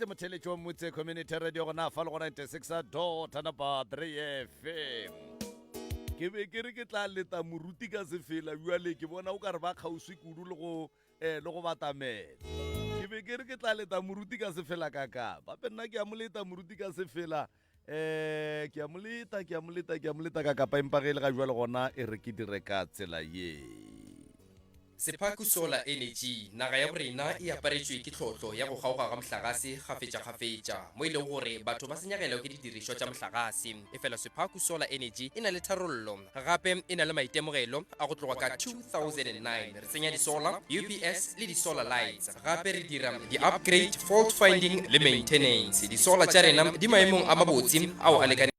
Nnete motheletši wa Motse Community Radio gona fa le go 96 dot number 3 FM. Ke be ke re ke tla leta moruti ka sefela bjale ke bona o ka re ba kgauswi kudu le go eh, le go batamela. Ke be ke re ke tla leta moruti ka sefela ka ka. Bape nna ke a mo leta moruti ka sefela. Eh, ke a mo leta, ke a mo leta, ke a mo leta ka kapa empa ge e le ga jwale gona e re ke dire ka tsela ye. Sephaku Solar Energy, Naga ya borena e aparetšwe ke tlhohlo ya go kgaoga ga mohlagase kgafetšakgafetša mo e lego gore batho ba senyegelwa ke didirišwa tša mohlagase. Efela Sephaku Solar Energy e na le tharollo gape e na le maitemogelo a go tloga ka 2009. Re tsenya di-solar, UPS le di-solar lights. Gape re dira di-upgrade, fault finding le maintenance. Di-solar tša rena di maemong a mabotse ao a lekanego.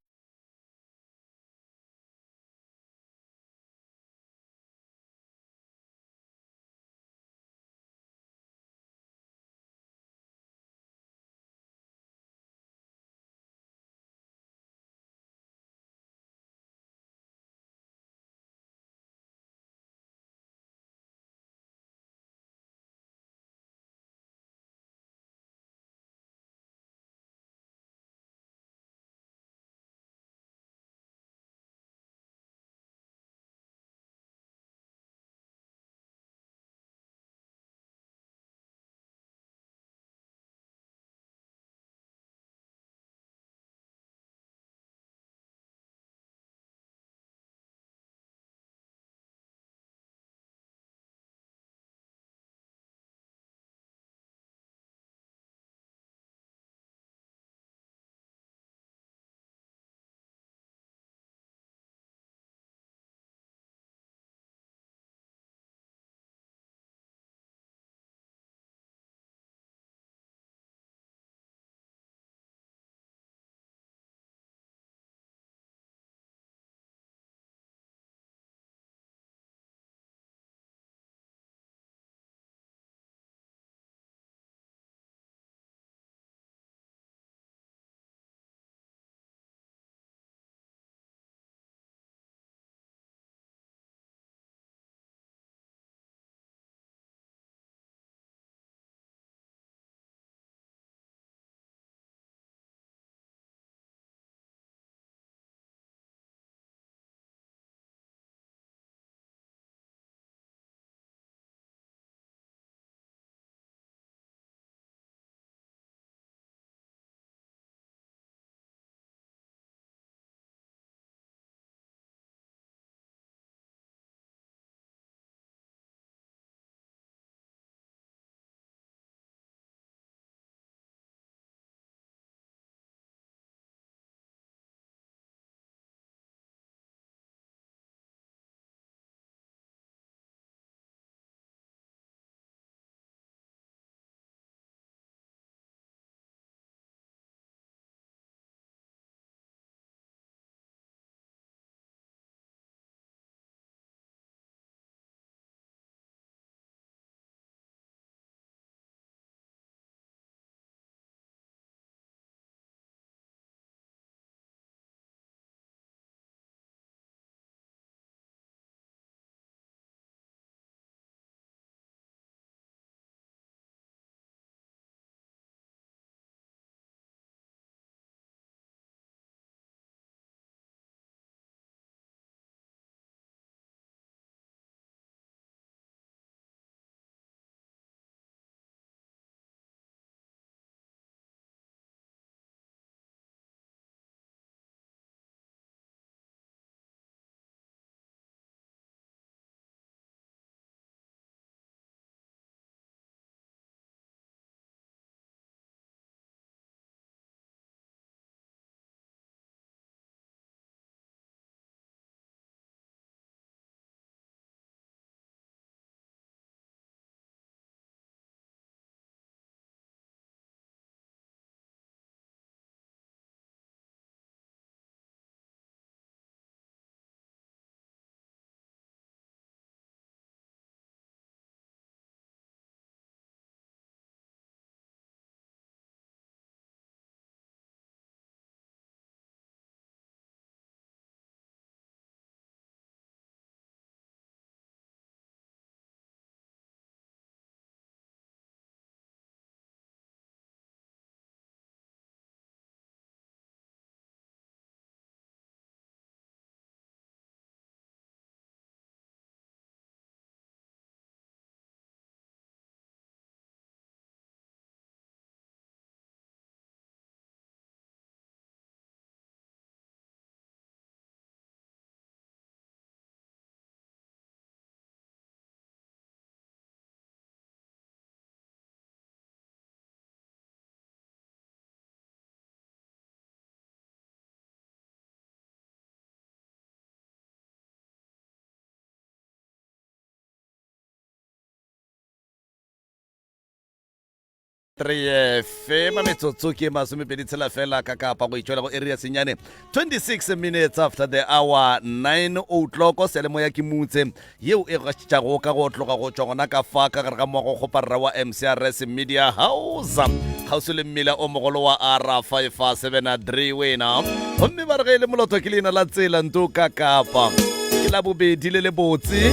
3 FM metsotso ke 27 tshela fela ka kapa go itšwela go area senyane 26 minutes after the hour 9 o'clock seyalemoya ke mutse yeo e gašitšago ka go tloga go tšwa gona ka fa ka gare ga moago kgoparara wa MCRS Media House kgauswi le mmila o mogolo wa R573 wena gomme ba re ge e le moloto ke leina la tsela nto ka kapa ke la bobedi le le botse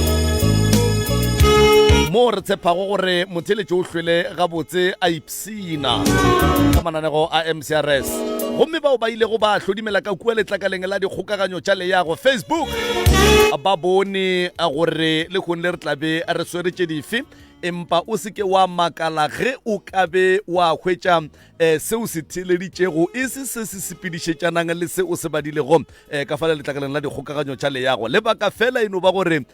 moo re tshepago gore motheletši o hlwele gabotse a ipsina ka mananego a MCRS gomme bao ba ilego ba hlodimela ka kua letlakaleng la dikgokaganyo tša leyago Facebook ba bone gore le kgone le re tlabe re swere tše dife empa o se ke wa makala ge o ka be wa hwetša um se o se theeleditšego e se se se sepedišetšanang le se o se badilego um ka fale letlakaleng la dikgokaganyo tša leyago lebaka fela e no ba gore um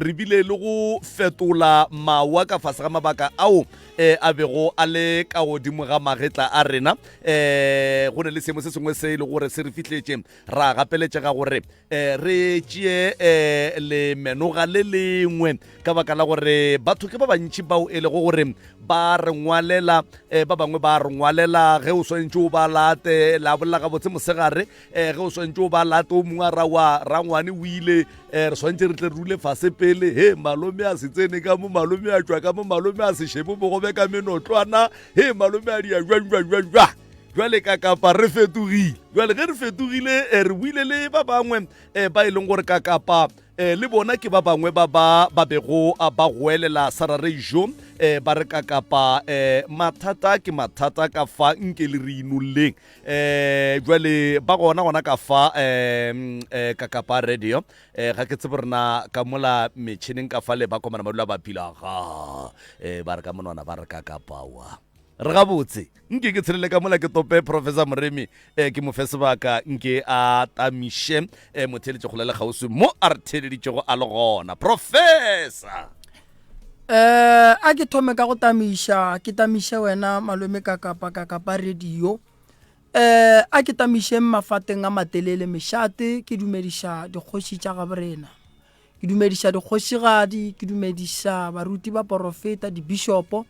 re bile le go fetola mawa ka fase ga mabaka ao um a bego a le ka godimo ga magetla a rena um go ne le seemo se sengwe se e le gore se re fihletše ra gapeletšega gore um re tšee um lemenoga le lengwe ka baka la gore batho ke ba bantši bao e lego gore ba re ngwalela um ba bangwe ba re ngwalela ge o swantše o ba late la bolela gabotse mosegare um ge o swantše o ba late o mongwe a ra wa rangwane o ile um re swantše re tle re dule fase pele he malome a se tsene ka mo malome a tšwa ka mo malome a se shebo bogobe ka menotlwana he malome a dia jwang jwang jwang jwang jwale ka kapa re fetogile jwale ge re fetogile eh, re buile le ba bangwe um ba e leng gore ka kapa um le bona ke ba bangwe ba ba ba bego ba goelela sarareijo um ba re ka kapa um mathata ke mathata ka fa nke le re inolleng um jwale ba gona gona ka fa um ka kapa radio um ga ke tsebe rena ka mola metšhineng ka fa le ba komana ba dula ba pila ga um ba re ka monwana ba re ka kapawa re gabotse nke ke tshelele ka mola ke tope professor moremi um ke mo fe sebaka nke a tamiše um motheeletše kgole le kgauswi mo a re theeleditšego a le gona professor Eh, a ke thome ka go tamiša ke tamiše wena malome ka kapa ka kapa radio eh a ke tamišeng mafateng a matelele mešate ke dumediša dikgoši tša gaborena ke dumediša dikgošigadi ke dumediša baruti ba porofeta dibishopo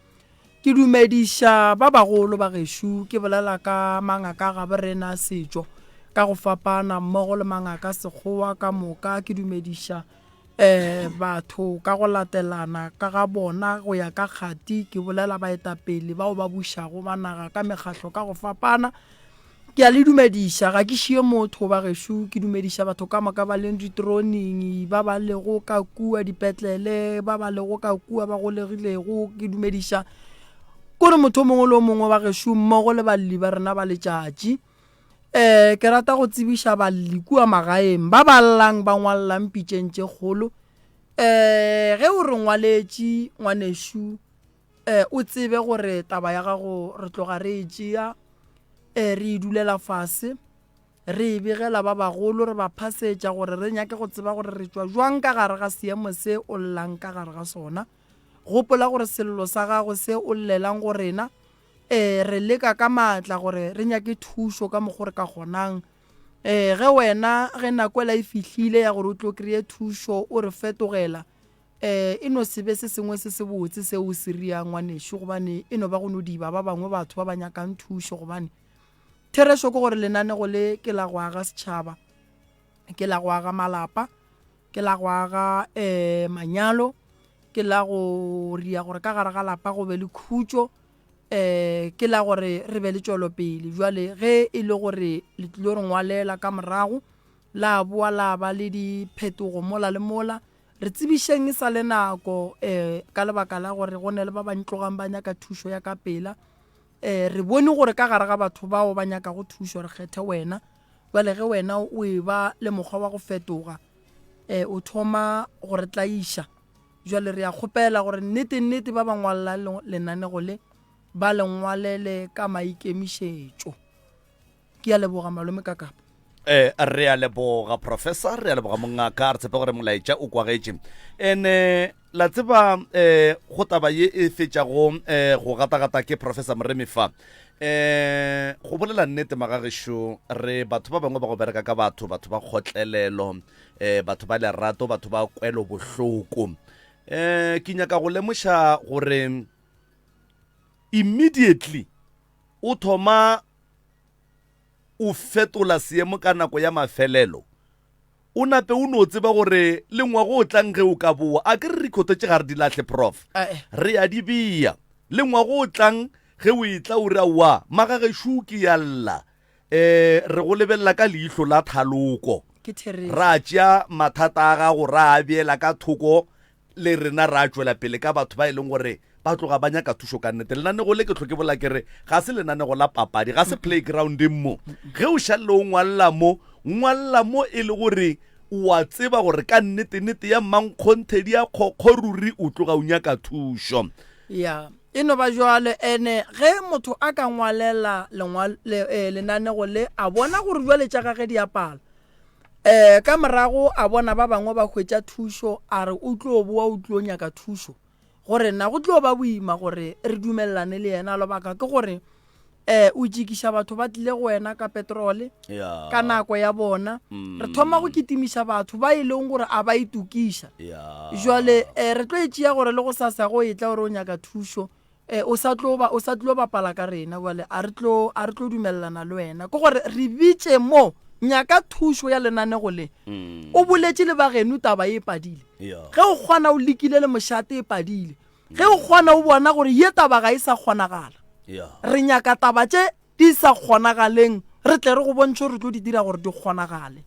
ke dumediša ba bagolo ba gešo ke bolela ka mangaka ga borena setšo ka go fapana mmogo le mangaka sekgowa ka moka ke dumediša um batho ka go latelana ka ga bona go ya ka kgati ke bolela baetapele bao ba bušago ba naga ka mekgahlo ka go fapana ke a le dumediša ga ke šie motho ba gešo ke dumediša batho ka moka ba leng ditroning ba ba lego ka kua dipetlele ba ba lego ka kua ba golegilego ke dumediša kore motho o mongwe le o mongwe ba gešo mmogo le balli ba rena ba letšatši Um ke rata go tsebiša balli kua magaeng ba ba llang ba ngwalelang pitšeng tše kgolo. Um ge o re ngwaletše ngwanešu um o tsebe gore taba ya gago re tloga re e tšea um re e dulela fase re e begela ba bagolo re ba phasetša gore re nyake go tseba gore re tšwa jwang ka gare ga seemo se o llang ka gare ga sona. Gopola gore sello sa gago se o llelang go rena Ee, re leka ka maatla gore re nyake thušo ka mokgo re ka kgonang. Ee, ge wena ge nako ela e fihlile ya gore o tlo kry-e thušo o re fetogela, ee, e no se be se sengwe se sebotse seo o se riang ngwanešu gobane e no ba go no diba ba bangwe batho ba ba nyakang thušo gobane therešo ke gore lenanego le ke la go aga setšhaba, ke la go aga malapa, ke la go aga um manyalo, ke la go ria gore ka gare ga lapa go be le khutšo um ke la gore re be le tšwelopele jwale ge e le gore le tlilo re ngwalela ka morago la boa la ba le diphetogo mola le mola re tsebišeng e sa le nako um ka lebaka la gore go ne le ba ba ntlogang ba nyaka thušo ya ka pela um re bone gore ka gare ga batho bao ba nyakago thušo re kgethe wena jwale ge wena o e ba le mokgwa wa go fetoga um o thoma go re tlaiša jwale re a kgopela gore nnete nnete ba ba ngwalelang lenanego le ba le ngwalele ka maikemišetšo ke a leboga malome ka kapa Eh, re a leboga professor re a leboga mongaka re tshepe gore molaetša o kwagetše ene la tseba eh, go taba ye e fetšago eh, go gatagata ke professor moremi fa eh, go bolela nnete magagešo re batho ba bangwe ba go bereka ka batho batho ba kgotlelelo eh, batho ba lerato batho ba kwelo bohloko eh, ke nyaka go lemoša gore. Immediately o thoma o fetola seemo ka nako ya mafelelo, o nape o no tseba gore le ngwago o tlang ge o ka boa, a ke re rekhotho tše ga re di lahle Prof. Re a di bea. Le ngwago o tlang ge o etla o re aowa magagešo ke ya lla, um re go lebelela ka leihlo la thaloko. Ra tšea mathata a gago ra a beela ka thoko le rena ra tšwela pele ka batho ba e leng gore ba tloga ba nyaka thušo ka nnete. Lenanego le ke hlo ke bolela ke re ga se lenanego la papadi, ga se playground mo. Ge o šalle o ngwalela mo, ngwalela mo e le gore o a tseba gore ka nnete-nnete ya mmankgonthe di a kgokgo ruri o tloga o nyaka thušo. Ya, e no ba bjalo. Ene ge motho a ka ngwalela lenanego le a bona gore bjale tša gage di a pala, Um ka morago a bona ba bangwe ba hwetša thušo, a re o tlo boa o tlo nyaka thušo. Go rena go tlo ba boima gore re dumelelane le yena, lebaka ke gore um o tšikiša batho ba tlile go wena ka petrole Ya. ka nako ya bona. Re thoma go kitimiša batho ba e leng gore a ba itokiša. Ya. Jwale um re tlo e tšea gore le go sasa go etla gore o nyaka thušo, E, o sa tlo ba, o sa tlo bapala ka rena bjale, a re tlo, a re tlo dumelelana le wena. Ke gore re bitše mo, nyaka thušo ya lenanego le. O boletše le bageno taba e padile. Ge o kgona o lekile le mošate e padile. Ge o kgona o bona gore ye taba ga e sa kgonagala. Re nyaka taba tše di sa kgonagaleng re tle re go bontšhe gore re tlo di dira gore di kgonagale.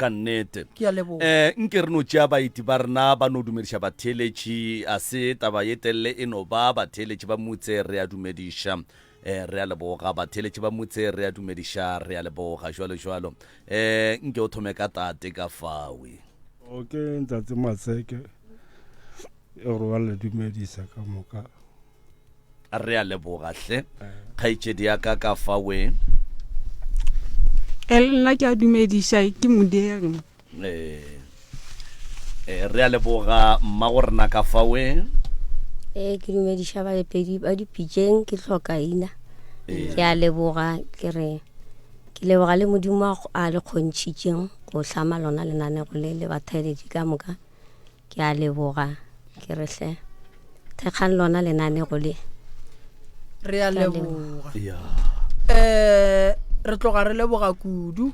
Ka nnete. Ke a leboga. Eh, nke re no tšea baeti ba rena ba no dumediša batheeletši. A se taba ye telele e no ba batheeletši ba motse re a dumediša. Eh, re a leboga. Batheeletši ba motse re a dumediša, re a leboga. Jwalo jwalo. Eh, nke o thome ka tate ka fawe. O ke ntate Matseke, e gore wa le dumedisa ka moka. Re a leboga hle kgaetšedi ya ka ka fa we. E le nna ke a dumediša ke Modiri. Ee, e, re a leboga mma go rena ka fa we. Ee, ke dumediša baepedi ba dipitšeng ke tlhokaina. Ke a leboga ke re ke leboga le Modimo a le kgontšhitšeng go hlama lona lenanego le le batheeletši ka moka. Ke a leboga, ke re hle thekgang lona lenanego le. Re a leboga. Eh re tloga re leboga kudu.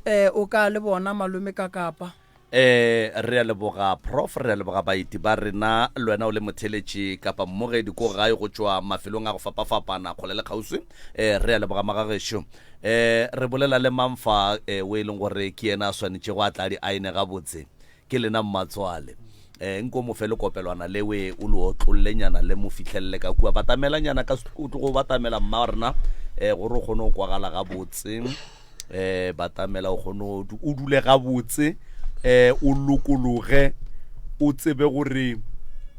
Eh o ka le bona malome ka kapa. Eh re a leboga prof, re a leboga baeti ba rena, le wena o le motheletši kapa mmogedi ko gae go tšwa mafelong a go fapafapana kgole le kgauswi. Eh re a leboga magagešo. Eh re bolela le mang fa eh o e leng gore ke yena a swanetšego a tla di aene gabotse. Ke lena mmatswale. Eh, nko mo fe lekopelwana le we o le otlollenyana le mo fihlelele ka kua. Batamelanyana ka o tlogo batamela mma rena eh, gore o kgone go kwagala gabotse. Eh, batamela o kgone o dule gabotse eh, o lokologe o tsebe gore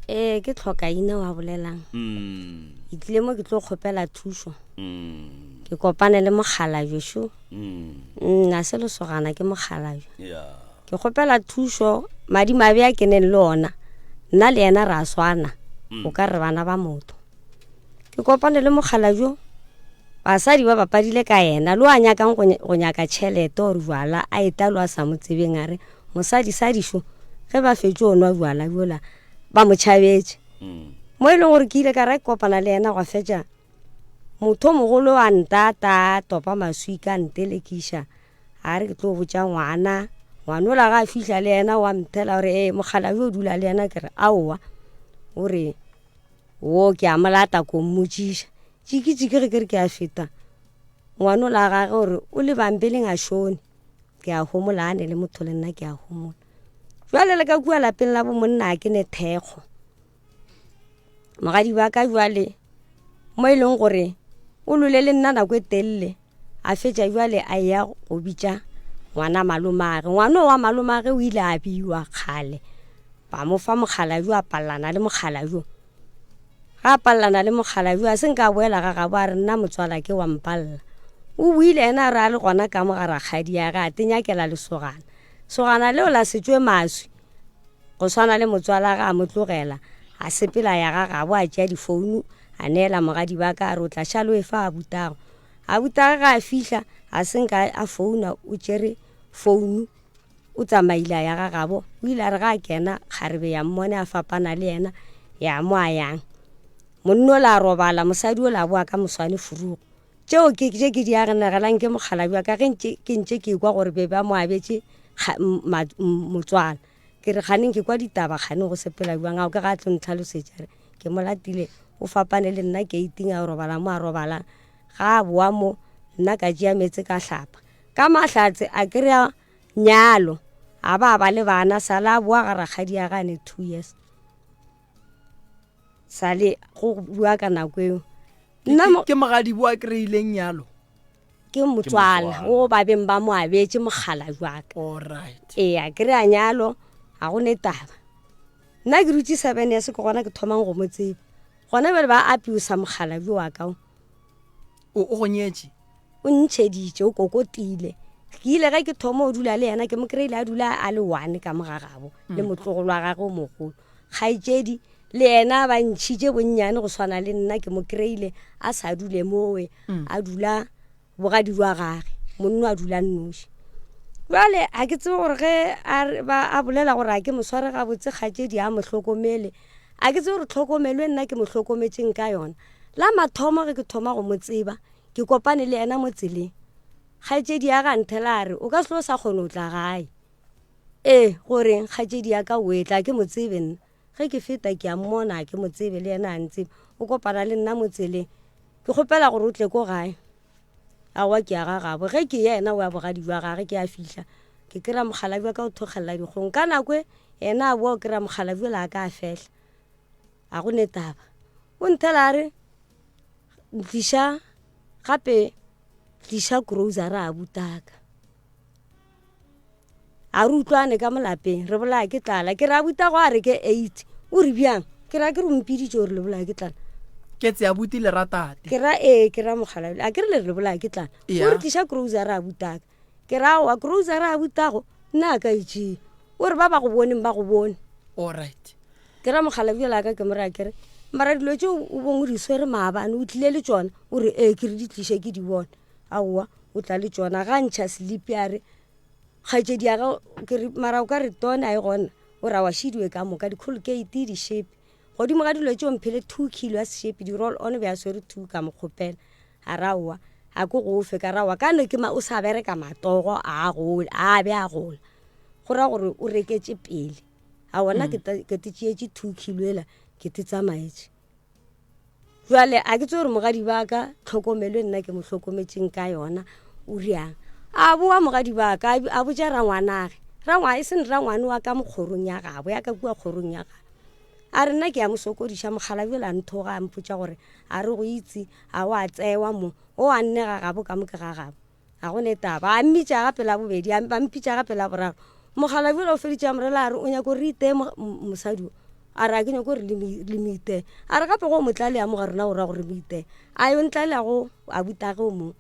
Ee, ke tlhokaina wa bolelang. Mm. Ke tlile mo ke tlo kgopela thušo. Mm. Ke kopane le mokgalabje šo. Mm. Nna se lesogana ke mokgalabje. Yeah. Ke kgopela thušo, madimabe a ke neng le ona, nna le yena re a swana, o ka re bana ba motho. Ke kopane le mokgalabjo, basadi ba bapadile ka yena, lo a nyakang go, go nyaka tšhelete or jwala, a eta lo a sa mo tsebeng a re, mosadi sadišo, ge ba fetše o nwa jwala bjola, ba mo tšhabetše. Mo e leng gore ke ile ka ra ke kopana le yena gwa fetša motho o mogolo a ntata, a topa maswika a ntelekiša, A re ke tlo botša ngwana, ngwana ola ga a fihla le yena wa mthela gore ee mokgalabje o dula le yena ke re aowa o re wo ke a molata ko mmotšiša tšikitšiki ge ke re ke a feta ngwana ola gage gore o le bambeleng a šone ke a homola a ne le motho le nna ke a homola jwale le ka kua lapeng la bo monna a ke ne thekgo mogadi ba ka jwale mo e leng gore o lole le nna nako e telele A fetša bjale a eya go bitša ngwana malomage. Ngwana wa malomage o ile a biwa kgale, ba mo fa mokgalabje, a palelana le mokgalabje. Ga a palelana le mokgalabje, a se nka a boela ga gabo a re nna motswala ke wa mpalela. O boile yena a re a le gona ka mo ga rakgadiage a tenyakela lesogana. Sogana leo la se tšwe maswi go swana le motswalage a mo tlogela a sepela a ya ga gabo a tšea difounu a neela mogadi ba ka a re o tla šalo e fa a butago. Abutagwe ge a fihla a se nka a founa o tšere founu o tsamaile a ya ga gabo o ile a re ga a kena kgarebe ya mmone a fapana le yena ya mo a yang. Monna ola a robala, mosadi ola a boa ka moswane furugo. Tšeo ke tše ke di agenegelang ke mokgalabje wa ka ge ntše ke ntše ke ekwa gore be ba mo abetše motswala. Ke re kganeng ke kwa ditaba kganeng go sepela bjang, ao ke ga a tlo ntlhalosetša re ke mo latile o fapane le nna keiting a yo robala mo a robalang. Ga a boa mo nna ka tšea meetse ka hlapa. Ka mahlatse a kry-a nyalo a ba a ba le bana sala a boa ga rakgadi ya gane 2 years. Sale go bua ka nako eo. Nna ke mogadibo a kry-ileng nyalo ke motswala o ba beng ba mo abetše mogala jwaka. Alright. Ee, a kry-a nyalo ga go ne taba. Nna ke dutše 7 years ke gona ke thomang go mo tseba. Gona bjale ba apiusa mogala bjo wa ka o. O go nyetše? O ntšheditše, o kokotile. Ke ile ge ke thoma o dula le yena ke mo kry-ile a dula a le one ka mo ga gabo le motlogolo wa gagwe o mogolo. Kgaetšedi le yena ba ntšhitše bonnyane go swana le nna ke mo kry-ile a sa dule mowe a dula bogadi jwa gage monno a dula nnoši. Bjale ga ke tsebe gore ge a bolela gore a ke mo sware gabotse kgaetšedi a mo hlokomele a ke tsebe gore tlhokomelo e nna ke mo hlokometšeng ka yona. La mathomo ge ke thoma go mo tseba ke kopane le yena mo tseleng kgaetšedi ya ga nthela a re o ka se tlo sa kgone go tla gae. Ee, goreng kgatšedi ya ka o etla ke mo tsebe nna. Ge ke feta ke a mmona ke mo tsebe le yena a ntsebe. O kopana le nna mo tseleng. Ke kgopela gore o tle ko gae. Aowa ke ya ga gabo. Ge ke ya yena o ya bogadi jwa gage ke a fihla. Ke kry-a mokgalabje wa ka o thokgelela dikgong. Ka nako e yena a boa o kry-a mokgalabje ola a ka a fehla. Ga go ne taba. O nthela a re tliša gape tliša grocery a butaka. A re utlwane ka mo lapeng, re bolaya ke tlala. Ke re abuti go a reke 8. O re bjang? Ke ra ke re o mpiditše gore le bolaya ke tlala. Ke tse abuti le ratate. Ke ra ee, ke ra mogala. A ke re le re le bolaya ke tlala. O re tliša grocery abutaka. Ke ra aowa grocery abutago nna a ka e tšea. O re ba ba go boneng ba go bone. All right. Ke ra mogala bjale ka ke mo raya ke re mara dilo tšeo o bong o di swere maabane o tlile le tšona o re ee ke re di tliše ke di bone. Aowa o tla le tšona ga ntšha selipi a re kgaetšedi ya gagwe ke re mara o ka re tone a e gona o ra wa šidiwe ka moka di-colgate dišepe godimo ga dilo tšeo mphele 2 kilo ya sešepe di-roll on be a swere 2 ka mo kgopela a ra owa a ko go fe ka ra owa ka no ke ma o sa bereka matogo a gola a be a gola go ra gore o reketše pele a ona ke te tšeetše 2 kilo ela ke te tsamaetše Jwale a ke tsebe gore mogadi ba ka tlhokomelo e nna ke mo hlokometšeng ka yona o riang. A boa mogadi ba ka a botša rangwanage, rangwa e seng rangwane wa ka mo kgorong ya gabo ya ka kua kgorong ya gabo. A re nna ke a mo sokodiša mokgalabje yola a nthoga a mpotša gore a re go itse a wa tsewa mo o a nne ga gabo ka mo ke ga gabo. Ga go ne taba. A mmitša gape la bobedi, a ba mpitša gape la boraro. Mokgalabje yola o feditše a mo rela a re, O nyaka gore re iteye mosadi o? A re, A ke nyake gore le mo iteye. A re, Gape go mo tlalea mo ga rena o ra gore re mo iteye. A yo ntlalea go abutage o mongwe.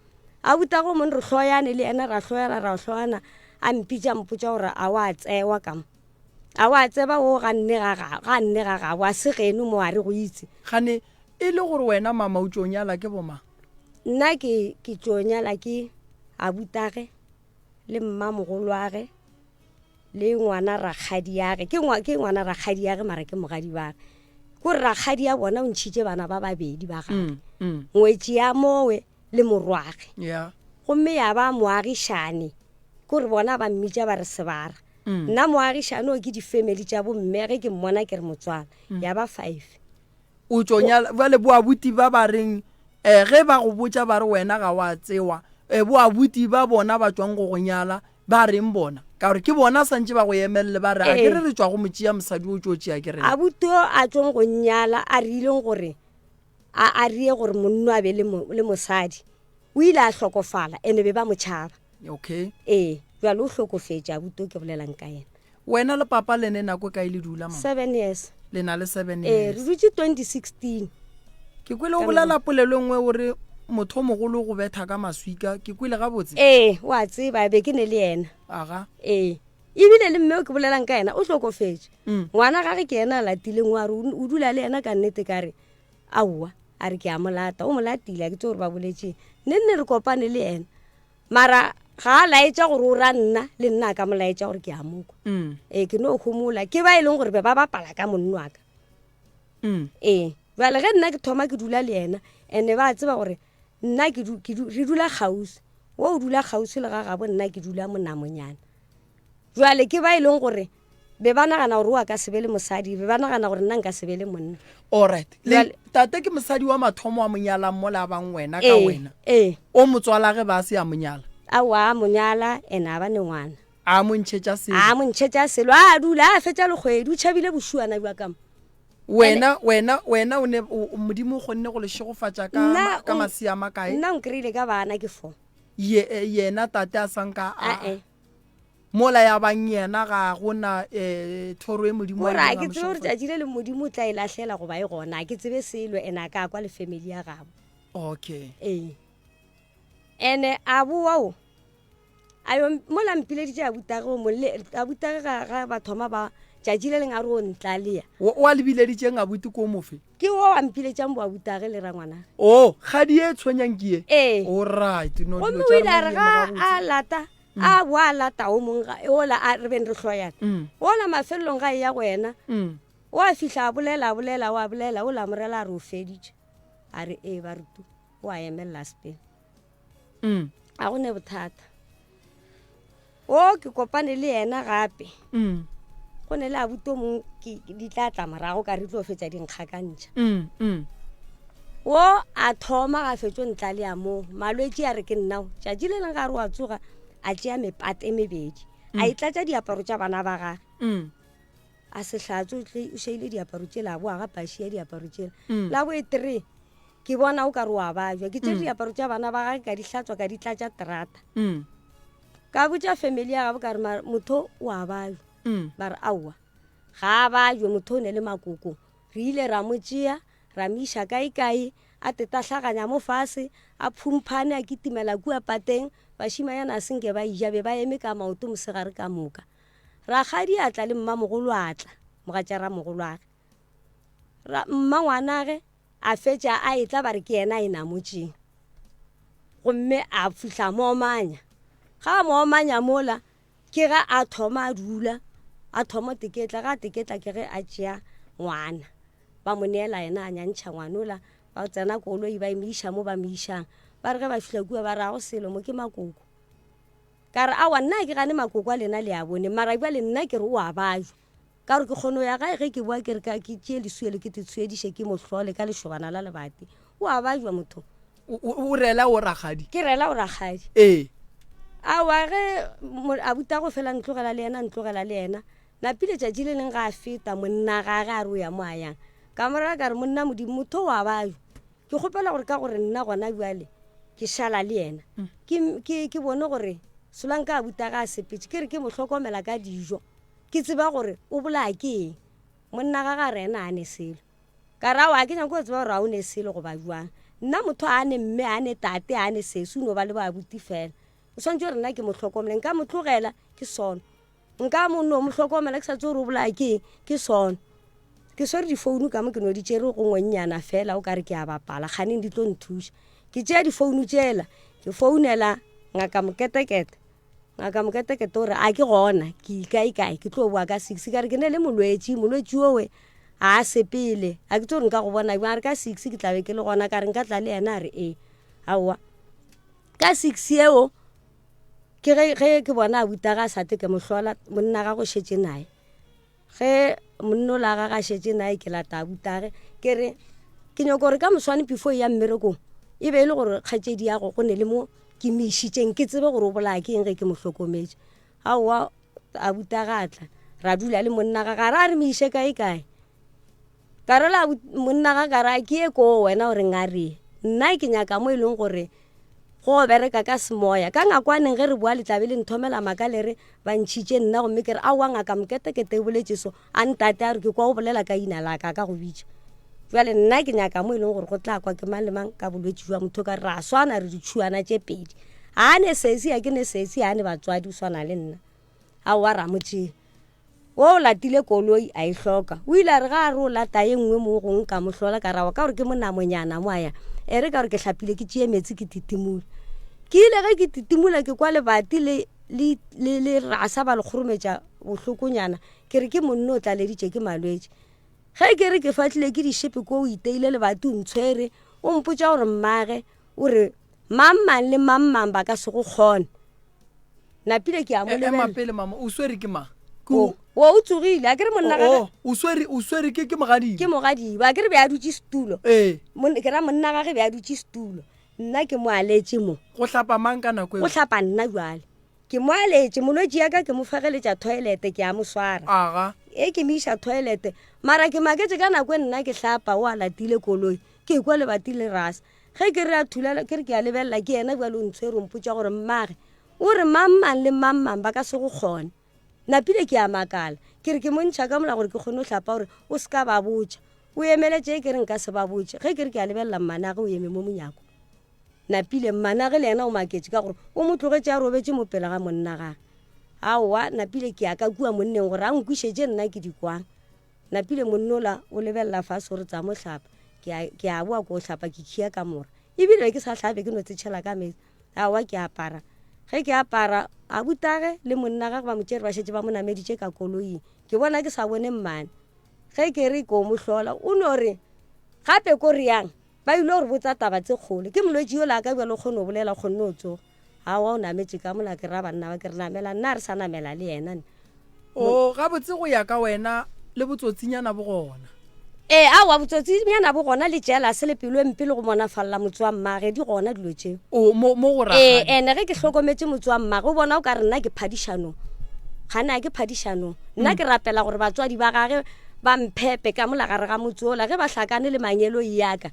Abutage o mongwe re hloyane le yena, ra hloyana, ra hloyana. A mpitša a mpotša gore a wa tsewa ka mo. A wa tseba o ga nne ga ga nne ga gabo, a se geno mo a re go itse. Gane e le gore wena mama o tšo nyala ke bomang? Nna ke ke tšo nyala ke abutage le mmamogolwage le ngwana rakgadiage ke ngwa ke ngwana rakgadiage mara ke mogadi wa ge ko re rakgadi ya bona o ntšhitše bana ba babedi ba gage ngwetši ya mowe le morwage yeah gomme ya ba moagišane ko re bona ba mmitša ba re sebara nna moagišane o ke di-family tša bomme ge ke mmona ke re motswala ya ba five O tšo nyala bjale boabuti ba ba reng um ge ba go botša ba re wena ga wa tsewa um boabuti ba bona ba tšwang go go nyala ba reng bona ka gore ke bona santše ba go emelele ba re a ke re re tšwa go mo tšea mosadi o tšo tšea ke rena. Abuti o a tšong go nnyala a rileng gore a a rie gore monno a be le le mosadi o ile a hlokofala ene be ba mo tšhaba. Okay. Ee bjale o hlokofetše abuti o ke bolelang ka yena. Wena le papa le ne nako e kae le dula mama? Seven years. Le na le seven Ee, years. re dutše 2016. Ke kwele o bolela polelo e nngwe o re motho o mogolo o go betha ka maswika. Ke kwele gabotse? Ee, o a tseba, be ke ne le yena. Aga. Ee. Ebile le mme o ke bolelang ka yena o hlokofetše. Ngwana gage ke yena a latileng o a re o dula le yena ka nnete ka re aowa a re ke a mo lata. O mo latile a ke tsebe gore ba boletšeng. Nne nne re kopane le yena. Mara ga a laetša gore o ra nna, le nna a ka mo laetša gore ke a mo kwa. Ee, ke no homola. Ke ba e leng gore be ba bapala ka monno wa ka. Ee, Bjale ge nna ke thoma ke dula le yena, ene ba tseba gore nna ke du, ke du, re dula kgauswi. Wo o dula kgauswi le ga gabo, nna ke dula monamonyana. Bjale ke ba e leng gore be ba nagana gore o a ka se be le mosadi, be ba nagana gore nna nka se be le monna. Alright. Le Bjale- tate ke mosadi wa mathomo wa monyalang mola a bang wena ka Ee, wena. ee. O motswala ge ba se a monyala. Aowa, a monyala ene a ba ne ngwana. A mo ntšhetša selo. A mo ntšhetša selo, a dula a fetša lekgwedi, o tšhabile bošuana bja ka mo. Wena, wena, wena o ne, o, Modimo o kgonne go le šegofatša ka, Nna ka o- masea a makae? Nna o nkry-ile ka bana ke four. Ye, eh, yena tate a sa nka a, Ae. mola ya bang yena ga go na eh, thoro e Modimo a Gore a ileng a ke mo tsebe gore šegofatša. tšatši le leng Modimo o tla e lahlela goba e gona, a ke tsebe selo, ene a ka kwa le family ya gabo. Okay. Ee. Ene a boa o, a yo mola mpileditše abutage o molle abutage ga ga ba thoma ba tšatši le leng a re o ntlalea. O o a lebileditšeng abuti ko mofe? Ke o a mpiletšang bo abutage le rangwanage. O kgadi ye tshwenyang ke ye? Ee. Alright, no Gomme dilo o tša ile a rena re di ga eme gabotse. a lata a bo a lata o mong ga ola a re beng re hloyana. Ola mafelelong ga e ya go yena o a fihla a bolela a bolela o a bolela o la morela a re o feditše. A re ee ba re tu o a emelela a sepela. Mm. A go ne bothata. O ke kopane le yena gape. Mm. Go ne le abuti o mongwe ke di tla tla morago ka re tlo fetša dinkgakantšha. Mm, mm. O a thoma ga fetšo ntla le ya moo. Malwetši a re ke nna o. Tšatši le leng ga re wa tsoga a tšea mepate e mebedi. A e tlatša diaparo tša bana ba gage. Mm. A se hlatswe o tle o šaile diaparo tšela a boa gape a šia diaparo tšela. Mm. La bo e three ke bona o ka re wa bajwa. Ke tšere diaparo tša bana ba gage ka di hlatswa ka di tlatša terata. Mm. Ka botša family ya gabo ka re mara motho o a bajwa. Mm. Ba re aowa ga a bajwe motho o ne le makoko. Re ile ra mo tšea ra mo iša kae kae a tetahlaganya mo fase a phumphane a kitimela kua pateng bašimanyana a senke ba ija be ba eme ka maoto mosegare ka moka. Rakgadi a tla le mmamogolo a tla, mogatša ramogolwage. Ra, mmangwanage a fetša a etla ba re ke yena a e namotšeng. Gomme a fihla a mo omanya. Ga a mo omanya mola, ke ge a thoma a dula, a thoma teketla, ga a teketla ke ge a tšea ngwana. Ba mo neela yena a nyantšha ngwanola, ba tsena koloi ba mo iša mo ba mo išang. Ba re ge ba fihla kua ba re ga go selo mo ke makoko. Ka re, Aowa, nna ga ke gane makoko a lena le a bone, mara bjale nna ke re o a bajwa. Ka gore ke kgone go ya gae ge ke boa ke re ka ke tšee lesuelo ke te tshwediše ke mo hlole ka lešobana la lebati. O a bajwa motho. O, o, o rela o rakgadi? Ke rela o rakgadi. Ee. Aowa, ge abutago fela ntlogela le yena, ntlogela le yena. Napile tšatši le leng ga a feta monna gage a re o ya mo a yang. Ka mo raya ka re, Monna Modimo, motho o a bajwa. Ke kgopela gore ka gore nna gona bjale ke šala le yena, ke, ke, ke bone gore Solanka a buta ga a sepetše, ke re ke mo hlokomela ka dijo, ke tseba gore o bolaya ke eng. Monna ga ga re yena a ne selo. Ka re, Aowa, ga ke nyake go tseba gore a o ne selo goba bjang. Nna motho a ne mme, a ne tate, a ne sesi, o no ba le boabuti fela. O swanetše gore nna ke mo hlokomele. Nka mo tlogela, ke sono. Nka mo no mo hlokomela ke sa tsebe gore o bolaya ke eng, ke sona. Ke swere difounu ka mo ke no di tšere go ngwennyana fela o ka re ke a bapala, kganeng di tlo nthuša. Ke tšea difounu tšela, ke founela ngaka Moketekete. Ngaka Moketekete o re a ke gona, ke ikaekae, ke tlo boa ka six. Ka re ke ne le molwetši, molwetši owe a a sepele, a ke tsebe gore nka go bona bjang. A re ka six ke tla be ke le gona, ka re nka tla le yena, a re ee. Aowa, ka six eo Ke ge, ge ke bona abuti a ga a sa tle ke mo hlola, monna ga go šetše nae. Ge monna ola ga ga šetše nae ke lata abuti ke re ke nyoko gore ka moswane before e ya mmerekong e be e le gore kgatšedi ya go go ne le mo ke mo išitšeng ke tsebe gore o bolaya ke eng ge ke mo hlokometše. Aowa abuti a ga a tla ra dula le monna ga ga re a re mo iše kae kae. Ka rela monna ga ka ra ke ye koo wena o reng a re nna ke nyaka mo e leng gore go bereka ka semoya. Ka ngakwaneng ge re boa le tlabe le nthomela maka le re ba ntšhitše nna gomme ke re aowa ngaka Moketekete e boletše so a ntate a re ke kwa o bolela ka ina la ka ka go bitša. Jwale nna ke nyaka mo e leng gore go tla kwa ke mang le mang ka bolwetši jwa motho ka re ra swana re ditšhuana tše pedi. A ne sesi a ke ne sesi a ne batswadi o swana le nna. Aowa ra mo tšea. Wo o latile koloi a e hloka. O ile a re ga a re o lata ye nngwe mo gongwe ka mo hlola ka rawa ka gore ke monamonyana mo a yang. E re ka gore ke hlapile ke tšee meetse ke titimole. Ke ile ge ke titimula ke kwa lebati le le le le rasa ba le kgorometša bohlokonyana ke re ke monno o tlaleditše ke malwetši. Ge ke re ke fahlile ke dišepe ko o iteile lebati o ntshwere, o mpotša gore mmage o re mang mang le mang mang ba ka se go kgone. Napile ke a mo E- ema lebelela. pele mama o swere ke mang Ke O o- o o tsogile a ke re monna gage Oh, o swere o swere ke ke mogadibo ke mogadibo a ke re be a dutše setulo. Ee. Mon- Ke ra monna gage be a dutše setulo. Nna ke mo aletše mo. Go hlapa mang ka nako Go eo? hlapa nna jwale. Ke mo aletše, molwetši ya ka ke mo fegeletša toilete, ke a mo swara. Aga. E ke mo iša toilete, mara ke maketše ka nako e nna ke hlapa o a latile koloi, ke kwa lebati le rasa. Ge ke re a thulala, ke re ke a lebelela ke yena bjale o ntshwere o mpotša gore mmage o re mang mang le mang mang ba ka se go kgone. Napile ke a makala, ke re ke mo ntšha ka mola gore ke kgone go hlapa gore o se ka ba botša. O emeletše e ke re nka se ba botše, ge ke re ke a lebelela mmanage o eme mo monyako. Napile, mmanage le yena o maketše ka gore o mo tlogetše a robetše mo pele ga monna gage. Aowa, Napile ke ya ka kua monneng gore a nkwiše tše nna ke di kwang. Napile monnola o lebelela fase o re tsa mo hlapa. Ke a, ke a boa ko hlapa ke khia kamora. Ebile be ke sa hlape ke no tsetšhela ka meetse. Aowa ke apara. Ge ke apara, abutage le monna gage ba mo tšere ba šetše ba mo nameditše ka koloing. Ke bona ke sa bone mmane. Ge ke re ko mo hlola o no re gape ko re yang? Ba ile go re botsa taba tse kgolo. Ke molwetši yola a ka bjalo o kgone go bolela, o kgonne go tsoga. Aowa o nametše ka mola ke ra banna ba ke re namela nna a re sa namela le yena ne. O, gabotse go ya ka wena le botsotsinyana bo gona. Ee, aowa botsotsinyana bo gona le jealous le pelo e mpe le go monafalla motse wa mmage di gona dilo tšeo. O, mo, mo go Ee, ragane. ene ge ke hlokometše motse wa mmage o bona o ka re nna ke phadišanong. Gane a ke phadišanong. Nna ke rapela gore batswadi ba gage ba mphepe ka mola gare ga motse ola ge ba hlakane le mangeloi ya ka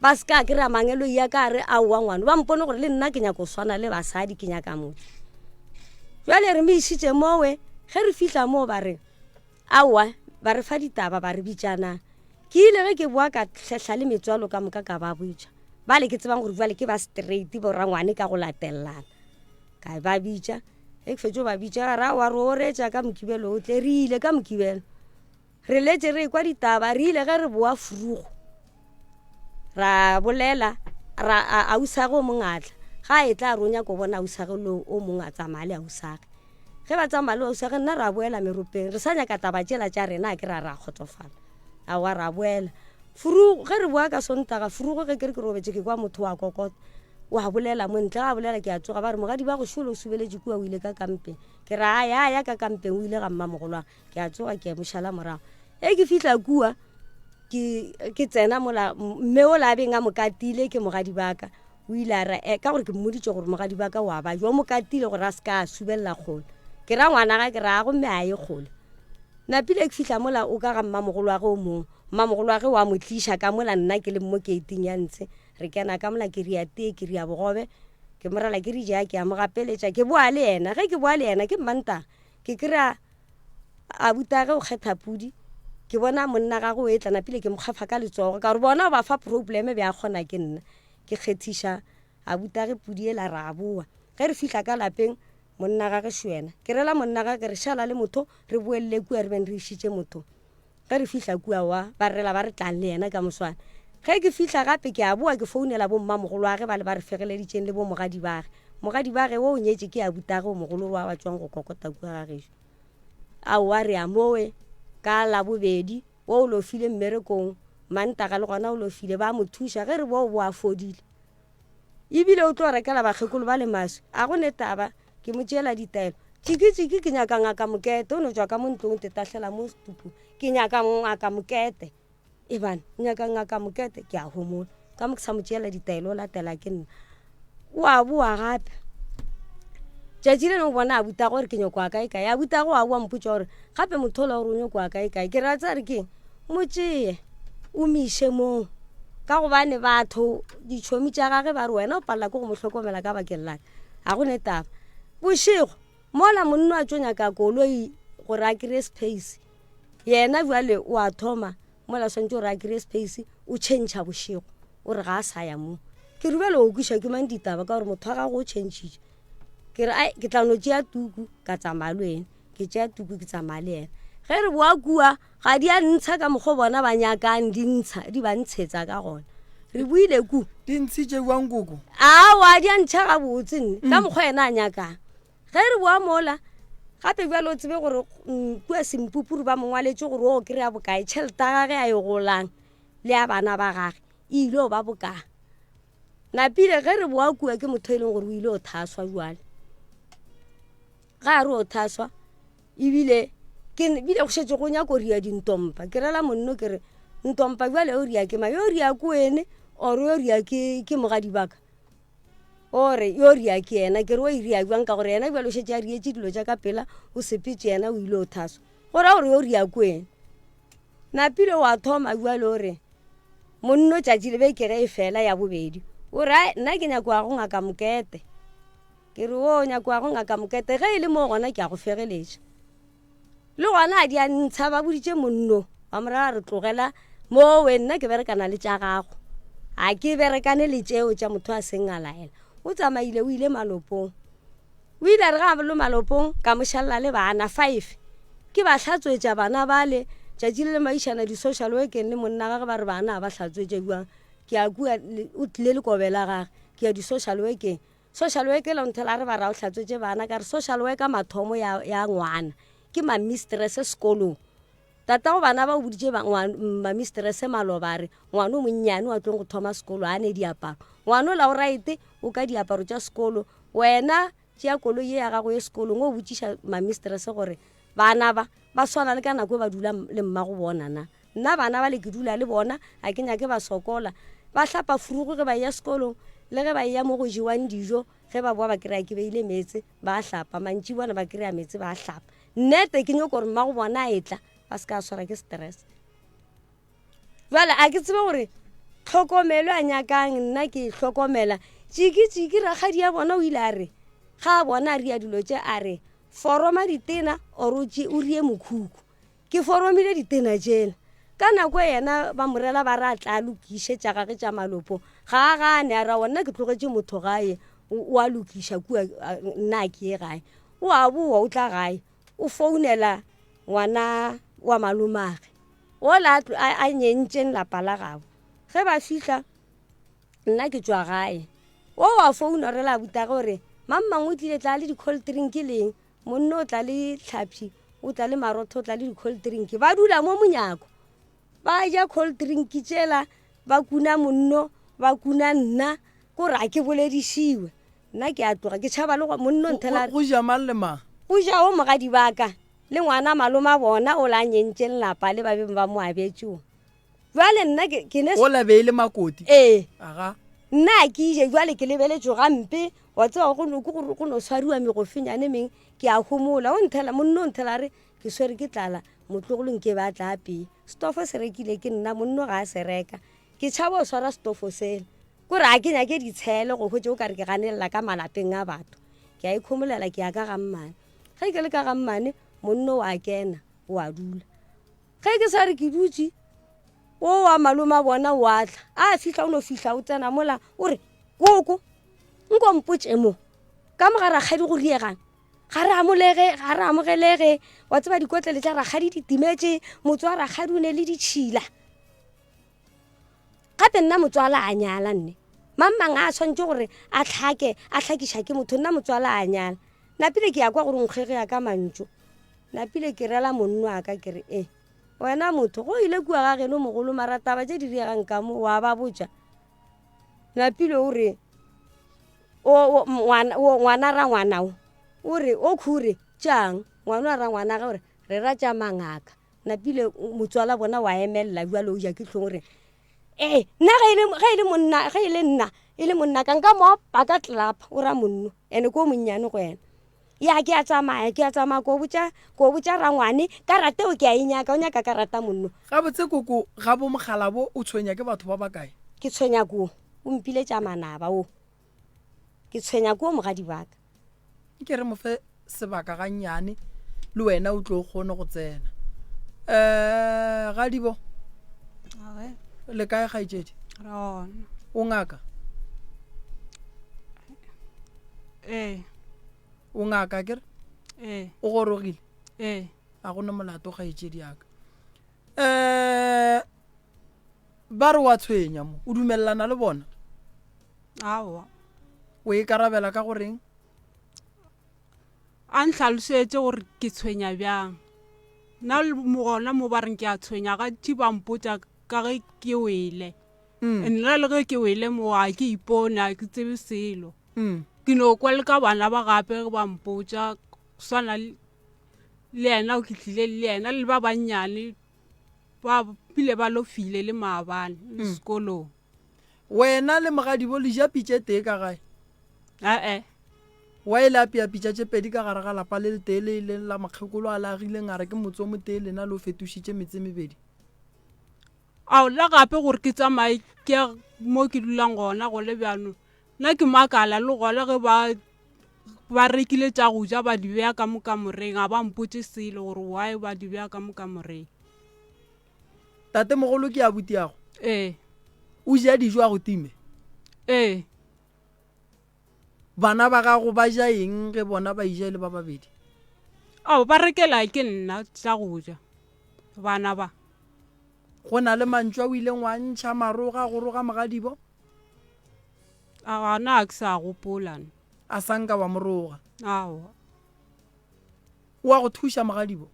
ba se ka kry-a mangeloi ya ka a re aowa ngwana ba mpone gore le nna ke nyaka go swana le basadi ke nyaka motse jale re mo isitše mowe ge re fihla moo ba re aowa ba re fa ditaba ba re bitšanang ke ile ge ke boa ka hlehla le metswalo ka moka ka ba botša bale ke tsebang gore jale ke ba straight borangwane ka go latelelana ka ba bitša Ge ke fetše go ba bitša ra wa re oretša ka Mokibelo o tle. Re ile ka Mokibelo. Re letše re ekwa ditaba, re ile ge re boa Frugo. Ra bolela, ra a ausage o mongwe a tla. Ga a etla a re o nyaka go bona ausage lo o mongwe a tsamaya le ausage. Ge ba tsamaya le ausage nna ra boela meropeng. Re sa nyaka taba tšela tša rena a ke ra ra kgotsofala. Aowa ra boela. Frugo ge re boa ka Sontaga, Frugo ge ke re ke robetše ke kwa motho wa kokota. O a bolela mo ntle, ga a bolela ke a tsoga, ba re mogadi ba go šolo o subeletše kua o ile ka kampeng. Ke re a ya ya ka kampeng o ile ga mmamogolwagwe. Ke a tsoga ke mo šala morago. Ge ke fihla kua ke ke tsena mola mme ola a beng a mo katile ke mogadi ba ka. O ile a re eh, ka gore ke mmoditše gore mogadi ba ka o a ba jo mo katile gore a se ka a subelela kgole. Ke ra ngwana ga ke ra gomme a ye kgole. Napile ke fihla mola o ka ga mmamogolwagwe o mongwe. Mmamogolwagwe wa mo tliša ka mola nna ke le mo keiting ya ntshe. Re kena ka mola ke ria tee, ke ria bogobe, ke mo rela ke re ja, ke a mo gapeletša, ke boa le yena. Ge ke boa le yena ke Mmantaga, ke kry-a abutage o kgetha pudi, ke bona monna gagwe o etla napile ke mo kgafa ka letsogo ka gore bona o ba fa probleme be a kgona ke nna. Ke kgethiša abutage pudi ela ra boa. Ge re fihla ka lapeng monna gage šo yena. Ke rela monna gage ke re šala le motho re boelele kua re beng re išitše motho. Ge re fihla kua wa, ba rela ba re tlang le yena ka moswane. Ge ke fihla gape ke a boa ke founela bommamogoloage bale ba re fegeleditšeng le bomogadibage. Mogadibage wo o nyetše ke abutage o mogolo wa ba tšwang go kokota kua ga gešo. Aowa re a mowe ka Labobedi wo o lofile mmerekong, Mantaga le gona o lofile ba mo thuša ge re boa o boa a fodile. Ebile o tlo rekela bakgekolo ba le maswi. A go ne taba, ke mo tšeela ditaelo. Tšiki-tšiki, ke nyaka ngaka Mokete. O no tšwa ka mo ntlong o tetahlela mo setupung. Ke nyaka ngaka Mokete. Ebane, o nyaka ngaka Mokete? Ke a homola. Ka mo ke sa mo tšeela ditaelo, o latela ke nna. O a boa gape. Tšatši le lengwe bona abuta gore ke nyoko wa kae kae. Abuta go a boa mpotša gore gape motho ola gore o nyoko wa kae kae. Ke re a tseba re keng? Mo tšee o mo iše moo. Ka gobane batho ditšhomi tša gage ba re wena o palela ke go mo hlokomela ka bakeng laka. Ga go ne taba. Bošego mola monna a tšo nyaka koloi gore a kry-e space, yena bjale o a thoma mola swantše gore a kry-e space o tšhentšha bošego o re ga a sa ya moo. Ke re bjale o kweša ke mang ditaba ka gore motho wa gago o tšhentšhitše. Ke re ai ke tla no tšea tuku ka tsamaya le wena. Ke tšea tuku ke tsamaya le yena. Ge re boa kua ga di a ntsha ka mokgwa bona ba nyakang di ntsha di ba ntshetsa ka gona. Re buile ku. Di ntshitše bjang koko? Aowa di a ntšha gabotse nne ka mokgwa yena a nyakang. Ge re boa mola. Gape bjale o tsebe gore mm, kua Sempupuru ba mo ngwaletše gore o kry-a bokae, tšhelete ya gage a e golang le ya bana ba gage e ile go ba bokaa. Napile ge re boa kua ke motho e leng gore o ile go thaswa jwale. Ga a re o thaswa ebile ke bile go šetše go nyako ria dintompa ke rela monno ke re ntompa bjale o ria ke ma yo ria ke wene or yo ria ke ke mogadi baka o re yo ria ke yena ke re o e ria jwang ka gore yena bjale o šetše a rietše dilo tša ka pela o sepetše yena o ile o thaswa go ra gore yo ria ke wene napile wa thoma bjale o re monno tšatši le beke ge e fela ya bobedi o re nna ke nyako ya go ngaka mokete Ke re, O nyako wa go ngaka Mokete, ge e le moo gona ke a go fegeletša. Le gona a di a ntsha, ba boditše monno wa morara re tlogela mowe, nna ke berekana le tša gago, ga ke berekane le tšeo tša motho a seng a laela. O tsamaile o ile malopong. O ile a re ga a lo malopong ka mo šalela le bana five. Ke ba hlatswetša bana bale, tšatši le le maišana di-social workeng le monna gage ba re bana a ba hlatswetše bjang. Ke ya kua, o tlile le kobe la gage, ke ya di-social workeng. Social worker la nthela a re ba ra o hlatswetše bana ka re social worker mathomo ya, ya ngwana ke mamistress sekolong. Tatago bana ba o boditše mamistress maloba a re ngwana o monnyane wa tlong go thoma sekolo a ne diaparo. Ngwana o la o right o ka diaparo tša sekolo wena tšea koloi ye ya gago ye sekolong o botšiša mamistress gore bana ba ba swana le ka nako e ba dula le mmago bona na. Nna bana bale ke dula le bona, ga ke nyake ba sokola. Ba hlapa furugu ge ba eya sekolong, le ge ba eya mo go jewang dijo, ge ba boa ba kry-a ke beile meetse, ba a hlapa. Mantšiboana ba kry-a meetse ba a hlapa. Nnete ke nyoko gore mmago bona a etla, ba se ka swara ke stress. Jwale a ke tsebe gore tlhokomelo a nyakang nna ke e hlokomela. Tšiki tšiki rakgadi ya bona o ile a re ga a bona a ria dilo tše a re foroma ditena or o rie mokhukhu. Ke foromile ditena tšela. Ka nako e yena ba mo rela ba re a tla a lokiše tša gage tša malopo. Ga a gane, a re aowa nna ke tlogetše motho gae, o a lokiša kua nna a ke ye gae. O a boa o tla gae, o founela ngwana wa malomage ola a nyentšeng lapa la gabo. Ge ba fihla nna ke tšwa gae, o a founa o rela abutage o re mang mang o tlile tla le di-cold drink leng. Monna o tla le tlhapši, o tla le marotho, o tla le di-cold drink. Ba dula mo monyako, ba ja cold drink tšela, ba kuna monno, ba kuna nna, ko re a ke boledišiwe. Nna ke a tloga, ke tšhaba le monno nthela. Go ja mang le mang? Go ja o mogadi ba ka, le ngwana maloma bona o la nyentseng lapa le ba beng ba mo abetše o. Jwale nna ke, ke ne. O la be e le makoti? Ee. Aga. Nna a ke ije, jwale ke lebeletšwe gampe, wa tseba go no, ke gore go no swariwa megofenyane meng, ke a homola. O nthela, monna o nthela a re, ke swere ke tlala, motlogolo nke be a tla apee. Setofo se rekile ke nna, monno ga a se reka. Ke tšhaba go swara setofo sela. Ko re a ke nyake ditshele go hwetše o ka re ke ganelela ka malapeng a batho. Ke a ikhomolela ke ya ka ga mmane. Ge ke le ka ga mmane, monno o a kena, o a dula. Ge ke sa re ke dutše, wo wa malome a bona o a tla. A fihla o no fihla o tsena mola o re, Koko, nko mpotše mo, ka mo ga rakgadi go riegang? Ga re amolege, ga re amogelege. Wa tseba dikotlele tša rakgadi di timetše, motse wa rakgadi o ne le ditšhila. Gape nna motswala a nyala nne. Mang mang a swanetše gore a hlake, a hlakiša ke motho, nna motswala a nyala. Napile ke ya kwa gore o nkgegea ka mantšu. Napile ke rela monno wa ka ke re, E, wena motho, go ile kua ga geno mogolo mara taba tše di riegang ka mo wa ba botša? Napile o re, O, o, ngwana, o, ngwana rangwana o, o re, o khure, tšang? Ngwana wa rangwanage o re, re ra tša mangaka. Napile motswala bona wa emelela bjalo o ja ke hlong o re, Ee, nna ge e le, ge e le monna, ge e le nna, e le monna ka nka mo opa ka tlelapa, o ra monno, ene ke o monnyane go yena. Ya ke a tsamaya, ke a tsamaya ko botša, ko botša rangwane, karata eo ke a e nyaka, o nyaka karata monno. Gabotse koko, ga bo Mokgalabo o tshwenya ke batho ba bakae? Ke tshwenya ko, o mpiletša manaba o. Ke tshwenya ko mogadi baka. Nke re mo fe sebaka gannyane le wena o tlo kgone go tsena. Um Gadibo, le kae kgaetšedi? Re gona. O ngaka? Ee. O ngaka ke re? Ee. O gorogile? Ee. A go ne molato kgaetšedi yaka. Um ba re wa tshwenya mo, o dumelelana le bona? Aowa. O ikarabela ka goreng? A nhlalosetše gore ke tshwenya bjang. Nna gona mo ba reng ke a tshwenya gantši ba mpotša ka ge ke wele. Nna le ge ke wele mo ga ke ipone, ga ke tsebe selo. Ke no kwa le ka bana ba gape ge ba mpotša swana le yena ke tlile le yena le ba bannyane ba bile ba lo file le maabane le sekolong. Wena le mogadibo le ja pitša e tee ka gae? Ae. Wa e le apea pitša tše pedi ka gare ga lapa le letee le e leng la mokgekolo a le agileng a re ke motse o motee lena le o fetošitše metse e mebedi? Ao, la gape gore ke tsamaye ke ye mo ke dulang gona gole bjano, nna ke makala le gona ge ba ba rekile tša go ja ba di beya ka mo kamoreng, ga ba mpotše selo gore why ba di beya ka mo kamoreng. Tatemogolo ke abutiago? Ee. O ja dijo a go time? Ee. Bana ba gago ba ja eng ge bona ba ija e le ba babedi? Ao, ba rekela ke nna tša go ja, bana ba. Go na le mantšu a o ileng wa ntšha maroga go roga mogadibo? Aowa, nna ga ke sa gopola. A sa nka wa mo roga? Aowa. O a go thuša mogadibo?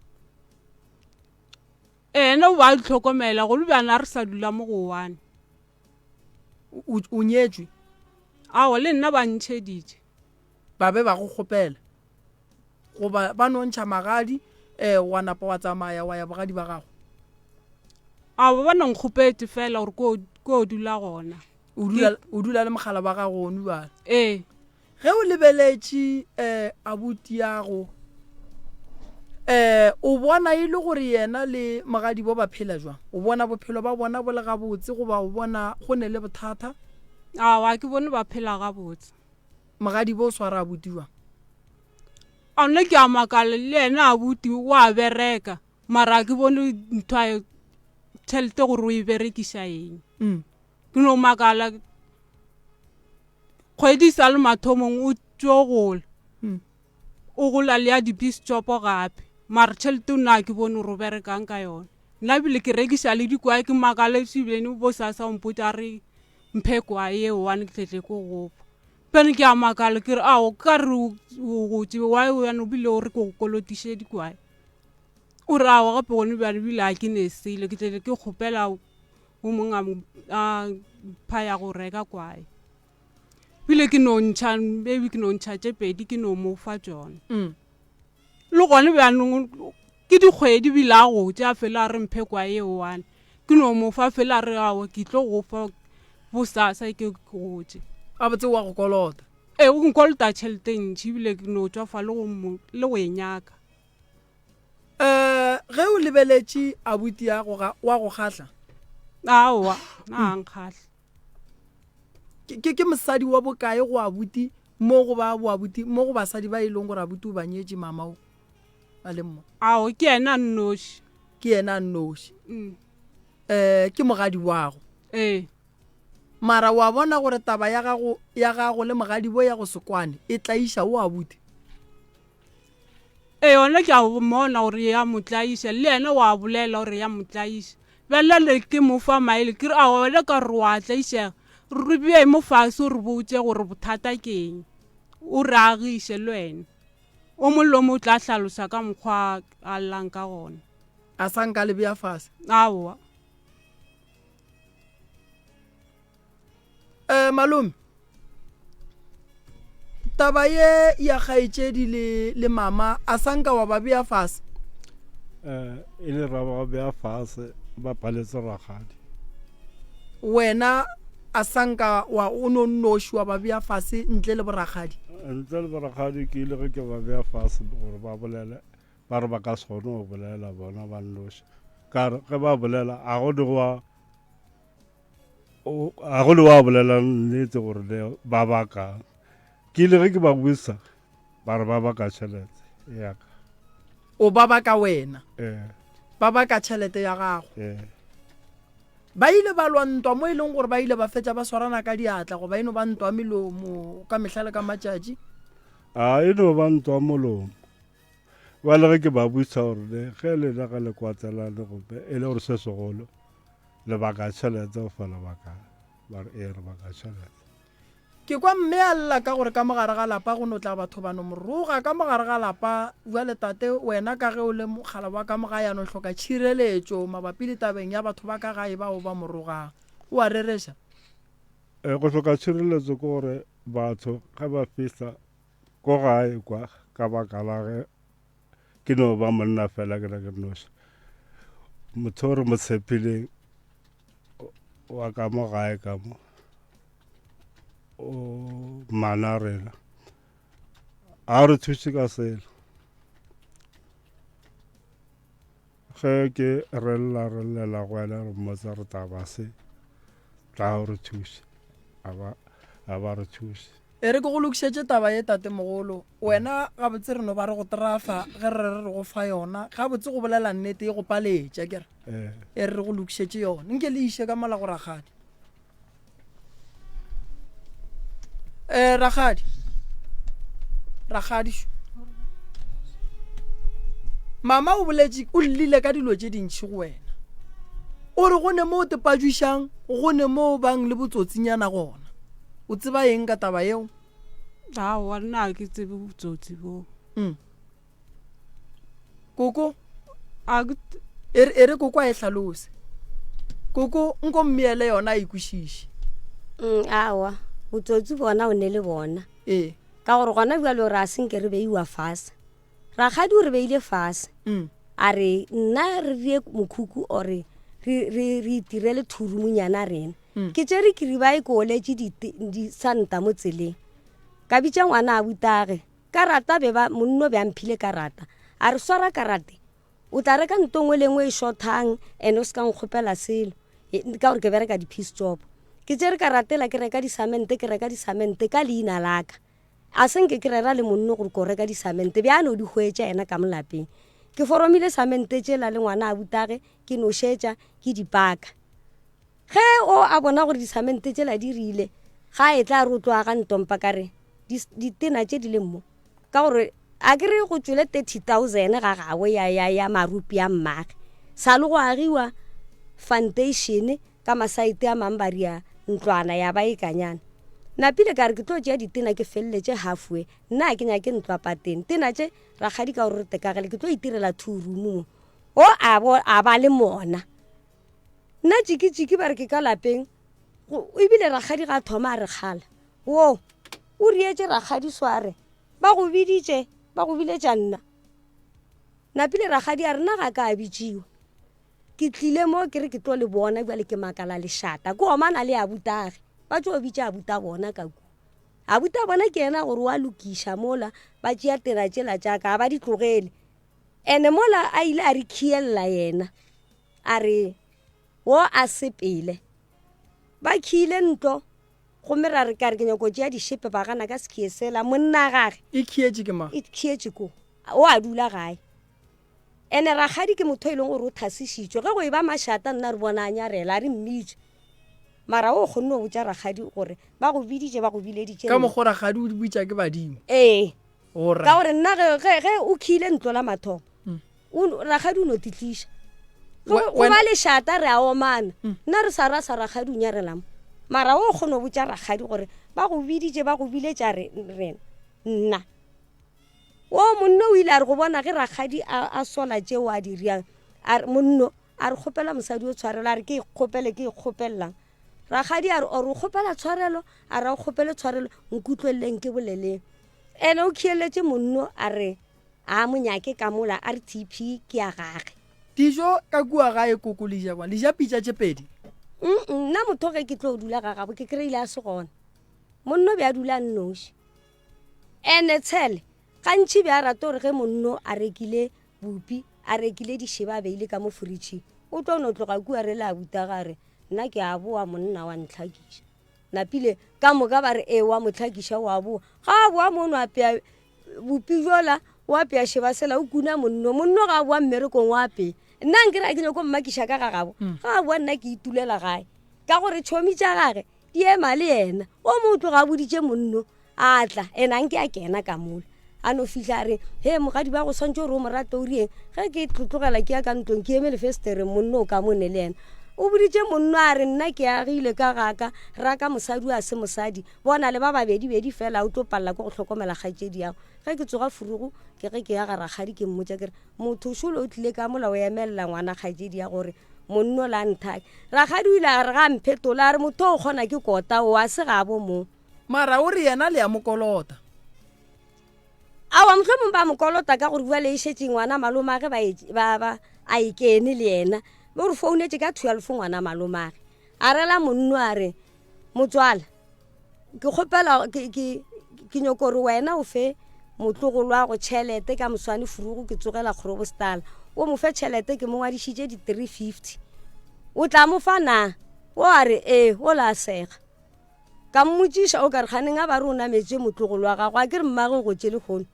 Ena o ba tlhokomela go le bjana re sa dula mo go one. O, o nyetšwe? Aowa, le nna ba ntšheditše. Ba be ba go kgopela goba ba no ntšha magadi um wa napa wa tsamaya wa ya bogadi ba gago? Aowa, ba no nkgopetše fela gore ko, ko dula gona. O dula, o dula le mogala wa gago gonu bjale? Ee. Ge o lebeletše um abutiago um o bona e le gore yena le mogadibo ba phela jwang? O bona bophelo ba bona bo le gabotse goba o bona go ne le bothata? Aowa, ke bone ba phela gabotse. Mogadibo o swara abuti jwang? A nna ke a makala le yena abuti o a bereka mara ga ke bone ntho a tšhelete gore o e berekiša eng. Mm. Ke no makala kgwedi e sa le mathomong o tšo gola mm. o gola le ya dibistopo gape mara tšhelete o nna ke bone gore o berekang ka yone nna bile ke rekiša le dikwae ke makale sebene bo sa sa mpotsa re mphe kwae ye one ke tletle ko gopa pene ke a makala ke re ao ka re o gotse wae wena o bile o re ke go kolotiše dikwae o re ao gape gone bjale bile a ke ne sele ke tlele ke kgopela o mongwe a a mpha ya go reka kwae bile ke no ntšha maybe ke no ntšha tše pedi ke no mo fa tšona mm. le gone bjanong ke dikgwedi bile a go tša fela a re mphe kwae e one ke no mo fa fela a re awa ke tlo go fa bosasa ke gotše gabotse wa go kolota ee o nkolota tšhelete ntšhi ebile ke no tšwa fa le go e nyaka Um ge o lebeletše abuti ya go ga wa go kgahla? Aowa, na a nkgahle. Ke, ke, ke mosadi wa bokae go abuti mo go ba boabuti mo go basadi ba e leng gore abuti o ba nyetše mama o ba leng mo? Ao, ke yena a nnoši. Ke yena a nnoši. Mm. Um ke mogadi wago. Ee. Mara wa bona gore taba ya gago ya gago le mogadibo ya go se kwane e tlaiša o abuti? Ee, yona ke a mmona gore ya mo tlaiša, le yena wa bolela gore ya mo tlaiša. Bjale le ke mo fa maele ke re aowa wena ka gore wa tlaišega, re bee mo fase o re botše gore bothata ke eng, o re agiše le wena. O mongwe le o mongwe o tla hlalosa ka mokgwa a llang ka gona. A sa nka le bea fase? Aowa. Um malome taba ye ya kgaetšedi le le mama a sa nka wa ba bea fase um e le ra ba bea fase ba paletse rakgadi wena a sa nka wa o no nnoši wa ba bea fase ntle le borakgadi ntle le borakgadi ke ile ge ke ba bea fase gore ba bolele ba re ba ka se kgone go bolela bona ba nnoši ka re ge ba bolela a go di wa a go le wa bolela nnete gore le ba baka ke ile ge ke ba buisa ba re ba baka tšhelete ya ka o ba baka wena ee ba baka tšhelete ya gago ee ba ile ba lwa ntwa mo e leng gore ba ile ba fetša ba swarana ka diatla goba e no ba ntwa melomo ka mehla le ka matšatši a e no ba ntwa molomo Bjale ge ke ba botša gore le ge lena ge le kwatelane gomme e le gore se segolo le baka tšhelete gofa lebaka ba re ee re baka tšhelete. Ke kwa mme a lla ka gore ka mo gare ga lapa go no tla batho ba no mo roga ka mo gare ga lapa. Bjale tate, wena ka ge o le mokgala wa ka mo gae a no hloka tšhireletšo mabapi le tabeng ya batho ba ka gae bao ba mo rogang. O a rereša? E, go hloka tšhireletšo ke gore batho ge ba fihla ko gae kwa ka baka la ge ke no ba monna fela ke le ke noši, motho o re mo tshepileng wa ka mo gae ka mo o mana rena a re thuše ka selo. Ge ke re lla re llela go wena re mmotsa re taba se tla o re thuše a ba a ba re thuše. E re ke go lokišetše taba ye tatemogolo. Wena gabotse re no ba re go trafa ge re re re go fa yona. Gabotse go bolela nnete e go paletše akere. Ee. E re re go lokišetše yona. Nke le iše ka mola go rakgadi. Eh rakgadi. Rakgadi šo. Mama o boletše o llile ka dilo tše dintši go wena. O re go ne mo o tepajwišang, go ne mo o bang le botsotsinyana gona. O tseba eng ka taba yeo? Aowa nna ga ke tsebe botsotsi boo. Mm. Koko A ke e re e re koko a e hlalose. Koko nko mmeele yona a e kwešiše. Mm, aowa botsotsi bona o ne le bona. Ee. Ka gore gona bjalo re a senke re beiwa fase. Rakgadi o re beile fase. Mm. A re nna re rie mokhukhu or re re re itirele thurumunyana rena. Mm. Ke tšere kiriba e ke oletše disanta mo tseleng. Ka bitša ngwana a butage. Karata be ba monno be a mphile karata. A re swara karate. O tla reka nto nngwe le nngwe e shothang and o se ka nkgopela selo. E, ka gore ke bereka di-piece job. Ke tšere karata ela ke reka disamente ke reka disamente ka leina la ka. A se nke ke rera le monno gore ko reka disamente be a no di hwetša yena ka mo lapeng. Ke foromile samente tšela le ngwana a butage ke nošetša ke di paka. Ge o a bona gore disamente tšela di rile ga a etla a re o tlo aga ntompa ka re ditena tše di leng mo ka gore a ke re go tšwele 30,000 ga gagwe ya, ya, ya marupi a mmage sa le go agiwa foundation ka masaete a mang ba ria ntlwana ya ba e kanyana napile ka re ke tlo tšea ditena ke feleletše halfway nna a ke nyake ntlo a pateng tena tše rakgadi ka gore re tekagele ke tlo itirela two room mo o a bo a ba le mona nna tšikitšiki ba re ke ka lapeng ebile rakgadi ga thoma a re kgala wo o rietše rakgadi sware ba go biditše ba go biletša nna napile rakgadi a rena ga ka a bitšiwa ke tlile mo ke re ke tlo le bona bjale ke makala lešata ke omana le abutage ba tlo bitša abuta bona ka kua abuta bona ke yena gore wa lokiša mola ba tšea tena tšela tša ka ba di tlogele ene mola a ile a re khielela yena a re wo a sepele ba khiile ntlo gomme ra re ka re ke nyako tšea dišepe ba gana ka sekhie sela monna gage e khietše ke mang e khietše ko o a dula gae ene rakgadi ke motho e leng gore o thasišitšwe ge go e ba mašata nna re bona a nyarela a re mmitše mara o kgonne go botša rakgadi gore ba go biditše ba go bileditše ka mokgwa rakgadi o bitša ke badimo ee gore ka gore nna ge o khiile ntlo la mathomo mm. rakgadi o no titliša go ba lešata re a omana mm. nna re sa ra sa rakgadi o nyarelamo mara o kgone go botša rakgadi gore ba go biditše ba go biletša rena nna o monno o ile a re go bona ge rakgadi a sola tšeo a di riang a re monno a re kgopela mosadi o tshwarelo a re ke ikgopele ke ikgopelelang rakgadi a re or o kgopela tshwarelo a re a o kgopele tshwarelo nkutlweleleng ke boleleng ene o khieletše monno a re a mo nyake ka mola a re tp ke ya gage dijo ka kua gae koko le ja le ja pitša tše pedi nna motho ge ke tlo dula ga gabo ke kry-ile a se gona monno be a dula a nnoši ene tshele gantši be a rata gore ge monno a rekile bupi a rekile dišeba a beile ka mo fridging o tlo no tloga kua re le a buta gare nna ke a boa monna wa ntlhakiša napile ka moka ba re ee wa motlhakiša wa boa ga a boa mono apea bupi jola o apea šeba sela o kuna monno monno ga a boa mmerekong o apea nna nke re a ke nyako mmakiša ka ga gabo mm. ga a boa nna ke itulela gae ka gore tšhomi tša gage di ema le yena o mo o tloga a boditše monno a tla ena nke a kena ka mola a no fihla a re he mogadi ba go swantse gore o morate o rieng ge ke tlotlogela ke ya ka ntlong ke eme lefestereng monno o ka mone le yena. O boditše monno a re, Nna ke agile ka ga ka, raka mosadi a se mosadi, bona le ba babedi-bedi fela, o tlo palela ke go hlokomela kgaetšedi yago. Ge ke tsoga furugu, ke ge ke ya ga rakgadi ke mmotša ke re, Motho šole o tlile ka mola o emelela ngwana kgaetšedi ya gore monno la nthake. Rakgadi o ile a re ga a mphetola a re, Motho o kgona ke kota o, a se gabo mo. Mara o re yena le ya mo kolota. Aowa, mohlomong ba mo kolota ka gore bjale e šetše ngwana malomage ba e, ba, ba, a e kene le yena. O re founetše ka 12 ngwana malomage. A rela monno a re, motswala, ke kgopela, ke, ke, ke nyoko gore wena o fe motlogolo wa go tšhelete ka moswane furugu ke tsogela kgorobostala. O mo fe tšhelete ke mo ngwadišitše di 350. O tla mo fa na? O a re, ee, o la sega. Ka mmotšiša, o ka re kganeng a ba re o nametše motlogolo wa gago, a ke re mmagwe o gotše lehono.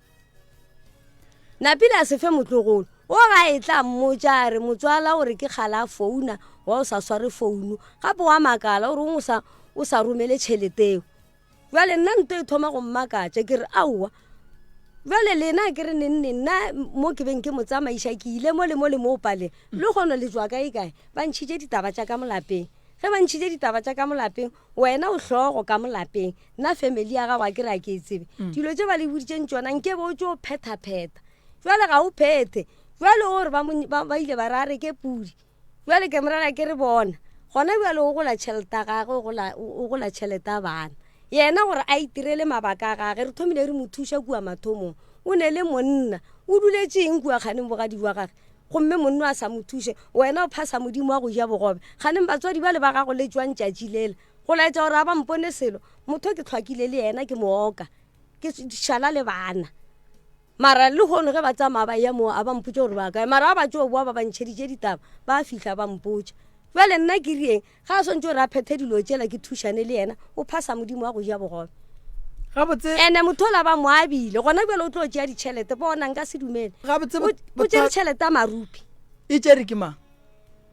Napile a se fe motlogolo. O ga e tla mmotša a re motswala o re ke kgale a founa wa o sa sware founu. Gape wa makala o re o sa o sa romele tšhelete eo. Bjale nna nto e thoma go mmakatša ke re aowa. Bjale lena ke re neng neng nna mo ke beng ke mo tsamaiša ke ile mo le mo le mo paleng. Le kgono le tšwa kae kae ba ntšhitše ditaba tša ka mo lapeng. Ge ba ntšhitše ditaba tša ka mo lapeng, wena o hlogo ka mo lapeng, nna family ya gago a ke re a ke e tsebe. Mm. Dilo tše ba le boditšeng tšona nke be o tšo phetha-phetha. Jwale ga o phethe. Jwale o re ba, ba, ba ile ba re a reke pudi. Jwale ke morela ke re bona. Gona bjale o gola tšhelete ya gagwe, o gola, o gola tšhelete ya bana. Yena gore a itirele mabaka a gage, re thomile re mo thuša kua mathomong. O ne le monna. O duletše eng kua kganeng bogadi bja gage? Gomme monna a sa mo thuše, wena o phasa Modimo wa go ja bogobe. Kganeng batswadi bale ba gago le tšwang tšatši lela? Go laetša gore ga ba mpone selo. Motho ke hlwakile le yena ke mo oka, ke šala le bana. Mara lehono ge ba tsamaya ba eya moo a ba mpotše gore ba kae. Mara ga ba tšo boa ba ba ntšheditše ditaba, ba fihla ba mpotša. Bjale nna ke rieng? Ga a swantše gore a phethe dilo tšela ke thušane le yena, o phasa Modimo wa go ja bogobe. Gabotse. Ene motho ola ba mo abile, gona bjale o tlo tšea ditšhelete, bona nka se dumele. Gabotse O tšere tšhelete ya marupi. E tšere ke mang?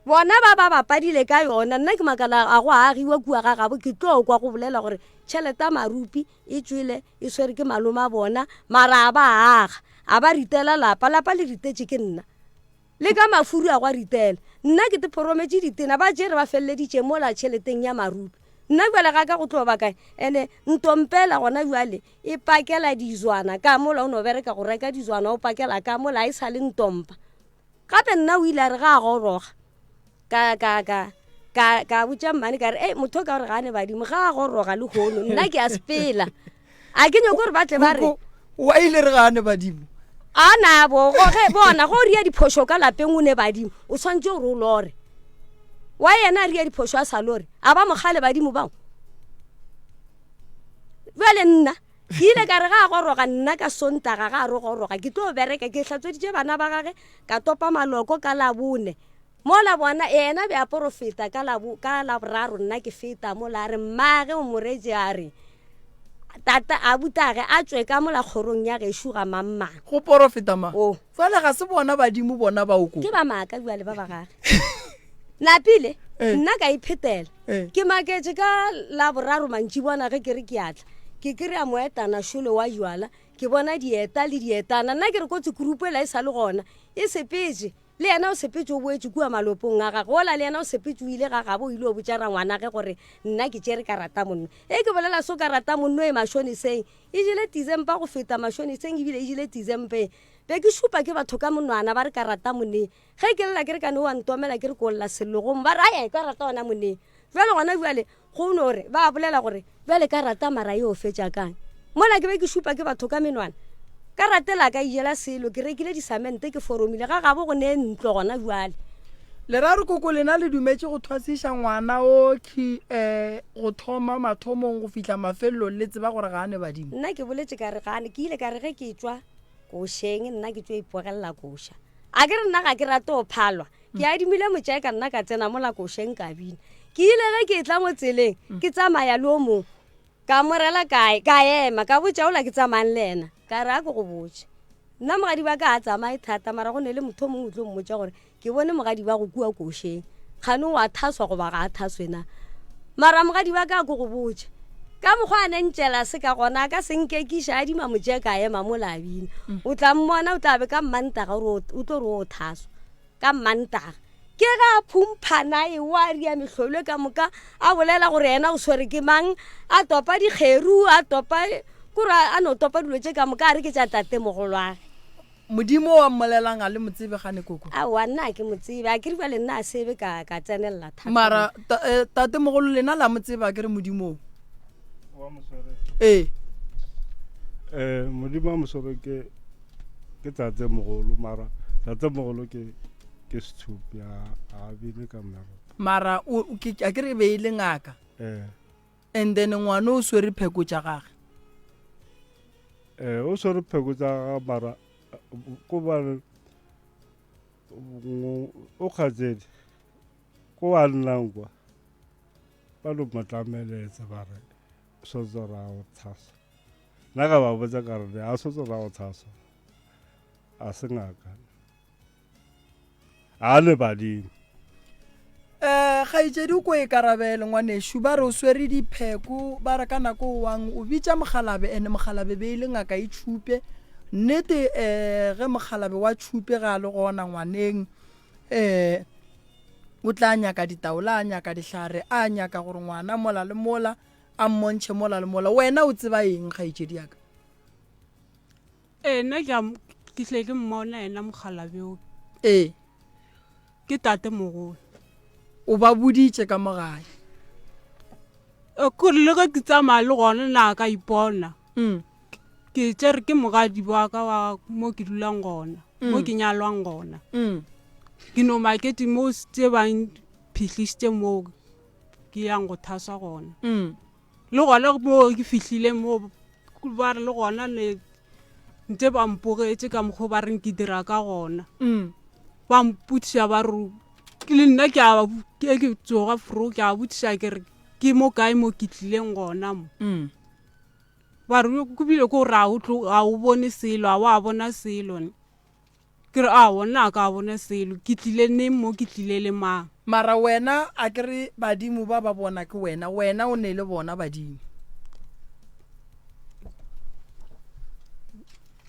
Bona ba ba bapadile ka yona, nna ke makala a go agiwa kua ga gabo, ke tlo kwa go bolela gore tšhelete ya marupi e tšwele e swere ke malome a bona, mara a ba aga, a ba ritela lapa, lapa le ritetše ke nna. Le ka mafuru a gwa ritela. Nna ke te phorometše ditena, ba tšere ba feleleditše mola tšheleteng ya marupi. Nna bjale ga ka go tlo ba kae? Ene ntompela gona bjale e pakela dizwana ka mola o no bereka go reka dizwana o pakela ka mola a e sa le ntompa. Gape nna o ile a re ga a goroga ka ka ka ka ka botša mmane ka re ei motho o ka gore ga a ne badimo ga a goroga lehono nna ke a sepela. A ke nyoko gore ba tle ba re. Wa ile re gane badimo. A na bo go ge bona go ria diphošo ka lapeng o ne badimo o swantse gore o lore. Wa yena a ria diphošo a sa lore a ba mogale badimo bao. Bjale nna ke ile ka re ga a goroga nna ka sontaga ga a re goroga ke tlo bereka ke hlatsweditše bana ba gage ka topa maloko ka labone Mola bona, yena be a porofeta ka la, ka Laboraro, nna ke feta mola, a re, Mmage o mo retše a re, Tata, abutage a tšwe ka mola kgorong ya gešo ga mang-mang. Go porofeta mang? O. Fale ga se bona badimo bona bao ko. Ke ba maaka bjale ba ba gage. Napile, Eh. nna ka iphetela. Eh. Ke maketše ka Laboraro mantšibona ge ke re ke a tla, ke kry-a moetana šole wa jwala, ke bona dieta le dietana. Nna ke re kotsi kurupu ela e sa le gona, e sepetše. Le yena o sepetše o boetše kua malopong a gagwe. Wola le yena o sepetše o ile ga gabo o ile o botša rangwanage gore nna ke tšere karata monno. E ke bolela so karata monno e mašoniseng e jele Tizempa go feta mašoniseng ebile e jele Tizempeng. Be ke šupa ke batho ka monwana ba re karata moneng. Ge ke lla ke re kane o a ntomela ke re ko lla sellogong ba re ae karata gona moneng. Bjale gona bjale Go no re, ba bolela gore, Bjale ka rata mara yo fetša kang? Mola ke be ke šupa ke batho ka menwana. Ka rate la ka ijela selo, ke rekile disamente ke foromile, ga gabo go ne ntlo gona bjale. Le ra re koko lena le dumetše go thwasiša ngwana o khi eh go thoma mathomong go fihla mafelelong le tseba gore ga a ne badimo? Nna ke boletše ka re ga a ne, ke ile ka re ge ke tšwa košeng nna ke tšo ipogelela koša. A ke re nna ga ke rate go phalwa, Ke adimile motšae ka nna ka tsena mola košeng ka bina. Ke ile ge ke etla mo tseleng ke tsamaya le o mongwe ka mo rela kae ka ema ka botša ola ke tsamayang le yena ka re a ke go botše nna mogadi ba ka a tsamaye thata mara go ne le motho o mongwe o tlo mmotša gore ke bone mogadi ba go kua košeng kgane o a thaswa goba ga a thaswe na mara mogadi ba ka a ko go botše ka mokgwa a ne ntšela se ka gona a ka se nkekiša adima motšee ka ema mola a bina o tla mmona o tla be ka mmantaga o tlo re o thaswa ka Mmantaga. Ke ge a phumphana e wa ria mehlolo ka moka a bolela gore yena o swere ke mang, a topa dikgeru, a topa kore a no topa dilo tše ka moka a re ke tša tatemogolwage. Modimo o a mmolelang a le mo tsebe gane koko? Aowa nna a ke mo tsebe, a ke re bjale nna a sebe ka ka tsenelela thata. Mara ta, eh, tatemogolo lena la mo tseba a ke re Modimo o? Wa moswere. Ee. Eh, Modimo wa moswere ke ke tatemogolo mara tatemogolo ke ke sethupi a a bine ka mmeropa. Mara o ke a ke re e be e le ngaka. Eh. And then ngwana o swere pheko tša gage. Eh, o swere pheko tša gage mara ko ba o kgatsedi ko a nnang kwa ba no mo tlameletsa ba re swantse ra go tshasa nna ka ba botsa ka re a swantse ra go tshasa a se ngaka a le badimo um kgaetšedi o ko e karabele ngwanešu ba re o swere dipheko ba re ka nako o wang o bitša mogalabe ene mogalabe be e le ngaka e tšhupe nnete um ge mogalabe wa tšhupe ga a le gona ngwaneng um o tla nyaka ditaola a nyaka dihlare a nyaka gore ngwana mola le mola a mmontšhe mola le mola wena o tseba eng kgaetšedi yaka Ee, nna ke a ke hle ke mmona yena mokgalabje o. Ee. Ke tate mogolo. O ba boditše ka mo gae. E, kore le ge ke tsamaya le gona na ka ipona. Mm. Ke tšere ke mogadi wa ka wa mo ke dulang gona, mo mm. ke nyalwang gona. Mm. Ke no makete mo tše bang phihlišitše mo ke yang go thaswa gona. Mm. Le gona mo ke fihlile mo ba re le gona ne ntse ba mpogetše ka mokgwa ba reng ke dira ka gona mm. ba mpotšiša ba re le nna ke a ke ke tsoga fro ke a botšiša ke re ke mo kae mo ke tlileng gona mo mm. ba re ko bile ko re ga o bone selo ga wa bona selo ne Ke re, Aowa, nna a ka bona selo. Ke tlile neng mo, ke tlile le mang? Mara wena, a ke re badimo ba ba bona ke wena, wena o ne le bona badimo.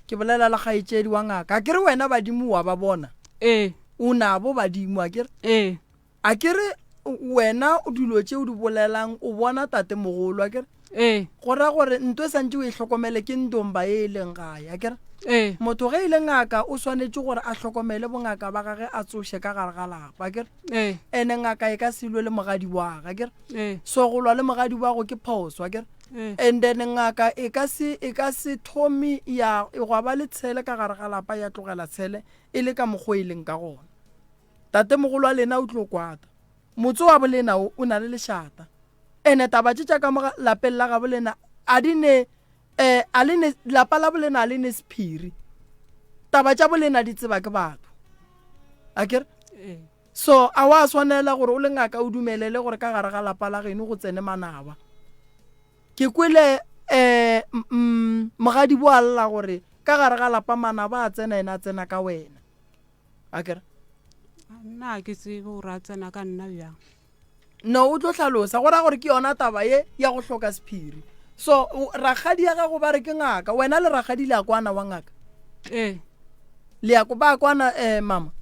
Ke bolela le kgaetšedi wa ngaka, a ke re wena badimo wa ba bona? Ee. O nabo badimo, a ke re? Ee. A ke re wena dilo tše o di bolelang o bona tatemogolo, a ke re? Ee. Go ra gore nto e santše o e hlokomele ke ndomba ye e leng gae, a ke re? Ee. Motho ge e le ngaka o swanetše gore a hlokomele bongaka ba gage a tsoše ka gare ga lapa, a ke re? Ee. Ene ngaka e ka se lwe le mogadi wa gage, a ke re? Ee. So go lwa le mogadi wa go ke phoso, a ke re? Ee. And then ngaka e ka se e ka se thome ya gwa ba le tshele ka gare ga lapa ya tlogela tshele e le ka mokgo e leng ka gona. Tatemogolo wa lena o tlo kwata. Motse wa bolena o, o na le lešata. Ene taba tše tša ka mo lapeng la gabo lena a di ne, eh, a le ne, lapa la bolena a le ne sephiri. Taba tša bolena di tseba ke batho. A ke re? Ee. So, a wa swanela gore o le ngaka o dumelele gore ka gare ga lapa la geno go tsene manaba. Ke kwele eh, mm, mogadibo a lla gore ka gare ga lapa manaba a tsena ena a tsena ka wena. A kere? Nna ga ke tsebe gore a tsena ka nna bjang. No, o tlo hlalosa. Go ra gore ke yona taba ye ya go hloka sephiri. So, rakgadi ya gago ba re ke ngaka. Wena le rakgadi le a kwana wa ngaka? Ee. Le a ba kwana eh mama?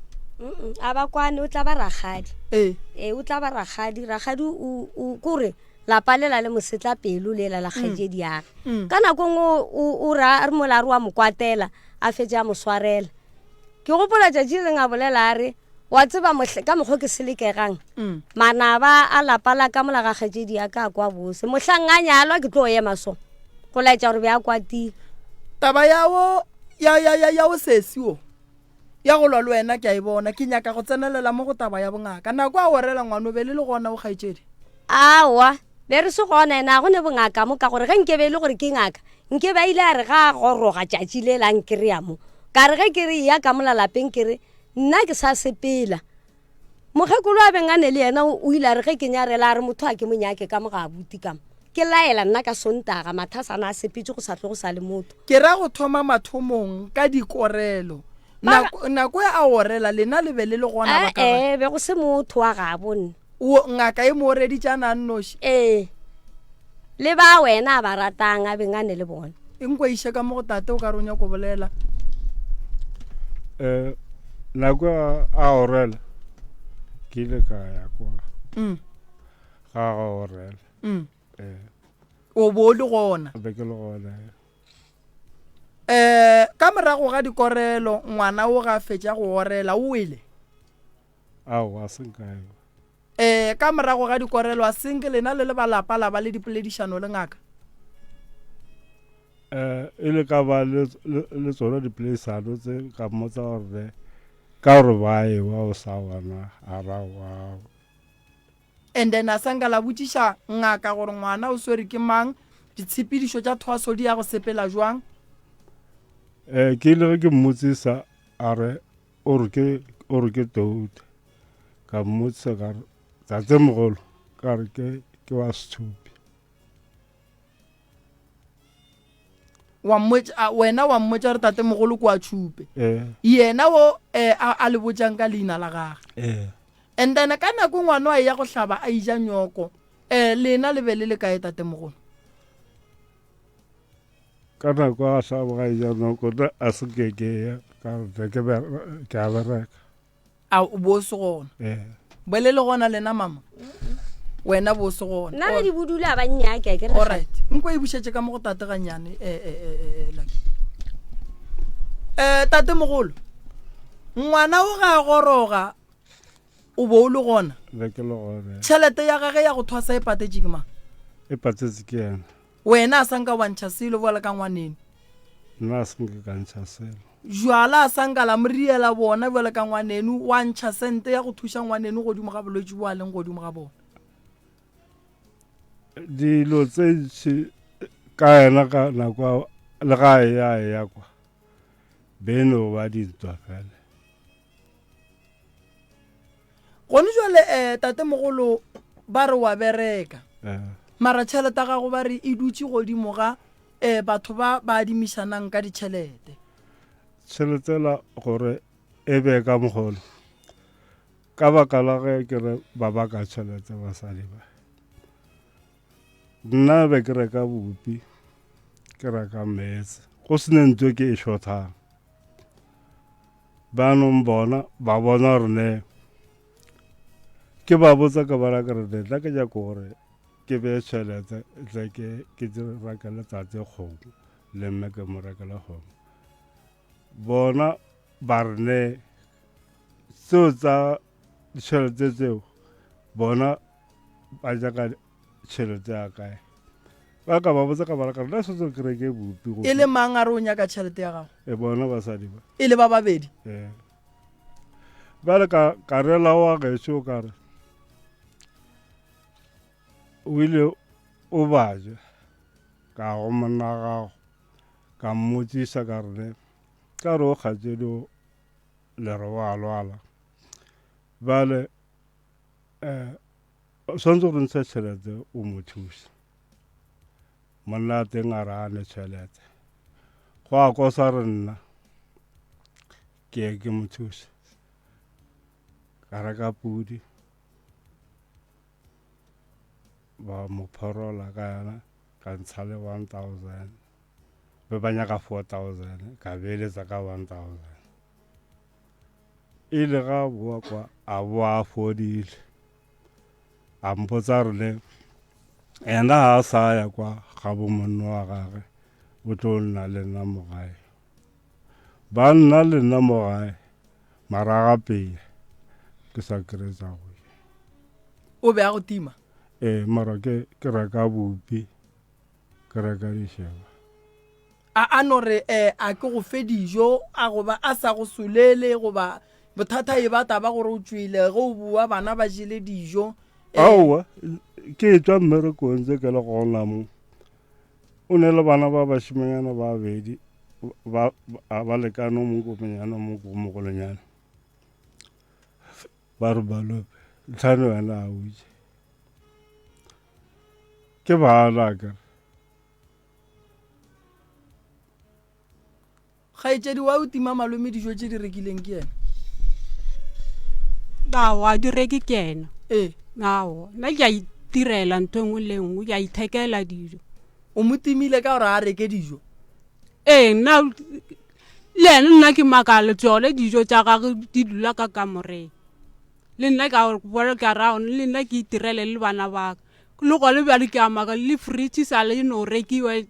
Mm a ba kwane, o tla ba rakgadi. Ee. Ee, o tla ba rakgadi. Rakgadi o o kore lapa lela le mosetla pelo lela la kgaetšedi ya gage. Ka nako nngwe o o ra re mola a re wa mo kwatela, a fetše a mo swarela. Ke gopola tšatši le leng a bolela a re, Wa tseba mohl ka mokgo ke selekegang, manaba a lapa la ka mola ga kgaetšedi ya ka a kwa bose. Mohlang a nyalwa ke tlo ema so, go laetša gore be a kwatile. Taba ya wo, ya, ya, ya, ya wo sesi wo, ya go lwa le wena ke a e bona. Ke nyaka go tsenelela mo go taba ya bongaka. Nako a orela ngwana o be le le gona o kgaetšedi? Aowa, be re se gona. Ene a go ne bongaka mo ka gore ge nke be e le gore ke ngaka, Nke be a ile a re ga a goroga tšatši le la nkreya mo, ka re ge ke re eya ka mola lapeng ke re, Nna ke sa sepela. Mokgekolo a beng a ne le yena o ile a re ge ke nyarela a re motho a ke mo nyake ka mo ga abuti ka mo. Ke laela nna ka Sontaga mathasana a sepetše go sa tlo go sa le motho. Ke ra go thoma mathomong ka dikorelo. Nako, nako e a orela lena le be le le gona ba ka gae? E-e, be go se motho wa gabo nna. O, ngaka e mo oreditše a na a nnoši? Ee. Le ba wena a ba ratang a beng a ne le bona. E nkwa iše ka mo go tate o ka re o nyako bolela. Eh, nako a, a orela. Ke ile ka ya kwa Mm. ga ga orela. Mm. Eh. O bo o le gona. Be ke le gona. Eh, ka morago ga dikorelo ngwana o ga fetša go orela o wele? Aowa, a se nka ewa. Eh, ka morago ga dikorelo a senke lena le le ba lapa la ba le dipoledišano le ngaka? Eh, e le ka ba le, le, le tsona dipoledišano tse ka mmotsa gore ka gore ba ewa o sa bona a ra wa. And then a sanka la botšiša ngaka gore ngwana o swere ke mang, ditshepedišo tša thwaso di ya go sepela jwang? Eh, ke ile ge ke mmotsisa a re o re ke o re ke toute. Ka mmotsisa ka re tatemogolo ka re ke ke wa sethupi. Wa mmotša a wena wa mmotša gore tatemogolo ke wa tšhupe. Eh. Yena wo eh, a, a le botšang ka leina la gage. Eh. And then ka nako ngwana a eya go hlaba a ija nyoko, eh, lena le be le le kae tatemogolo? Ka nako a hlaba ga ija nyoko nna a se ke ke ya ka re ke ke a bereka. A o bo se gona? Eh. Bo le le gona lena mama? Wena bo se gona. Nna ge di budule a ba nnyake a ke re. All right. Nko e bušetše ka mo go tate ganyane eh eh eh eh, eh Lucky. Eh tate mogolo. Ngwana o ga a goroga O bo o le gona? Be ke le gona. Tšhelete ya gage ya go thwasa e patetše ke mang? E patetše ke yena. Wena a sa nka wa ntšha selo bjalo ka ngwaneno? Nna a se nke ka ntšha selo. Jwala a sa nka la mo riela bona bjalo ka ngwaneno, wa ntšha sente ya go thuša ngwaneno godimo ga bolwetši bo a leng godimo ga bona? Dilo tse ntši ka yena ka nako le ga a eya a eya kwa, be no ba dintwa fela. Gone jwale um tatemogolo ba re wa bereka Eh. mara tšhelete ya gago ba re e dutše godimo ga um batho ba ba adimišanang ka ditšhelete. Tšhelete la gore e be ka mogolo ka baka la ge ke re ba baka tšhelete basadi ba. Nna be ke reka bupi, ke reka meetse, go se ne ntho e ke e shothang. Banong bona ba bona gore ne ke ba botsa ka bara ke re ne tla ke nyako gore ke beye tšhelete tle ke ke rekele tate kgomo le mme ke mo rekele kgomo. Bona ba re ne tseo tsa ditšhelete tseo bona ba nyaka tšhelete ya kae. Ba ka ba botsa ka bara ka re nna setse ke reke bupi go. E le mang a re o nyaka tšhelete ya gago? E bona basadi ba. E le ba babedi? Ee. Bjale ka ka rela wa gešo ka re o ile o baja ka go monna gago ka mmotsisa ka re ne ka re o kgatsedi o le re wa lwala bjale um O swanetše gore ntshe tšhelete o mo thuse. Monna a teng a re a ne tšhelete. Go a kosa re nna ke ye ke mo thuse. Ka reka pudi ba mo phorola ka yona ka ntsha le 1000 be ba nyaka 4000 ka beeletsa ka 1000. E ile ga a boa kwa a boa a fodile a mpotsa gore le yena ga a sa ya kwa ga bo monna wa gage o tlo nna le nna mo gae. Ba nna le nna mo gae mara ga pele ke sa kry-e tsa go ja. O be a go tima? Ee, mara ke ke reka bupi ke reka dišeba. A a no re, E, a ke go fe dijo, a goba a sa go solele, goba bothata e ba taba gore o tšwele, ge o boa bana ba jele dijo. E. Aowa, ke etšwa mmerekong tse ke le gona mo. O ne le bana ba bašemanyana ba babedi, ba, ba, ba lekane, o mongwe ke o monyane, o mongwe ke o mogolonyana. Ba re balope, ntlhane wena a o je. Ke bana akere. Kgaetšedi wa o tima malome dijo tše di rekileng ke yena? Aowa, di reke ke yena. Ee. Aowa, nna ke a itirela ntho e nngwe le e nngwe, ke a ithekela dijo. O mo timile ka gore a reke dijo? Ee, nna le yena nna ke makala tsone dijo tša gage di dula ka kamoreng. Le nna ka bona ka ra le nna ke itirele le bana ba ka. Le gona bjale ke a maka le fridge sa le no rekiwa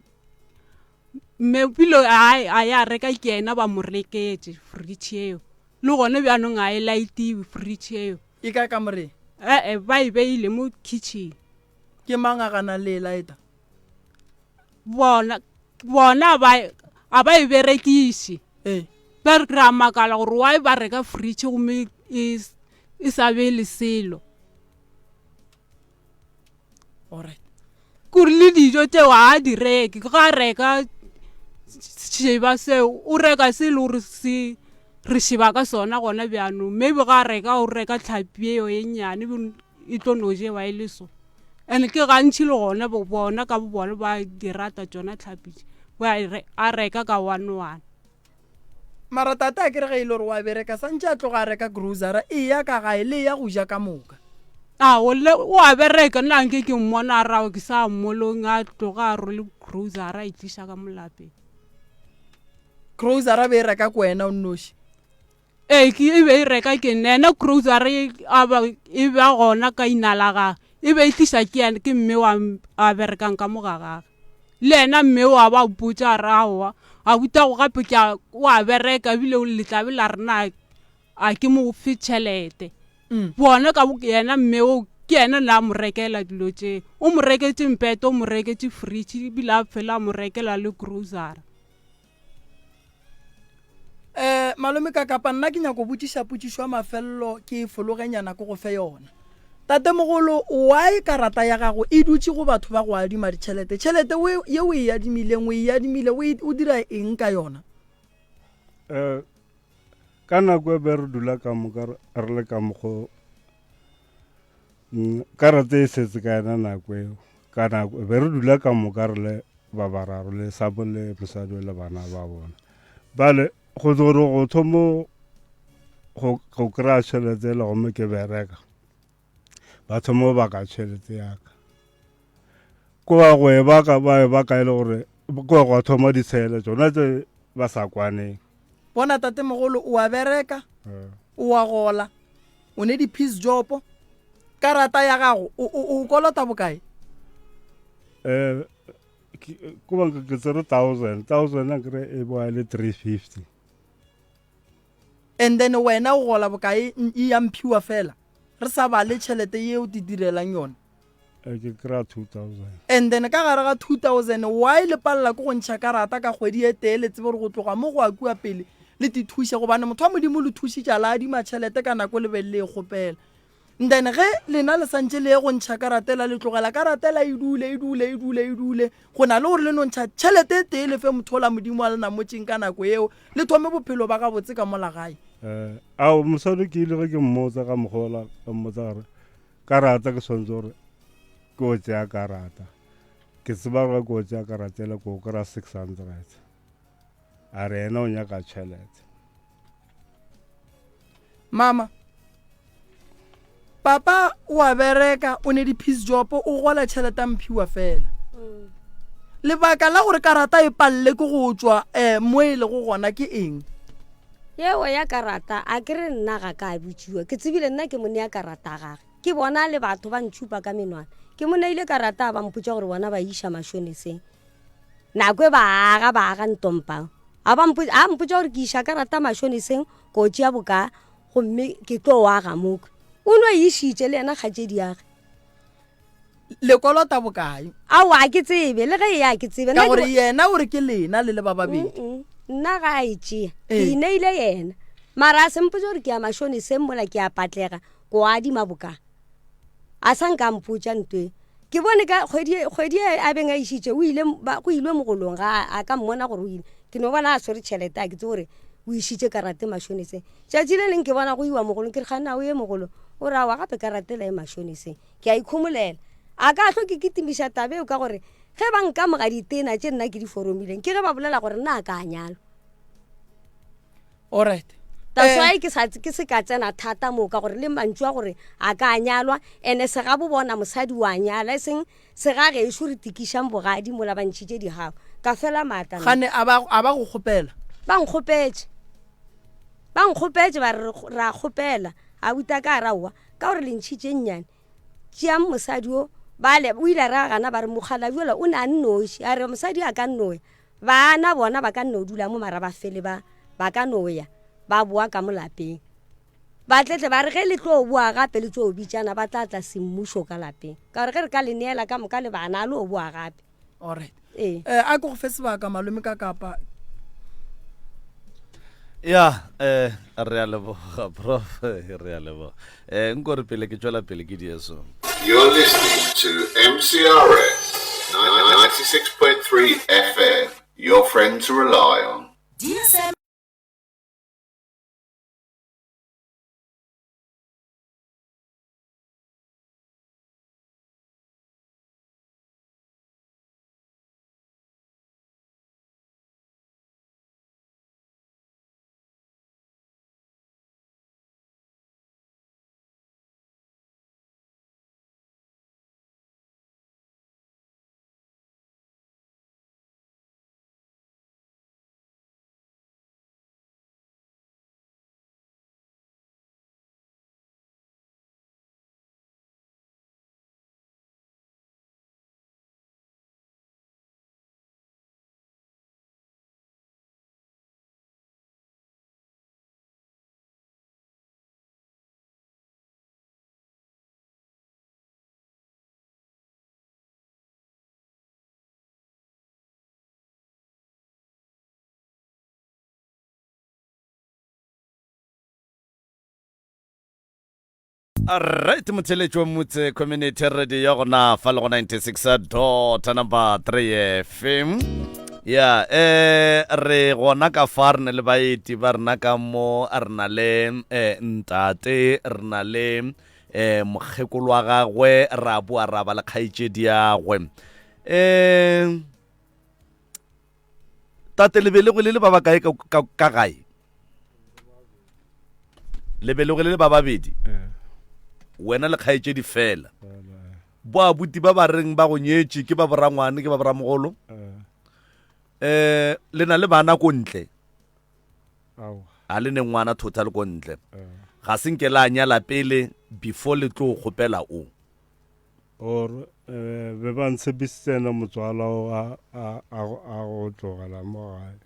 mme pilo a ya reka ke yena ba mo reketše fridge eo. Le gona bjanong a e laetiwe fridge eo. E ka kamoreng? Ee, ba e beile mo kitchen. Ke mang a ganang le e laeta? Bona, bona ba a ba e berekiše. Ee. Ba re a makala gore why ba reka fridge gomme e, e sa be le selo. Alright. Kore le dijo tšeo ga a di reke, ga a reka šeba seo, o reka se e le gore se re šeba ka sona gona bjanong. Maybe ga a reka o reka tlhapi eo e nnyane e tlo no jewa e le so. And ke gantši le gona bona ka bo bona ba di rata tšona tlhapi tše, ba a reka ka one one. Mara tate a kere ge e le gore wa bereka santše a tloga a reka grocery e ya ka gae le ya go ja ka moka. Ao le o a bereka nna nke ke mmona a rao ke sa mmolong a tloga a rwele grocery a e tliša ka mo lapeng. Grocery be e reka ko wena o nnoši? Ee ke e be e reka ke nna yena grocery a ba e ba gona ka ina la gage e be e tliša ke yena ke mme wa a berekang ka mo ga gage. Le yena mme o a ba botša a re aowa a butago gape ke a o a bereka ebile le tla be la re na a ke mo fe tšhelete. Bona ka yena mme o ke yena na mo rekela dilo tše. O mo reketše mpete, o mo reketše fridge ebile a fela a mo rekela le grocery. Um malome Kakapa, nna ke nyako botšiša potšišo ya mafelelo ke e fologenyana ke go fe yona. Tatemogolo, why karata ya gago e dutše go batho ba go adima ditšhelete? Tšhelete ye o e adimileng, o e adimile, o, e, o dira eng ka yona? Um ka nako e be re dula ka moka re le ka mokgo mm, karata e setse ka yona nako eo ka nako be re dula ka moka re le ba bararo le sabo le mosadi le bana ba bona bale go gore go thomo go go kry-a tšhelete le gomme ke bereka ba thoma baka tšhelete yaka ko ba go e baka ba e baka e le gore ko go thoma ditshele tsona tse ba sa kwaneng bona tatemogolo o a bereka eh. o a gola o ne di-peace job karata ya gago o kolota bokae um ko banka ke tsere thousand thousand a kry e boa le 350 and then wena o gola bokae e ya mphiwa fela re sa bale tšhelete yeo te direlang yona Eh, ke kry-a 2000 and then ka gare ga 2000 why le palela ke go ntšha karata ka kgwedi e tee le tsebe gore go tloga mo go a kua pele le te thuše gobane motho wa modimo le thušitša la adima tšhelete ka nako le be le e kgopela and then ge lena le santše le ye go ntšha karata ela le tlogela karata ela e dule e dule e dule e dule go na le gore le no ntšha tšhelete e tee le fe motho ola modimo a le namotšeng ka nako eo le thome bophelo ba gabotse ka mola gae um ao mosadi ke ile ge ke mmotsa ka mokgola ka mmotsa gore Karata ke swanetše gore ke o tšea karata ke tseba gore ke o tšea karata ele ko kry-a 600 a re yena o nyaka tšhelete mama papa o a bereka o ne di-peace job o gola tšhelete a mphiwa fela mm. lebaka la gore karata e palele ke go tswa um mo e lego gona ke eng Yeo ya karata, a ke re nna ga ka botšiwa. Ke tsebile nna ke mo nea karata gage. Ke bona le batho ba ntšhupa ka menwana. Ke mo neile karata a ba mpotša gore bona ba iša mashoneseng. Nako e ba aga ba aga ntompang. A ba mpotša a mpotša gore ke iša karata mashoneseng ko tšea boka gomme ke tlo aga moka. O no e išitše le yena kgatšedi yage. Le kolota bokae? Aowa, ga ke tsebe, le ge e ya ke tsebe. Ka gore yena o re ke lena le le ba babedi. Nna ga a e tšea, ke e neile yena. Mara a se mpotše gore ke ya mashoniseng mola ke a patlega, ko adima boka. A sa nka a mpotša nto e. Ke bone ka kgwedi kgwedi e a beng a išitše o ile go ilwe mogolong ga a ka mmona gore o ile. Ke no bona a swere tšhelete a ke tsebe gore o išitše karate mashoniseng. Tšatši le leng ke bona go iwa mogolong ke re kganna o ye mogolong o re aowa gape karate la e mashoniseng. Ke a ikhomolela. A ka hlo ke kitimiša taba eo ka gore ge ba nkamoga ditena tše nna ke di foromileng ke ge ba bolela gore nna a ka nyalwa. Alright. That's why ke sa ke se ka tsena thata moo ka gore le mantšu a gore a ka nyalwa ene segabo bona mosadi wa nyala e seng sega gešo re tikišang bogadi mola ba ntšhitše digago ka fela maatla. Gane a ba a ba go kgopela? Ba nkgopetše. Ba nkgopetše ba re ra kgopela. Abuti a ka a re aowa, ka gore le ntšhitše nnyane, tšeang mosadi o. Bale o ile a re a gana ba re mokgalabje yola o ne a nnoši, a re mosadi a ka nno ya. Bana bona ba ka nno dula mo mara ba fele ba ba ka no ya ba boa ka mo lapeng. Ba tletle ba re ge le tlo boa gape le tlo bitšana ba tla tla semmušo ka lapeng. Ka gore ge re ka le neela ka moka le bana a lo boa gape. Alright. Ee. Eh, a ke go fe sebaka malome ka kapa. Ya, eh, re a leboga prof, re a leboga. Eh, nko re pele ke tšwela pele ke dieso. You're listening to MCRS 96.3 FM, your friend to rely on. DSM. Alright, motheletši wa Motse Community Radio gona fa le go 96 dot number 3 FM. Ya, eh re gona ka fa re na le baeti ba rena ka mo re na le eh ntate, re na le eh mokgekolo wa gagwe, ra boa ra ba le kgaetšedi yagwe. Eh Tate le belegwe le le ba bakae ka, ka, ka gae? Le belegwe le le ba babedi? Eh. Wena le kgaetšedi fela. Bo abuti ba ba reng ba go nyetše ke ba borangwane ke ba boramogolo? Eh. Eh, le na le bana ko ntle? Aowa. A le ne ngwana total ko ntle. Eh. Ga se nke la nyala pele before le tlo kgopela o. Or eh, be ba ntshepisitse ena motswala o a, a, a, a go tlogela mo gae.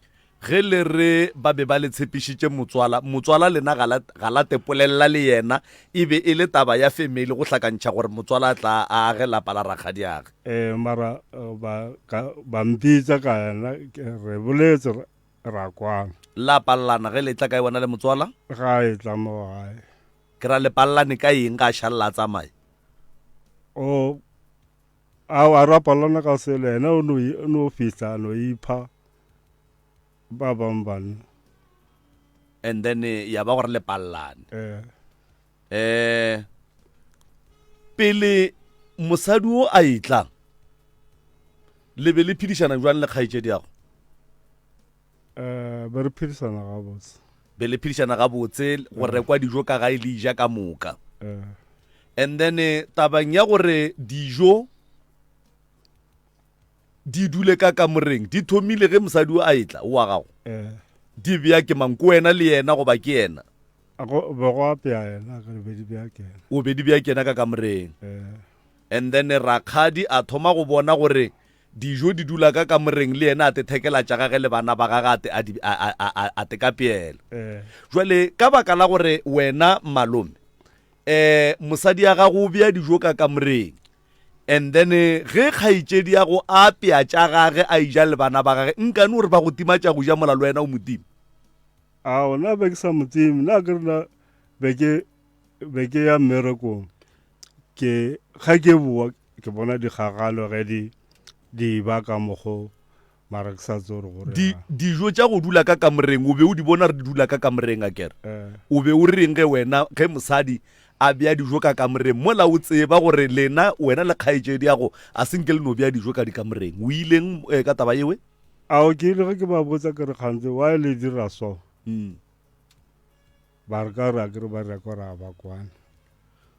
Ge le re ba be ba le tshepišitše motswala, motswala lena ga la, ga la tepolelela le yena, e be e le taba ya family go hlakantšha gore motswala a tla a age lapa la rakgadiage. Ee, mara eh, ba, ka, ba mpitsa ka yena, ke- re boletse ra, ra kwana. La palelana ge le etla kae wena le motswala? Ga a etla mo gae. Ke ra le palelane ka eng ga a šalela a tsamaye? O a a ra palelana ka selo yena o no o no fihla a no ipha ba bang banna. And then eh, ya ba gore le palelane. Eh. Eh pele mosadi o a etla le be le phedišana jwang le kgaetšedi yago? Eh, be re phedisana gabotse. Be le phedišana gabotse, go rekwa dijo ka gae le ija ka moka. Eh. And then eh, tabang ya gore dijo di dule ka kamoreng di thomile ge mosadi o a etla o wa gago. Eh. Di bea ke mang, ke wena le yena goba ke yena? Go be go apea yena, ke be di bea ke yena. O be di bea ke yena ka kamoreng. Eh. And then rakgadi a thoma go bona gore Dijo di dula ka kamoreng le yena a te thekela tša gage le bana ba gage a te a di a a a a te kapeela. Jwale ka baka la gore wena malome eh mosadi ya gago o bea dijo ka kamoreng and then ge kgaetšedi ya go a apea tša gage a ija le bana ba gage nkane o re ba go tima tša go ja mola le wena o mo tima? Ao, nna be ke sa mo time, nna ke re nna be ke be ke ya mmerekong ke ga ke boa ke bona dikgagalo ge di di ba ka mokgo mara ke sa tsore gore Di, dijo tša go dula ka kamoreng o be o di bona re di dula ka kamoreng a kere eh. o be o reng ge wena ge mosadi a bea dijo ka kamoreng mola o tseba gore lena wena le kgaetšedi ya go a se nke le no bea dijo ka dikamoreng o ileng eh, ka taba ewe Ao ke ile ge ke ba botsa ke re kgantse why le dira so mm. ba re ka re a kere ba re ka ra ba kwane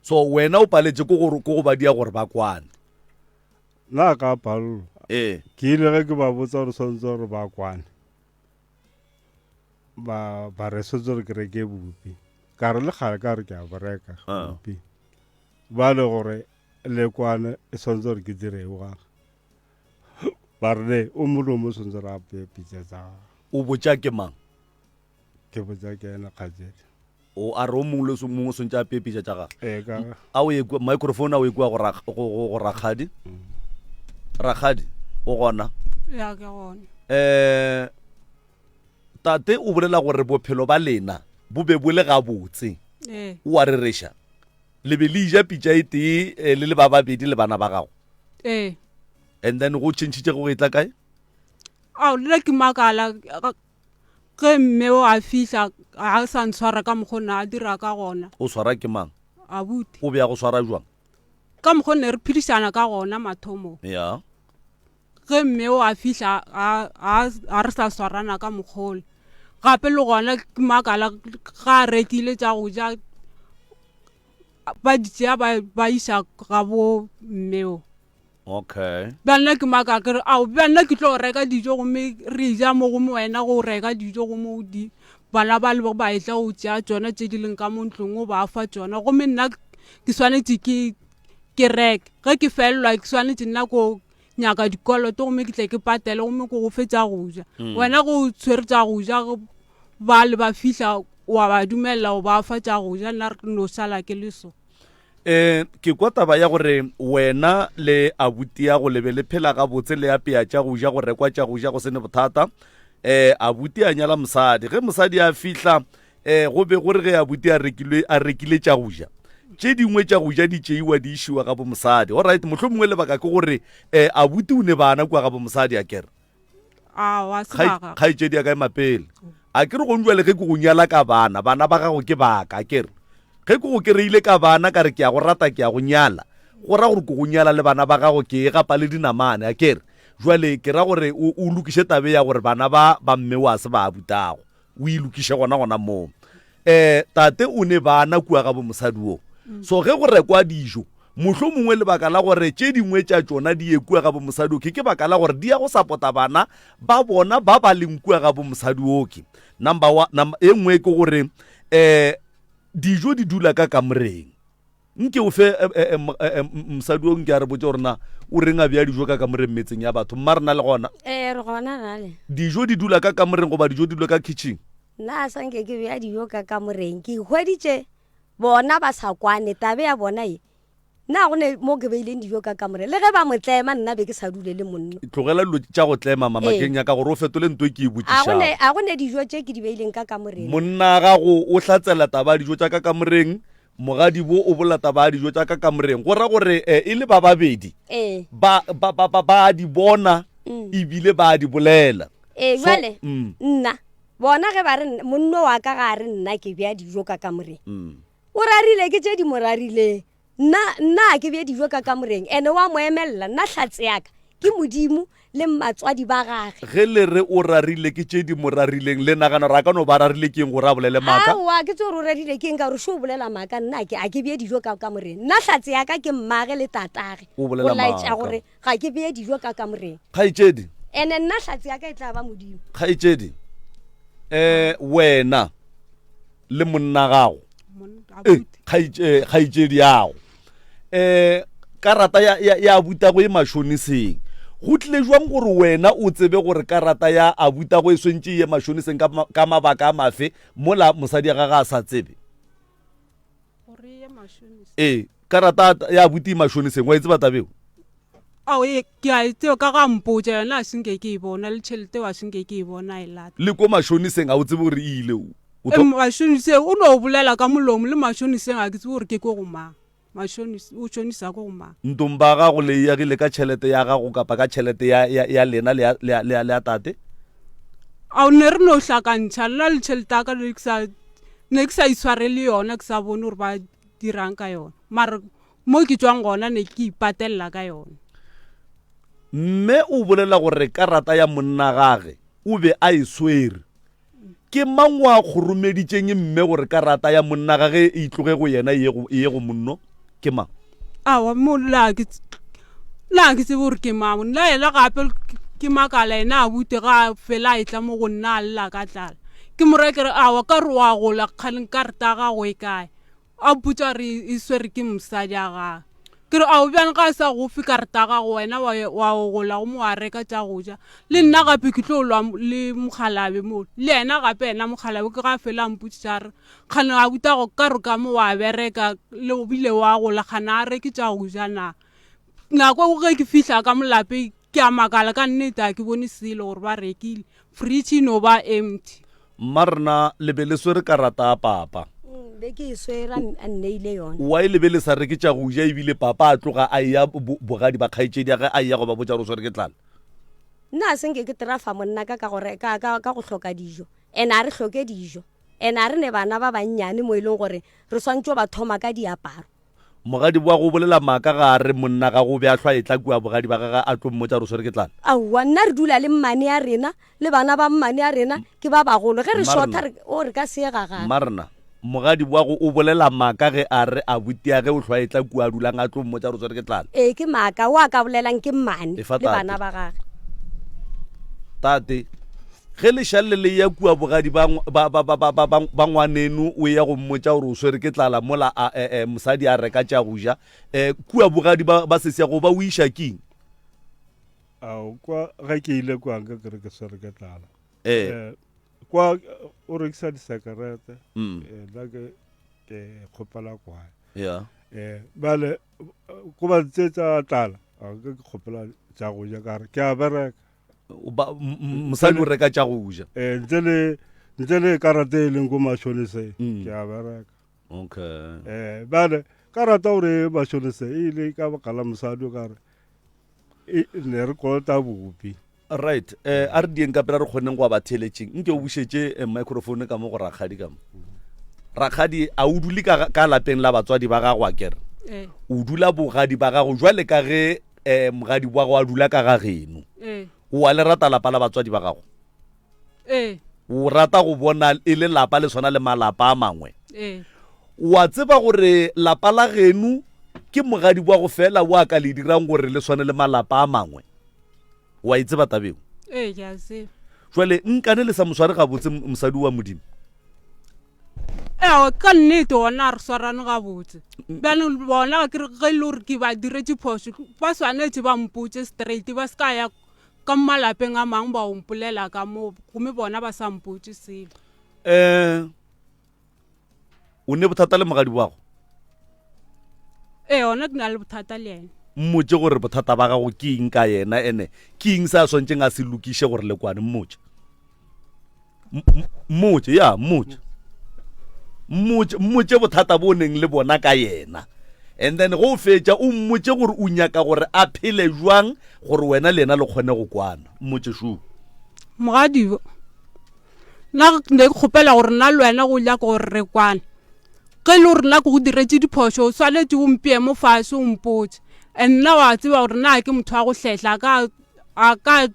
so wena o paletše ko go ko go ba dia gore ba kwane nna ka palelwa ee ke ile ge ke ba botsa gore swantse gore ba kwane ba ba re swantse gore ke reke bupi. Ka re le kgale ka re ke a bereka Ah. mpi. Ba le gore le kwane e swanetse gore ke dire eng. Ba re le o mongwe le o mongwe swanetse gore a apeye pitša tsa gagwe. O botša ke mang? Ke botša ke yena kgaetšedi. O a re o mongwe le mongwe o swantše a apeye pitša tša gagwe. Ee, ka ge. A o ye kua, microphone a o ye kua go go, go, go rakgadi. Rakgadi, o gona? Ya, ke gona. Eh, tate o bolela gore bophelo ba lena bo be bo le gabotse. Ee. O a rereša. Le be le ja pitša e tee eh, le le ba babedi le bana ba gago. Ee. And then go tšhentšhitše go etla kae? Ao, le nna ke makala ge mme o a fihla a sa ntshwara ka mokgwa o ne a dira ka gona. O swara ke mang? Abuti. O be a go swara jwang? Ka mokgwa o ne re phedišana ka gona mathomong. Ya. Ge mme o a fihla a, a, a re sa swarana ka mokgwa ole. Gape le gona ke makala ga a rekile tša go ja ba di tšea ba, ba iša ga bo mme o. Okay. Bjale nna ke maka ke re, ao, bjale nna ke tlo reka dijo gomme re ja mo gomme wena go reka dijo gomme o di bana ba le ba etla go tšea tšona tše di leng ka mo ntlong o ba fa tšona gomme nna ke swanetše ke ke reke ge ke felelwa ke swanetše nna ko nyaka dikoloto gomme ke tle ke patele gomme ke go fe tša go ja mm. wena go tshwere tša go ja ba le ba fihla wa ba dumelela o ba fa tša go ja nna re no šala ke le so Um ke kwa taba ya gore wena le abutiago le be le phela gabotse le apea tša go ja go rekwa tša go ja go se ne bothata. Um abuti a nyala mosadi ge mosadi a fihla um go be gore ge abuti a rekile a rekile tša go ja tše dingwe tša go ja di tšeiwa di išiwa ga bo mosadi. Alright mohlomongwe lebaka ke gore um abuti o ne bana kua ga bo mosadi akere. Aowa, se ba gagwe. Kgaetšedi ya ka ema pele. A ke re gong jwale ge ke go nyala ka bana, bana ba gago ke baka, a ke re? Ge ke go kereile ka bana ka re ke a go rata ke a go nyala, go ra gore ke go nyala le bana ba gago ke e gapa le dinamane, a ke re? Jwale ke ra gore o, o lokiše tabe ya gore bana ba ba mme wa se ba butago. O e lokiše gona gona moo. Um tate o ne bana kua ga bo mosadi wo. So ge go rekwa dijo, mohlomongwe lebaka la gore tše dingwe tša tšona di ye kua ga bo mosadi oke ke baka la gore di ya go sapota bana ba bona ba ba leng kua ga bo mosadi oke. Number one, number, e nngwe ke gore um dijo di dula ka kamoreng. Nke o fe eh, eh, eh, mosadi o nke a re botse gore na o reng a bea dijo ka kamoreng metseng ya batho. Mma rena le gona. Ee, re gona rale. Dijo di dula ka kamoreng goba dijo di dula ka kitchen? Nna a sa nke ke bea dijo ka kamoreng, ke hweditše bona ba sa kwane tabe ya bona ye. Nna go ne mo ke beileng dijo ka kamoreng, le ge ba mo tlema nna be ke sa dule le monno. Tlogela dilo tša go tlema mama, ke nyaka gore o fetole nto e ke e A go ne, a go ne dijo tše ke di beileng ka kamoreng. Monna gago o hlatsela taba ya dijo tša ka kamoreng, mogadibo o bolela taba ya dijo tša ka kamoreng. Go ra gore e le ba babedi Ee. ba, ba, ba, ba, ba a di bona ebile ba a di bolela. Ee, So, jwale nna bona ge ba re monno wa ka ga a re nna ke bea dijo ka kamoreng. O rarile ke tše di mo rarileng. Nna, nna a ke bee dijo ka kamoreng. Ene wa mo emelela. Nna hlatse ya ka ke Modimo le matswadi ba gage. Ge le re o rarile ke tše di mo rarileng, le nagana gore a ka no ba a rarile ke eng gore a bolele maaka? Aowa, ke tsebe gore o rarile ke eng ka gore šo o bolela maaka. Nna ke, a ke bee dijo ka kamoreng. Nna hlatse ya ka ke mmage le tatage. O bolela Go laetša maaka. gore ga ke bee dijo ka kamoreng. Kgaetšedi. Ene nna hlatse ya ka e tla ba Modimo. Kgaetšedi, um wena le monna gago eh, eh, kgaetšedi yago um karata ya, ya, ya abutago e mashoniseng go tlile jwang gore wena o tsebe gore karata ya abutago e swentše ye mashoniseng ka, ka mabaka a mafe mola mosadi ya gage a sa tsebe ee karata ya abuti e mashoniseng wa e tseba tabeo Ao, e, ke a e tseba ka ga mpotša yona a senke ke e bona le tšhelete wa senke ke e bona e lata. Le ko mashoniseng a o tsebe gore e ile o E, mashoniseng o no bolela ka molomo le mashoniseng a ke tsebe gore ke ko go mang. Mashonis o shonisa ko go mang. Ntong ba gago le e agile ka tšhelete ya gago kapa ka tšhelete ya, ya, ya lena le ya, le ya, le ya, le ya tate? Ao ne re no hlakantšha nna le tšhelete ya ka ne ke sa ne ke sa itshwarele yona ke sa bone gore ba dirang ka yona. Mara Mo ke tšwang gona ne ke ipatelela ka yona. Mme o bolela gore karata ya monna gage o be a e swere. Ke mang wa kgoromeditšeng mme gore karata ya monna gage e tloge go yena e ye go monno? Ke mang? Aowa mo nna ke nna ke tsebe gore ke mang. Nna yena gape ke makala yena abuti ga a fela a etla mo go nna a lla ka tlala. Ke mo raya ke re, Aowa, ka re wa gola kgane karata ya gago e kae? A mpotša gore e swere ke mosadi a gagwe. Ke re, Ao, bjang ga a sa go fe karata ya gago wena wa wa gola gomme wa reka tša go ja. Le nna gape ke tlo lwa le mokgalabje mo. Le yena gape yena mokgalabje ke ga a fela a mpotšiša a re, Kgane abutago ka re ka mo wa bereka le o bile wa gola kgane a reke tša go ja na? Nako ge ke fihla ka mo lapeng ke a makala ka nnete a ke bone selo gore ba rekile. Fridge e no ba empty. Mma rena le be le swere karata ya papa. Be ke e swere a nneile yona. Why le be le sa reke tša go ja ebile papa a tloga a eya bogadi ba kgaetšedi ya ge a eya go ba botša gore o swere ke tlala? Nna a se nke ke terafa monna ka ka gore ka ka ka go hloka dijo. And a re hloke dijo. And a re ne bana ba bannyane mo e leng gore re swantšo ba thoma ka diaparo. Mogadi wa go bolela maaka ga a re monna ga go be a hlwa etla kua bogadi ba gagwe a tlo mmotša gore o swere ke tlala. Aowa, nna re dula le mmane ya rena le bana ba mmane ya rena ke ba bagolo. Ge re shotha re, o re ka se ye ga gagwe. Mmarena, mogadi wa go o bolela maaka ge a re abutiage o hlwa etla kua a dulang a tlo mmotša gore o swere ke tlala. Ee, ke maaka. O a ka bolelang ke mmane Efa le bana tate. ba gagwe. Tate, Ge lešalle le eya kua bogadi ba, ba, ba, ba, ba, ba, ba, ba ngwaneno, o eya go mmotša gore o swere ke tlala mola a, e, e, mosadi a reka tša go ja. E, kua bogadi ba, ba sesiago ba o iša keng? Ao, kwa ge ke ile kwa nka ke re ke swere ke tlala. E. Eh, kwa o rekisa disekerete. Mm. Eh, nna ke ke kgopela kwae. Yeah. Eh, bale ko ba tse tsa tlala, a ke ke kgopela tša go ja ka re ke a bereka. Mosadi o reka tša go ja. Eh, ntle le ntle le karata e leng ko mashonise mm. ke a bereka. Okay. Eh, bale karata gore mashonise e ile ka baka la mosadi o ka re e, ne re kolota bopi. Right. Eh, a re dieng ka pela re kgoneng go ba theletšeng. Nke o bušetše eh, microphone ka mo go rakgadi ka mo. Rakgadi a o dule ka, ka lapeng la batswadi ba gago a kere? Eh. O dula bogadi ba gago jwale ka ge eh mogadi wa go a dula ka ga geno ee o a le rata lapa la batswadi ba gago ee o rata go bona e le lapa le swana le malapa a mangwe ee wa tseba gore lapa la geno ke mogadi wa go fela wa ka le dirang gore le swane le malapa a mangwe wa e tseba tabeo ee ke a tseba jwale nkane le sa mosware gabotse mosadi wa modimo Ewa, ka nnete gona re swarane gabotse. Bjale bona ke re ge e le gore ke ba diretše phošo, ba swanetše ba mpotše straight, ba se ka ya ka malapeng a mangwe ba o mpolela ka moo, gomme bona ba sa mpotše selo. Um o ne bothata le mogadi wa go? Ee, gona ke na le bothata le yena. Mmotše gore bothata ba gago ke eng ka yena, ene ke eng se a swantšeng a se lokiše gore le kwane, mmotše. Mmotše, ya, mmotše. Mmotše, mmotše bothata bo o neng le bona ka yena. And then go o fetša, o mmotše gore o nyaka gore a phele jwang gore wena le yena le kgone go kwana. Mmotše sure. Mogadibo, nna ne ke kgopela gore nna le wena go nyaka gore re kwane. Ge e le gore nna ke go diretše diphošo, o swanetše o mpee mo fase o mpotše. And nna wa tseba gore nna ke motho wa go hlehla, a ka, a ka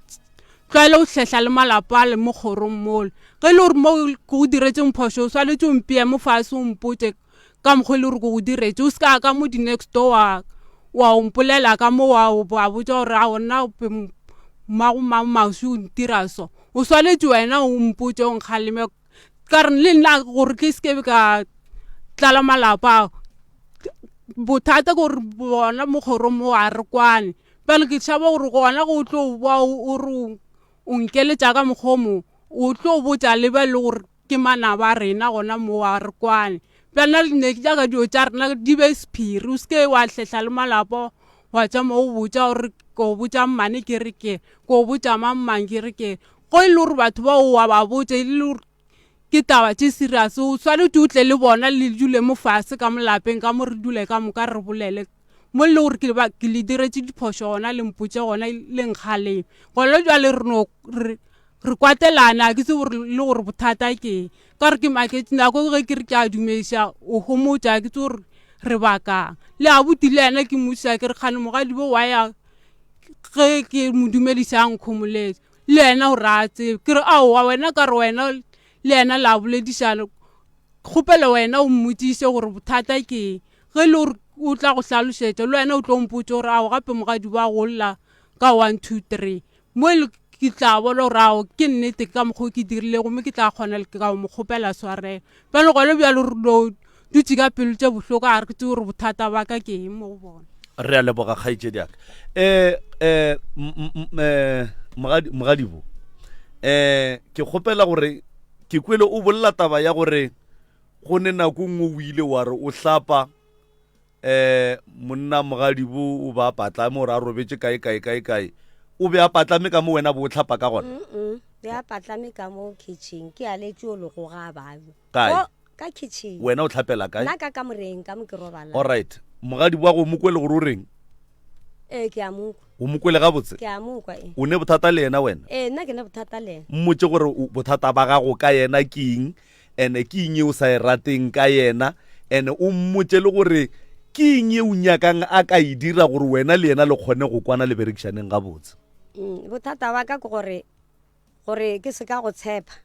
Tlwaelo go hlehla le malapa a le mo kgorong mola. Ge e le gore mo ke go diretseng phošo, o swanetše o mpee mo fase o mpotše ka mokgwa e le gore ke go diretše. O se ka ya ka mo di-next door wa wa o mpolela ka mo wa wa botša gore ao nna mmago mang maswi o ntira so. O swanetše wena o mpotše o nkgaleme ka re le nna gore ke se ke ka tlala malapa ao. Bothata ke gore bona mo kgorong mo ga re kwane. Bjale ke tšhaba gore gona ge o tlo boa o re o nkeletša ka mokgwa o mongwe, o tlo botša le ba e le gore ke manaba a rena gona moo a re kwane. Bjale nna ne ke nyaka dilo tša rena di be sephiri, o se ke wa hlehla le malapa wa tšama o botša gore ke o botša mmane ke re ke, ke o botša mang mang ke re ke. Ge e le gore batho bao wa ba botša e le gore ke taba tše serious, o swanetše o tle le bona le dule mo fase ka mo lapeng ka mo re dule ka moka re bolele. Mo e le gore ke ba ke le diretše diphošo gona le mpotše gona le nkgaleme. Gona bjale re no re re kwatelana ga ke tsebe gore le gore bothata ke eng. Ka gore ke maketše nako ge ke re ke a dumediša o homotša ga ke tsebe gore re bakang. Le abuti le yena ke mmotšiša ke re kgane mogadibo wa ya ge ke mo dumediša a nkhomoletše le yena o re a tsebe. Ke re aowa wena ka re wena le yena la boledišana kgopela wena o mmotšiše gore bothata ke eng. Ge e le gore o tla go hlalošetša, le wena o tlo mpotša gore ao gape mogadi ba golla ka 1, 2, 3. Mo e le Ke tla bona gore ao ke nnete ka mokgwa o ke dirile gomme ke tla kgona le ka mo kgopela swarelo. Bjale gona bjalo re no dutše ka pelo tše bohloko ga re tsebe gore bothata ba ka ke eng mo go bona. Re a leboga kgaetšedi ya ka. Um um um mogadibo um ke kgopela gore ke kwele o bolela taba ya gore go ne nako nngwe o ile wa re o hlapa um monna mogadibo o ba patlame gore a robetše kae kae kae kae o be a patlame ka mo wena bo o hlapa ka gona be a patlame ka mo kitchen ke a letše o lego ga bajo kae ka kitchen wena o hlapela kae nna ka kamoreng ka mo ke robala alright mogadibo wa go mo kwele gore o reng ee ke a mokwa o mo kwele gabotse ke a mokwa ee o ne bothata le yena wena ee nna ke ne bothata le yena mmotse gore bothata ba gago ka yena ke eng Ene ke eng ye o sa e rateng ka yena? Ene o mmotše le gore ke eng ye o nyakang a ka e dira gore wena le yena le kgone go kwana le berekišaneng gabotse. Mm, bothata ba ka ke gore gore ke se ka go tshepa.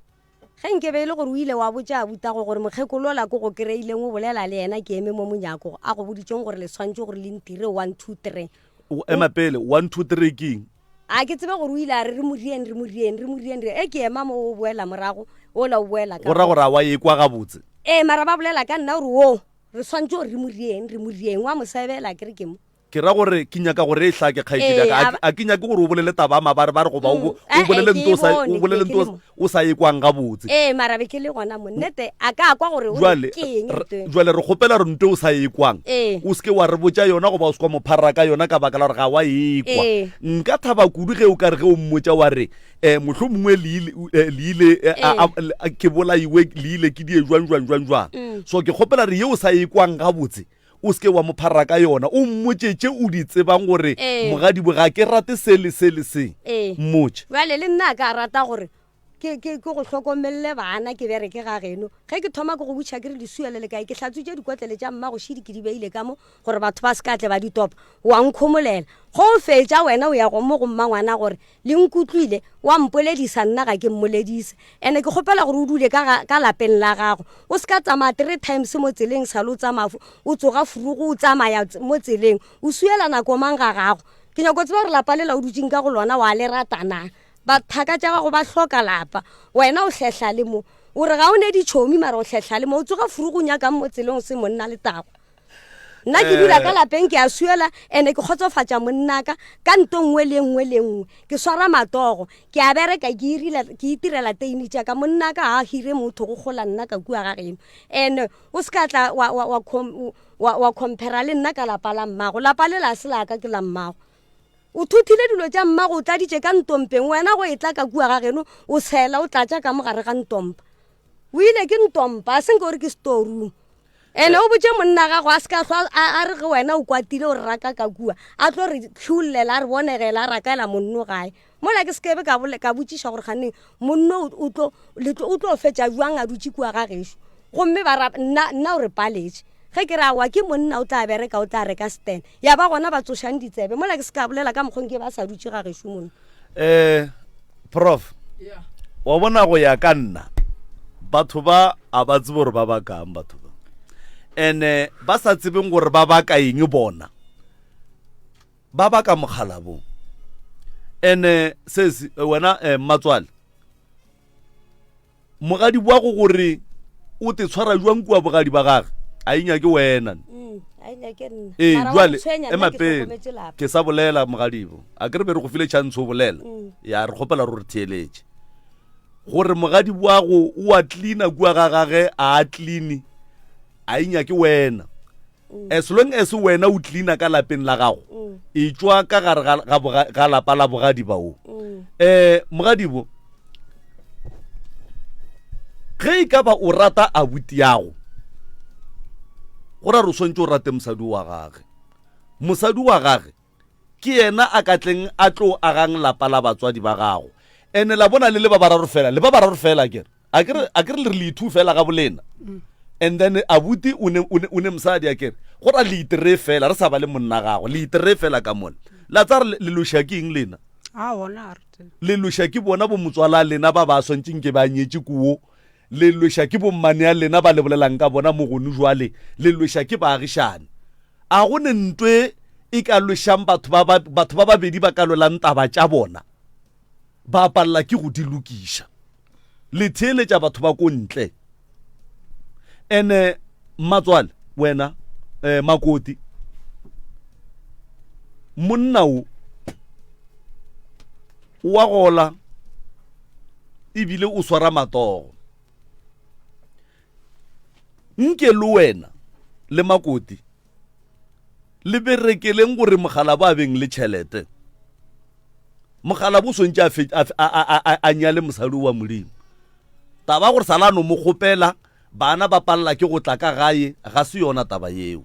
Ge nke be e le gore o ile wa botša abutago gore mokgekolo ola ko go kry-ileng o bolela le yena ke eme mo monyako a go boditšeng gore le swantše gore le ntire one two three. O ema pele, one two three ke eng? A ke tsebe gore o ile a re re mo rieng, re mo rieng, re mo rieng, re e ke ema mo o boela morago, ola o boela ka. Go ra gore a wa e kwa gabotse. Ee, mara ba bolela ka nna gore wo re swantse gore re mo rieng, re mo rieng, wa mo sebela ke re ke mo. Ke ra gore ke nyaka gore e hlake kgaetšedi ya ka. A ke nyake gore o bolele taba ya mabarebare goba o mm, bolele nto o sa o bolele nto o sa e kwang gabotse. Ee, mara be ke le gona mo nnete a ka kwa gore o Jwale ke eng re- ntho e. jwale re kgopela re nto o sa e kwang Ee. o seke wa re botša yona goba o se kwa mo phara ka yona ka baka la gore ga wa e kwa Ee. nka thaba kudu ge o ka re ge o mmotša wa re um mohlho mongwe le ile eh, le ile eh, a- Ee. a- le- a- ke bolaiwe le ile ke die jwang jwang jwang jwang Mm. so ke kgopela re ye o sa e kwang gabotse o seke wa mo phara ka yona o mmotše tše o di tsebang gore Ee. mogadibo ga ke rate se le se le se Ee. mmotše Bjale le nna a ka rata gore Ke, ke, ke go hlokomelele bana, ke bereke ga geno. Ge ke thoma ke go botšiša ke re lesua le le kae, ke hlatswitše dikotlele tša mmago šidi ke di beile ka mo gore batho ba se ka tle ba di topa. O a nkhomolela. Ge o fetša wena o ya go mo go mmangwana gore le nkutlwile, wa mpoledisa nna ga ke mmoledise. Ene ke kgopela gore o dule ka ga, ka lapeng la gago. O se ka tsamaya three times mo tseleng sale o tsamaya, o tsoga furugo o tsamaya mo tseleng. O suela nako mang ga gago? Ke nyako tseba gore lapa lela o dutšeng ka go lona wa le rata na? Ba thaka tša gago ba hloka lapa, wena o hlehla le mo. O re ga o ne ditšhomi mara o hlehla le mo. O tsoga furugu o nyakang mo tseleng o se monna letago. Nna ke dula ka lapeng ke a suela ene ke kgotsofatša monnaka ka nto nngwe le nngwe le nngwe. Ke swara matogo, ke a bereka ke irile ke itirela teini tša ka. Monnaka ga a hire motho go kgola nna ka kua ga geno. Ene o se ka tla wa wa wa wa wa compare le nna ka lapa la mmago. Lapa le la se la ka ke la mmago. O thothile dilo tša mmago, o tladitše ka ntompeng, wena go etla ka kua ga geno, o tshela, o tlatša ka mo gare ga ntompa. O ile ke ntompa, a se nke o re ke storeroom. Ene o botše monna gago a se ka hlwa a, a re ge wena o kwatile o re raka ka kua, a tlo re hlollela, a re bonegela, a rakela monno gae. Mola ke se ke be ka, ka botšiša gore kganeng monno o tlo, le tlo, o tlo fetša bjang a dutše kua ga gešo. Gomme ba ra, nna, nna o re paletše. Ge ke re aowa ke monna o tla bereka o tla reka stand. Ya ba gona ba tsošang ditsebe. Mola ke se ka bolela ka mokgwa nke ba sa dutše ga gešo mono. Eh, Prof, wa bona go ya ka nna, batho ba a ba tsebe gore ba bakang batho ba. Ene ba sa tsebeng gore ba baka eng bona. Ba baka mokgalabong. Ene sesi wena eh, mmatswale Mogadi wa go gore o te tshwara jwang kua bogadi ba gage a e nyake wena. Mm, a e nyake nna. Ee, Mara wa jwale ntshwenya, ema nna ke pele hlokometše lapa. ke sa bolela mogadibo a ke re be re go file chance o bolela Mm. ya re kgopela gore re theeletše gore mogadi wa go o a cleana kua ga gage a a cleane a e nyake wena mm. as long as wena o cleana ka lapeng la gago mm. e tšwa ka gare ga lapa la bogadi bao um mogadibo ge e ka ba o rata abuti yago go ra re o swantse o rate mosadi wa gage mosadi wa gage ke yena a ka tleng a tlo agang lapa la batswadi ba gago ene la bona le le ba bararo fela le ba bararo fela kere a ke re le re le ithu fela ga bolena mm. and then abuti o ne o ne mosadi a kere go ra le itere fela re sa ba le monna gago le itere fela ka mona la tsa re le loša ke eng lena a bona re le loša ke bona bo motswala lena ba ba swantšeng ke ba nyetše kuo le loša ke bommane ya lena ba le bolelang ka bona mo gone jwale le loša ke baagišane a go ne ntwe e ka lošang batho ba batho ba babedi ba ka lwelang taba tša bona. Ba palela ke go di lokiša. Le theeletša batho ba ko ntle. Ene mmatswale wena eh, makoti monna o wa gola ebile o swara matogo. Nke le wena le makoti le berekeleng gore mogala ba beng le tšhelete. Mogala bo swantše a nyale mosadi wa Modimo. Taba gore sala no mo kgopela bana ba palela ke go tla ka gae ga se yona taba yeo.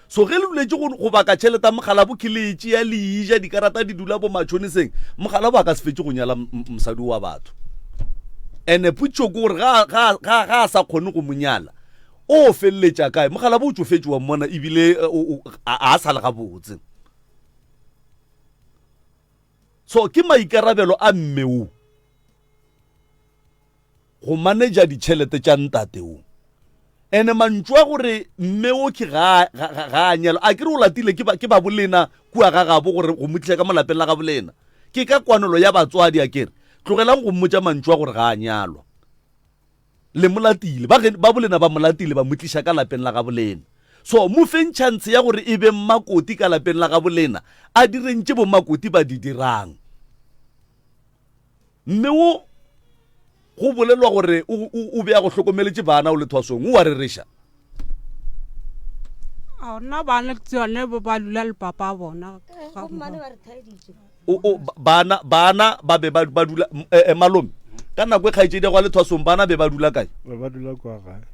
So ge le duletše go baka tšhelete ya mogala bo ke le e tšea le e ja dikarata di dula bo matšhoniseng mogala bo a ka se fetše go nyala mosadi wa batho. Ene potšo ke gore ga a sa kgone go mo nyala o feleletša kae? Mogala bo o tšofetše wa mmona ebile a a sa le gabotse. So ke maikarabelo a mme o go manager ditšhelete tša ntate o. Ene mantšu a gore mme o ke ga ga a nyalwa, a ke re o latile ke ba ke ba bolena kua ga gabo gore go mo tliša ka mo lapeng la ga bolena. Ke ka kwanelo ya batswadi a ke re tlogelang go mmotša mantšu a gore ga a nyalwa. Le mo latile, ba ge ba bolena ba mo latile ba mo tliša ka lapeng la ga bolena. So mo feng chance ya gore e be mmakoti ka lapeng la ga bolena, a direng tše bomakoti ba di dirang. Mme wo go bolelwa gore o be a go hlokomeletše bana o le thwasong, o a rereša? A nna bana ke tsone ba ba dula le papa bona. O o bana bana ba be ba ba dula eh, eh, malome ka nako e kgaetšedi ya go le thwasong bana be ba dula kae? Ba ba dula kwa gae.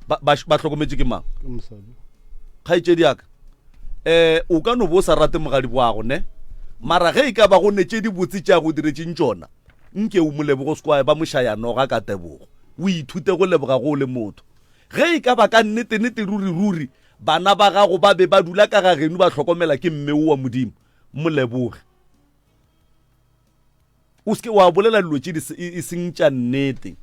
Ba ba ba hlokometše ke mang? Ke mosadi. Kgaetšedi ya ka eh o ka no bo o sa rate mogadi boago ne mara ge e ka ba go ne tše dibotse tša go diretšeng tšona nke o mo lebogo se kwa ba mošaya noga ka tebogo o ithute go leboga go o le motho ge e ka ba ka nnete-nete ruri-ruri bana ba gago ba be ba dula ka ga geno ba hlokomela ke mme o wa modimo mo leboge O se ke wa bolela dilo tše di e seng tša nnete.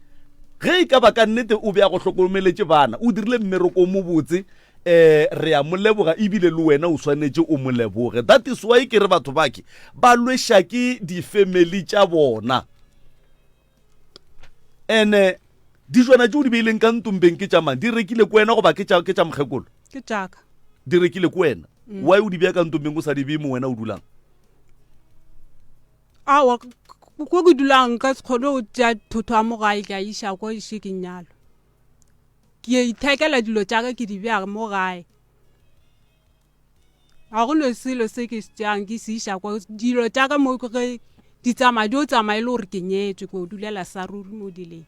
Ge e ka ba ka nnete o be a go hlokomeletše bana, o dirile mmereko o mobotse, um re a mo leboga ebile le wena o swanetše o mo leboge. That is why ke re batho bake ba lweša ke di-family tša bona. Ene dijwana tše o di beileng ka ntombeng ke tša mang? Di rekile ke wena goba ke tša ke tša mokgekolo? Ke tšaka. Di rekile ke wena. Why o di beya ka ntombeng o sa di beye mo wena o dulang? Aowa, ko ke dulang nka se kgone go tšea thotho ya mo gae ka iša ko ise ke nyalwe. Ke ithekela dilo tša ka ke di bea mo gae. Ga go ne selo se ke se tšeang ke se iša kwa dilo tša ka mo ge di tsamaya di o tsamaya e le gore ke nyetswe ko dulela sa ruri mo di leng.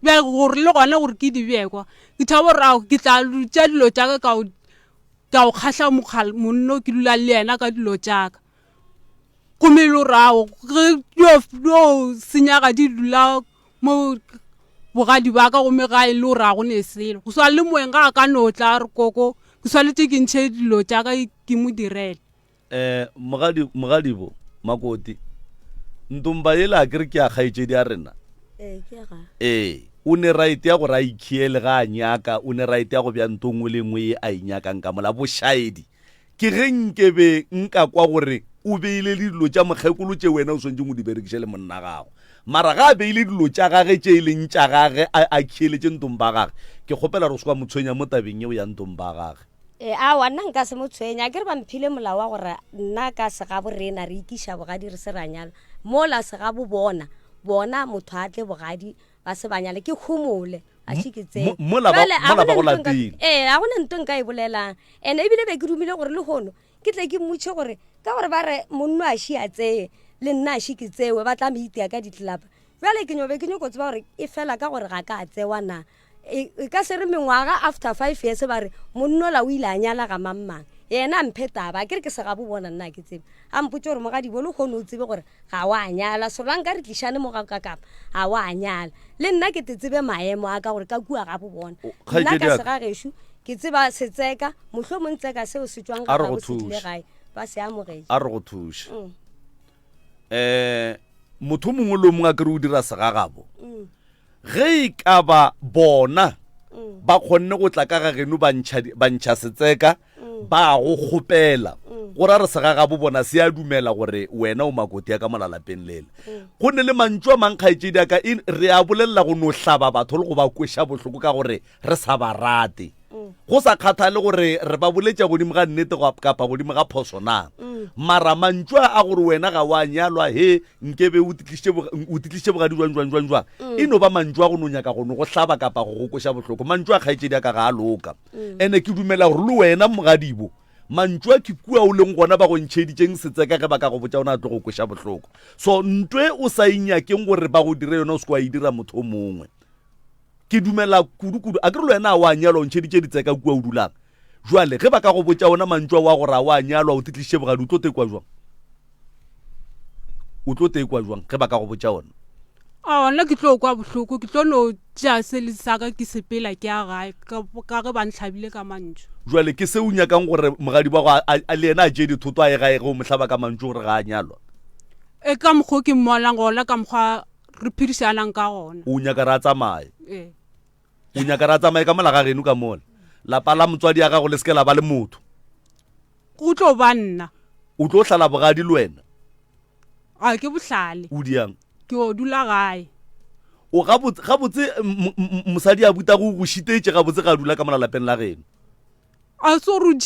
Bjale gore le gona gore ke di bee kwa ke tšhaba gore ao ke tla tšea dilo tša ka ka o kgahla monno ke dula le yena ka dilo tša ka. Gomme e le gore ao ge dio senyaga di dula mo bogadi ba ka gomme ga e le gore ga go ne selo. Go swana le moeng ga a ka no tla a re koko ke swanetše ke ntšhe dilo tša ka ke mo direle. Um mogadi, mogadibo Makoti, ntomba yela a ke re ke ya kgaetšedi ya rena? Ee, ke ya gagwe. Ee, o ne right ya gore a ikhiele ga a nyaka, o ne right ya go bea nto nngwe le nngwe ye a e nyakang ka mola. Bošaedi Ke ge nke be nka kwa gore o beile le dilo tša mokgekolo tše wena o swanetšeng o di berekiše le monna gago. Mara ga a beile dilo tša gage tše e leng tša gage a a khiyeletše ntong ba gage, ke kgopela gore o se wa mo tshwenya mo tabeng yeo ya ntong ba gage. Ee, aowa, nna nka se mo tshwenye. Akere ba mphile molao wa gore nna ka segabo rena re ikiša bogadi re se ra nyalwa. Mola segabo bona, bona motho a tle bogadi ba se ba nyale, ke homole. A še ke tsebe. Mola ba, Bjale, a mola ba gona go ntho nka- latile. Ee, a gona ntho nka e bolelang. And ebile be ke dumile gore lehono ke tle ke mmotše gore ka gore ba re monno a še a tseye le nna a še ke tsewe ba tla mo itia ka ditlelapa. Bjale ke nyo be ke nyoko tseba gore e fela ka gore ga ka a tsewa na. E, e ka se re mengwaga after 5 years ba re monnola o ile a nyala ga mang mang. Yena a mphe taba, a ke re ke segabo bona nna ke tsebe. A mpotše gore mogadibo lehono o tsebe gore ga wa nyala solanka re tlišane mo ga ka kapa ga wa nyala le nna ke te tsebe maemo a ka gore ka kua ga bo bona nna ka segagešo ke tseba setseka mohlomong tseka seo se tšwang ga gabo se tlile gae ba se amogetše a re go thuše um motho mongwe le mongwe a kere o dira segagabo mm. Ge e ka ba bona ba kgonne go tla ka ga geno ba ntšha, ba ntšha setseka, Ba go kgopela. Go ra re segagabo bona se a dumela gore wena o makoti ya ka mola lapeng lela. Go ne le mantšu a mang kgaetšedi ya ka e re a bolelela go no hlaba batho le go ba kweša bohloko ka gore re sa ba rate. Go sa kgathale gore re ba boletša godimo ga nnete kapa godimo ga phoso na. Mara mantšu a a gore wena ga wa nyalwa he nkebe o titlišitše bogadi jwang jwang jwang jwang e no ba mantšu a go no nyaka go no go hlaba kapa go go kweša bohloko. Mantšu a kgaetšedi ya ka ga a loka. Ene ke dumela gore le wena mogadibo mantšu a ke kua o leng gona ba go ntšheditšeng setseka ge ba ka go botša ona a tlo go kweša bohloko. So ntwe o sa inyakeng gore ba go dire yona o se ke wa e dira motho o mongwe. Ke dumela kudu-kudu a ke re le wena a wa nyalwa o ntšheditše ditseka kua o dulang. Jwale ge ba ka go botša ona mantšu ao a gore a wa nyalwa o titlišitše bogadi o tlo tekwa jwang? O tlo tekwa jwang ge ba ka go botša ona? A nna ke tlo kwa bohloko ke tlo no tšea se le sa ka ke sepela ke ya gae ka ka ge ba ntlhabile ka mantšu. Jwale ke se o nyakang gore mogadi wa go a le yena a tšee dithoto a ye gae ge o mo hlaba ka mantšu gore ga a nyalwa? E ka mokgo ke mmonang gona ka mokgwa re phedišanang ka gona. O nyaka re a tsamaye? Ee. O nyaka re a tsamaye ka mola ga geno ka mola? Lapa la motswadi ya gago le se ke la ba le motho? Go tlo ba nna. O tlo hlala bogadi le wena? A ke bohlale. O diang? Ke o dula gae. O gabotse gabotse mosadi a buta go go šitetše gabotse ga dula ka mola lapeng la geno. A so re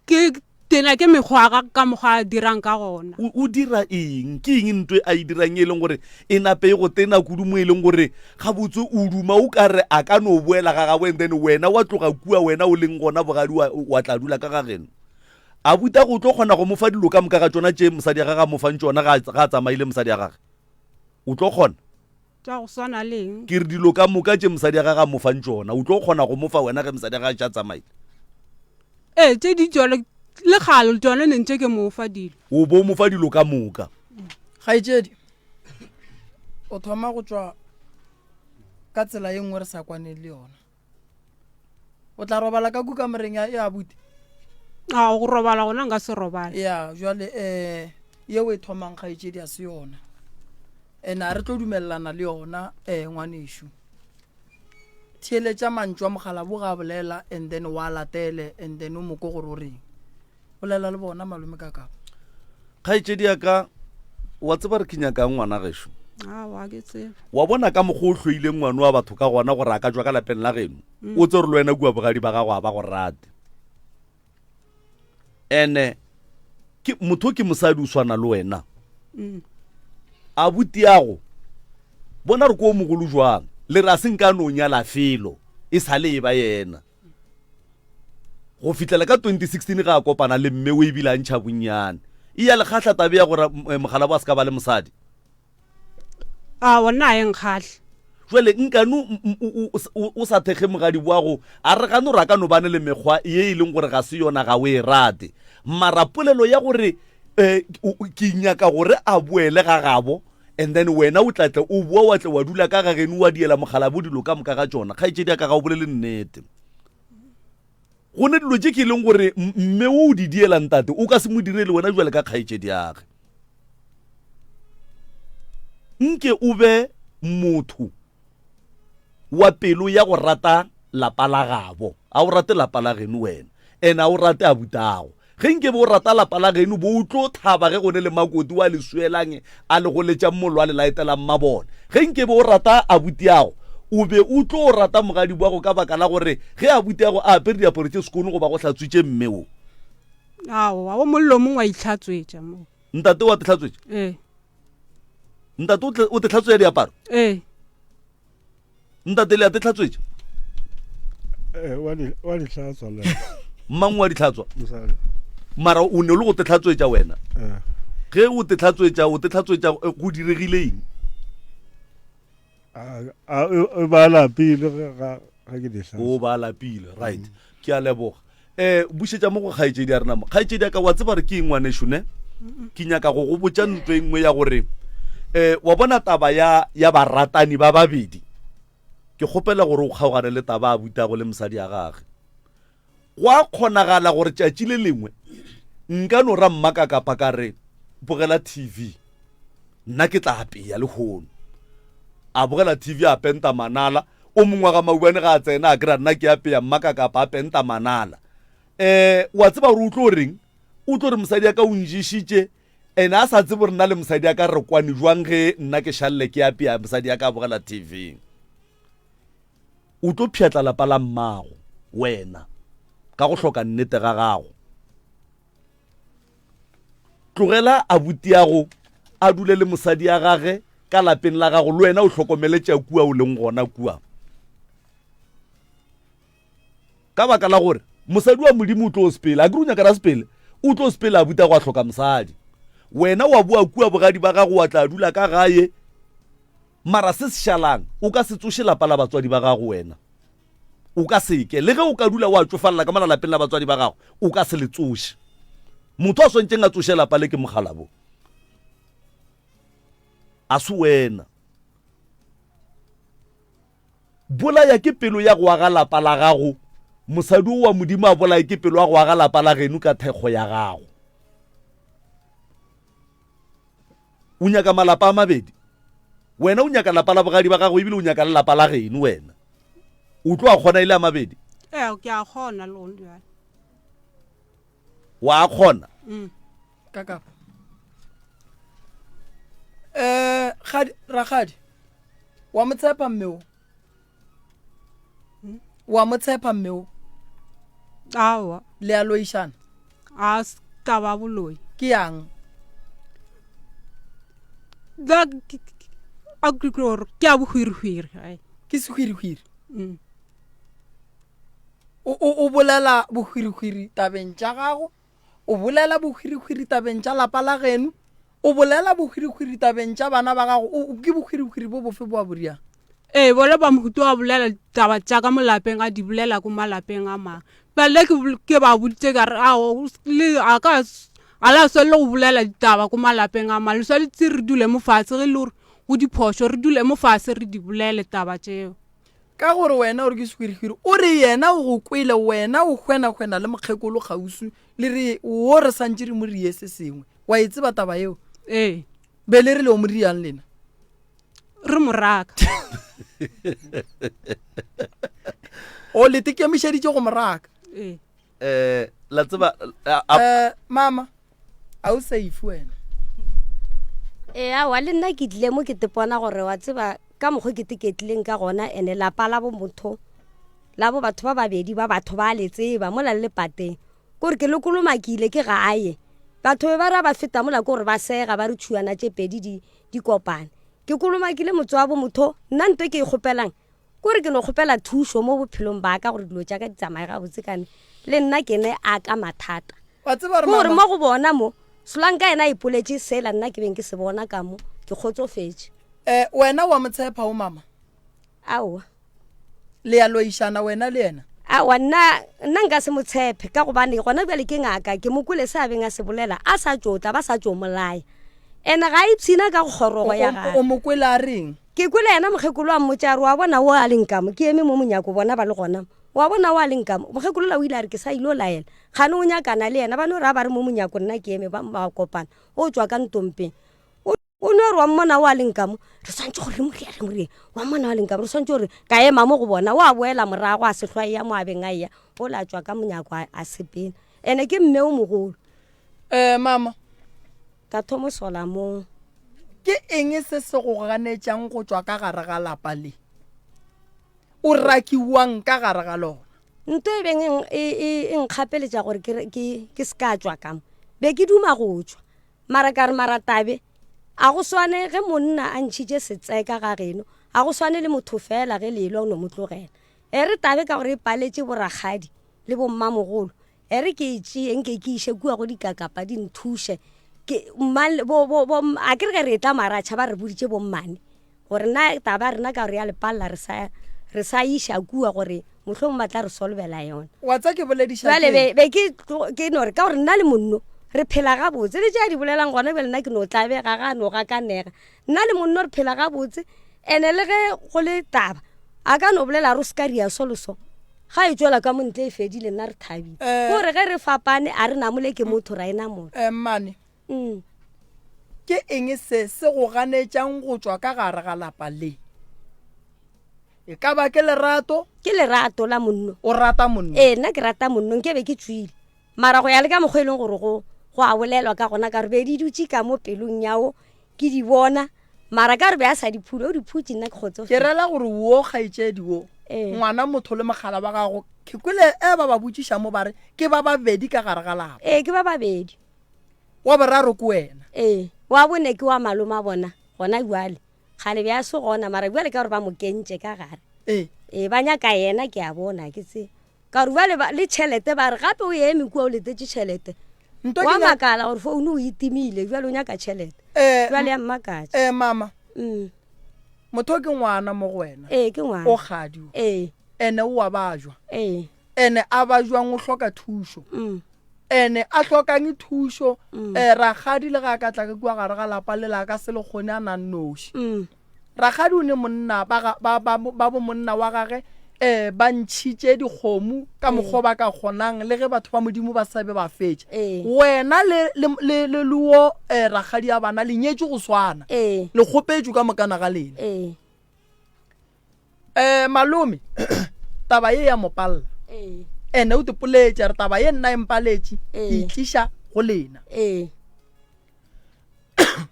ke tena ke mekgwa ga ka mokgwa a dirang ka gona. O, o dira eng? Ke eng ntwe a e dirang e leng gore e nape e go tena kudu mo e leng gore gabotse o duma o ka re a ka no boela ga gagwe and then wena wa tloga kua wena o leng gona bogadi wa, wa tla dula ka ga geno? Abuti go tlo kgona go mo fa dilo ka moka ga tšona tše mosadi ya gage a mo fang tšona ga a tsamaile mosadi ya gage? O tlo kgona? Tša go swana le eng? Ke re dilo ka moka tše mosadi ya gage a mo fang tšona, o tlo kgona go mo fa wena ge mosadi ya gage a šetše a tsamaile? Ee, tše di tšona le kgale tšona ne ntše ke mo fa dilo. O bo mo fa dilo ka moka. Kgaetšedi, o thoma go tšwa ka tsela ye nngwe re sa kwaneng le yona. O tla robala ka ku kamoreng ya ya abuti? A go robala gona nka se robale. Ya, jwale eh yeo e thomang kgaetšedi a se yona. Ene a re tlo dumelelana le yona eh ngwanešu. Theeletša mantšu a mokgalabo ga a bolela and then wa latele and then o mo ko gore o reng. Bolela le bona malome ka kapa. Kgaetšedi ya ka, wa tseba re ke nyakang ngwana gešo? Aowa, ke tsebe. Wa bona ka mokgwa o hloileng ngwano wa batho ka gona gore a ka tšwa ka lapeng la geno? O tse gore le wena kua bogadi ba gago a ba go rate. Ene ke motho ke mosadi o swana le wena. Abutiago, bona re ko o mogolo jwang, le re a se nka no nyala felo, e sa le e ba yena. Go fihlela ka 2016 ge a kopana le mme o ebile a ntšha bonnyane. E ya le kgahla tabe ya gore eh, Mokgalabo a se ka ba le mosadi? Aowa, nna a e nkgahle. Jwale nkane o sa thekge mogadi wa go a re gane gore a ka no bane le mekgwa ye e leng gore ga se yona ga o e rate. Mara polelo ya gore um ke nyaka gore a boele ga gabo and then wena o tla tle o boa wa tle wa dula ka ga geno wa diela mokgalabo dilo ka moka ga tšona. Kgaetšedi ya ka ga o bolele nnete. Go ne dilo tše ke leng gore mme o di diela ntate o ka se mo direle wena jwale ka kgaetšedi yage. Nke o be motho wa pelo ya go rata lapa la gabo. A o rate lapa la geno wena, and a o rate abutago. Ge nke be o rata lapa la geno, bo o tlo thaba ge go ne le makoti wa le suelang a le goletšang mollo a le laetelang mabone. Ge nke be o rata abutiago, o be o tlo rata mogadi wago ka baka la gore ge abutiago a apere diaparo tše sekono goba go hlatswitše mme o. Aowa, o mollo mongwe wa itlhatswetša mo. Ntate wa te hlatswetša? Ee. Ntate o te hlatswetša diaparo? Ee. Ntate le a te hlatswetša? Eh, wa di wa di hlatswa le. Mang wa di hlatswa? Mosadi. Mara o ne o le go te hlatswetša wena. Eh. Ge o te hlatswetša, o te hlatswetša eh, go diregile eng? A a o ba lapile ga ga ke di hlatswa. O ba lapile, right. Ke a leboga. Eh, bušetša mo go kgaetšedi ya rena mo. Kgaetšedi ya ka, wa tseba re ke eng ngwanešu ne? Ke nyaka go go botša ntho e nngwe ya gore eh wa bona taba ya ya baratani ba babedi. Ke kgopela gore o kgaogane le taba a butago le mosadi ya gage. Go a kgonagala gore tšatši le lengwe nka no ra mmaka kapa ka re bogela TV. Nna ke tla apea lehono. A bogela TV a penta manala. O mongwe wa ga Maubane ga a tsena a kry-a nna ke apea mmakakapa a penta manala. Um wa tseba gore o tlo reng? O tlo re mosadi ya ka o njišitše and a sa tsebe gore nna le mosadi ya ka re kwane jwang ge nna ke šalle ke apea mosadi ya ka a bogela TV. O tlo pšhatla lapa la mmago wena ka go hloka nnete ga gago. Tlogela abutiago a dule le mosadi ya gage ka lapeng la gago le wena o hlokomele tša kua o leng gona kua. Ka baka la gore mosadi wa Modimo o tlo sepela, a ke re o nyaka ra sepele, o tlo sepela abuta go a hloka mosadi. Wena wa boa kua bogadi ba gago wa tla dula ka gae, mara se se šalang o ka se tsoše lapa la batswadi ba gago wena. O ka se ke, le ge o ka dula wa tšofalela ka mola lapeng la batswadi ba gago, o ka se le tsoše. Motho a swantšeng a tsoše lapa le ke mokgalabo, a se wena. Bolaya ke pelo ya go aga lapa la gago, mosadi o wa Modimo a bolaye ke pelo ya go aga lapa la geno ka thekgo ya gago. O nyaka malapa a mabedi. Wena o nyaka lapa la bogadi ba gago ebile o nyaka le lapa la geno wena. O tlo a kgona e le a mabedi? Ee, ke a kgona le gone bjale. Wa a kgona? Mm. Ka kapa. Eh, gadi, rakgadi. Wa mo tshepa mme o? Wa mo tshepa mme o? Aowa. Le a loišana? A se ka ba boloi. Ke yang? Da a ke gore ke a bohwirihwiri. Ai. Ke sehwirihwiri. Mm. O o o bolela bohwirihwiri tabeng tša gago, o bolela bohwirihwiri tabeng tša lapa la geno, o bolela bohwirihwiri tabeng tša bana ba gago. O ke bohwirihwiri bo bofe bo a bo riang? Ee, bona ba mohuta wa bolela ditaba tša ka mo lapeng a di bolela ko malapeng a mangwe. Bjale ke ke ba boditše ka re ao le a ka a la swanela go bolela ditaba ko malapeng a mangwe, le swanetše re dule mo fatshe ge e le gore go diphošo re dule mo fatshe re di bolele taba tšeo. Ka gore wena o re ke sehwirihwiri, o re yena o go kwele wena o hwenahwena le mokgekolo kgauswi le re wo re santše re mo rie se sengwe. Wa e tseba taba yeo? Ee. Be le re le o mo riang lena? Re mo raka. O le tekemišeditše go mo raka? Ee. Eh, la tseba eh mama a o safe wena ee aowa le nna ke tlile mo ke tepona gore wa tseba ka mokgwa ke teketlileng ka gona ene lapa la bo motho la bo batho ba babedi ba batho ba le tseba mola le lepateng kore ke lokolomakile ke gae batho be ba ra ba feta mola ke gore ba sega ba re tšhuana tše pedi di di kopane ke kolomakile motse wa bo motho nna nto ke e kgopelang Kore ke no kgopela thušo mo bophelong ba ka gore dilo tša ka di tsamaye gabotse kane le nna ke ne a ka mathata. Wa tseba gore Kore mama mo go bona mo, Solanka yena a ipoletše sela nna ke beng ke se bona ka mo, ke kgotsofetše. Eh, wena wa mo tshepa o mama? Aowa. Le ya loišana wena le yena? Aowa, nna, nna nka se mo tshepe ka gobane gona bjale ke ngaka, ke mo kwele se a beng a se bolela a sa tšo tla, ba sa tšo molaya. Ene ga a ipshina ka kgorogo ya O, gagwe. o mo kwele a reng? Ke kwele yena mokgekolo a mmotša a re, Wa bona wo a leng ka mo? Ke eme mo monyako, bona ba le gona mo. Wa bona wo a leng ka mo? Mokgekolo la o ile a re, Ke sa ilo laela. Kgane o nyakana le yena. Ba no re a ba re mo monyako nna ke eme, ba, ba kopana. O tšwa ka ntompeng. O, o no re wa mmona wo a leng ka mo? Re swanetše gore re mo rie, re mo rie. Wa mmona wo a leng ka mo? Re swanetše gore ka ema mo go bona. O a boela morago a se hlwa eya mo a beng a eya. Ola a tšwa ka monyako a, a sepela. Ene ke mme o mogolo. Eh, mama. Ka thomo sola mo. Ke eng se se go ganetšang go tšwa ka gare ga lapa le? O rakiwang ka gare ga lona? Nto e beng e, e, e nkgapeletša gore ke, ke, ke se ka tšwa ka mo. Be ke duma go tšwa. Mara ka re mara tabe, a go swane ge monna a ntšhitše setseka ga geno, a go swane le motho fela ge le elwa o no mo tlogela. E re tabe ka gore e paletše borakgadi le bommamogolo, E re ke e tšee nke ke iše kua go dikakapa di nthuše. Ke mma bo bo bo a ke re ge re etla maratšha ba re boditše bommane gore na taba ya rena ka gore ya lepalla re sa re sa iša kua gore mohlomong ba tla re solvela yona. Wa tsa ke bolediša Jwale ke be be ke ke no re ka gore nna le monno re phela gabotse le tše a di bolelang gona bjale nna ke no tlabega ga no gakanega. Nna le monno re phela gabotse ene le ge go le taba a ka no bolela a re o se ka ria so le so. Ga e tšwela ka mo ntle e fedile, nna re thabile. Eh. Gore ge re fapane a re namole ke motho ra e namola. Eh, mmane. Mm. Ke eng se se go ganetšang go tšwa ka gare ga lapa le? E ka ba ke lerato? Ke lerato la monno. O rata monno? Ee, nna ke rata monno, nke be ke tswile. Mara go ya le ka mokgwa e leng gore go go a bolelwa ka gona ka re be di dutše ka mo pelong yago ke di bona mara ka re be a sa di phule o di phutše nna ke kgotsofetse. Ke rela gore wo kgaetšedi wo Ee. ngwana motho le mogala wa gago ke kwele e ba ba botšiša mo ba re ke ba babedi ka gare ga lapa. Ee, ke ba babedi. Wa boraro ke wena. Ee, wa bone ke wa malome a bona gona bjale. Kgale be a se gona mara bjale ka gore ba mo kentše ka gare. Ee. Ee, ba nyaka yena ke a bona ke tse. Ka gore bjale ba le tšhelete ba re gape o eme kua o letetše tšhelete. Nto Wa ke nya- makala gore founu o e timile bjale o nyaka tšhelete. Eh, Bjale ya mmakatša. eh mama Mm. motho ke ngwana mo go wena Ee, ke ngwana. o kgadi o. Ee. Ene o a bajwa. Ee. Ene a bajwang o hloka thušo. Mm. Ene a hlokang thušo Mm. eh rakgadi le ga a ka tla ka kua gare ga lapa le la ka se le kgone a nang noši. Mm. Rakgadi o ne monna ba ga ba ba ba bo monna wa gage eh ba ntšhitše dikgomo ka mokgwa ba ka kgonang le ge batho ba Modimo ba sa be ba fetša. Ee. Wena le le le le le wo eh rakgadi ya bana le nyetšwe go swana. Ee. Le kgopetšwe ka mokana ga lena. Ee. Eh malome taba ye ya mo palla. Ee. Ene o tipoletše a re taba ye nna e mpaletše ke Ee. itliša go lena. Ee.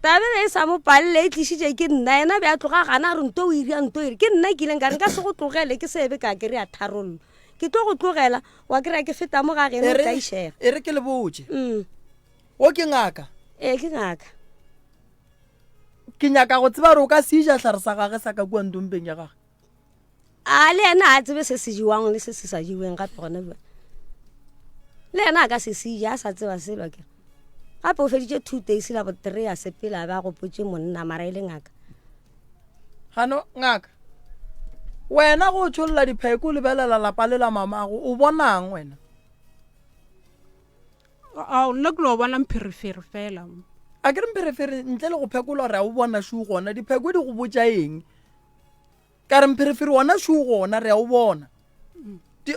Taba e sa mo palele e tlišitše ke nna yena be a tloga gana a re nto o ira nto ire ke nna ke ileng ka re nka se go tlogele ke sebe ka kry-a tharollo ke tlo go tlogela wa kry-a ke feta mo ga geno E o re tlaišega e re ke le botše. Mm. O ke ngaka. Ee ke ngaka. Ke nyaka go tseba gore o ka se ja hlare sa gage sa ka kua ntompeng ya gage. A le yena a tsebe se se jewang le se se sa jeweng gape gona bjale. Le yena a ka se se ja a sa tseba selo ke. Gape o feditše 2 days la bo 3 a sepela a be a gopotše monna mara e le ngaka. Gano ngaka. Wena go tšholla dipheko o lebelela lapa le la mamago o bonang wena? Ao, nna ke lo bona mpherefere fela. A ke re mpherefere ntle le go phekolwa re a o bona šo gona dipheko di go botša eng? Ka re mpherefere wona šo gona re a o bona. Di,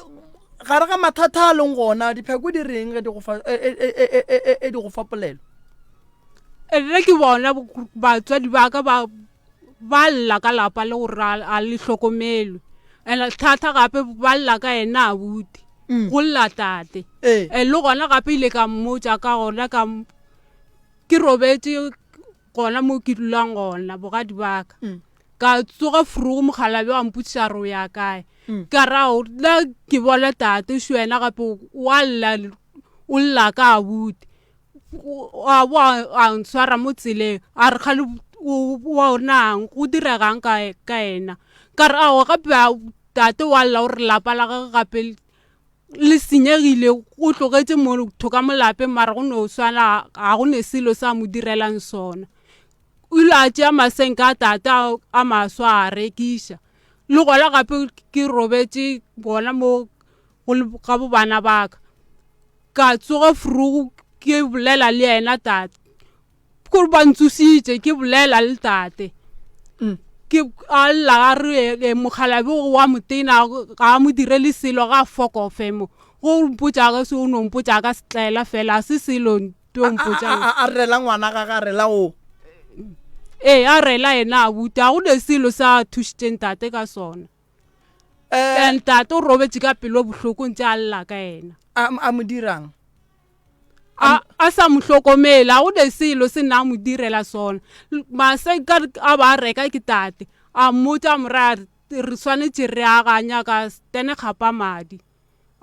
gare ga mathata a leng gona dipheko di reng ge di go fa e, e, e, e, e, e, e di go fa polelo? Nna ke bona batswadi ba ka ba ba lla ka lapa le gore a le hlokomelwe and thata gape ba lla ka ena abuti mm. go lla tate ee. And le gona gape ile ka mmotša ka gona ka ke robetše gona mo ke dulang gona bogadi baka mm. ka tsoga furugo mokgalabje wa mpotšiša re o ya kae mm. ka rao nna ke bona tate šo wena gape wa lla o lla ka abuti a bo a ntshwara mo tseleng a re kgale wa nang go diregang ka ka ena ka re ao gape tate wa lla o re lapa la gage gape le senyegile o tlogetše motho ka mo lapeng mara go no swana ga go ne selo sa mo direlang sona o ile a tšea masenke a tate a maswa a rekiša le gona gape ke robetše gona mo ga bo bana ba ka Ka tsoga frugu ke bolela le yena tate kore ba ntsositše ke bolela le tate mm. ke a lla a re e, e, mokgalabe wa motena ga a mo direle selo ga a fokofe mo go mpotša ka se o no mpotša ka setlaela fela a se selo nto mpotša a rela ngwana ga ga rela o ee a rela yena a buta go ne selo sa thušitšeng tate ka sona Eh, And tate o robetše ka pelo bohloko ntse a lla ka yena. A, a mo dirang? A, a sa mo hlokomele, a go ne selo se nna a mo direla sona. Mase ka a ba a reka ke tate, a mmotša a mo raya a re, re swanetše re aganya ka stene kgapa madi.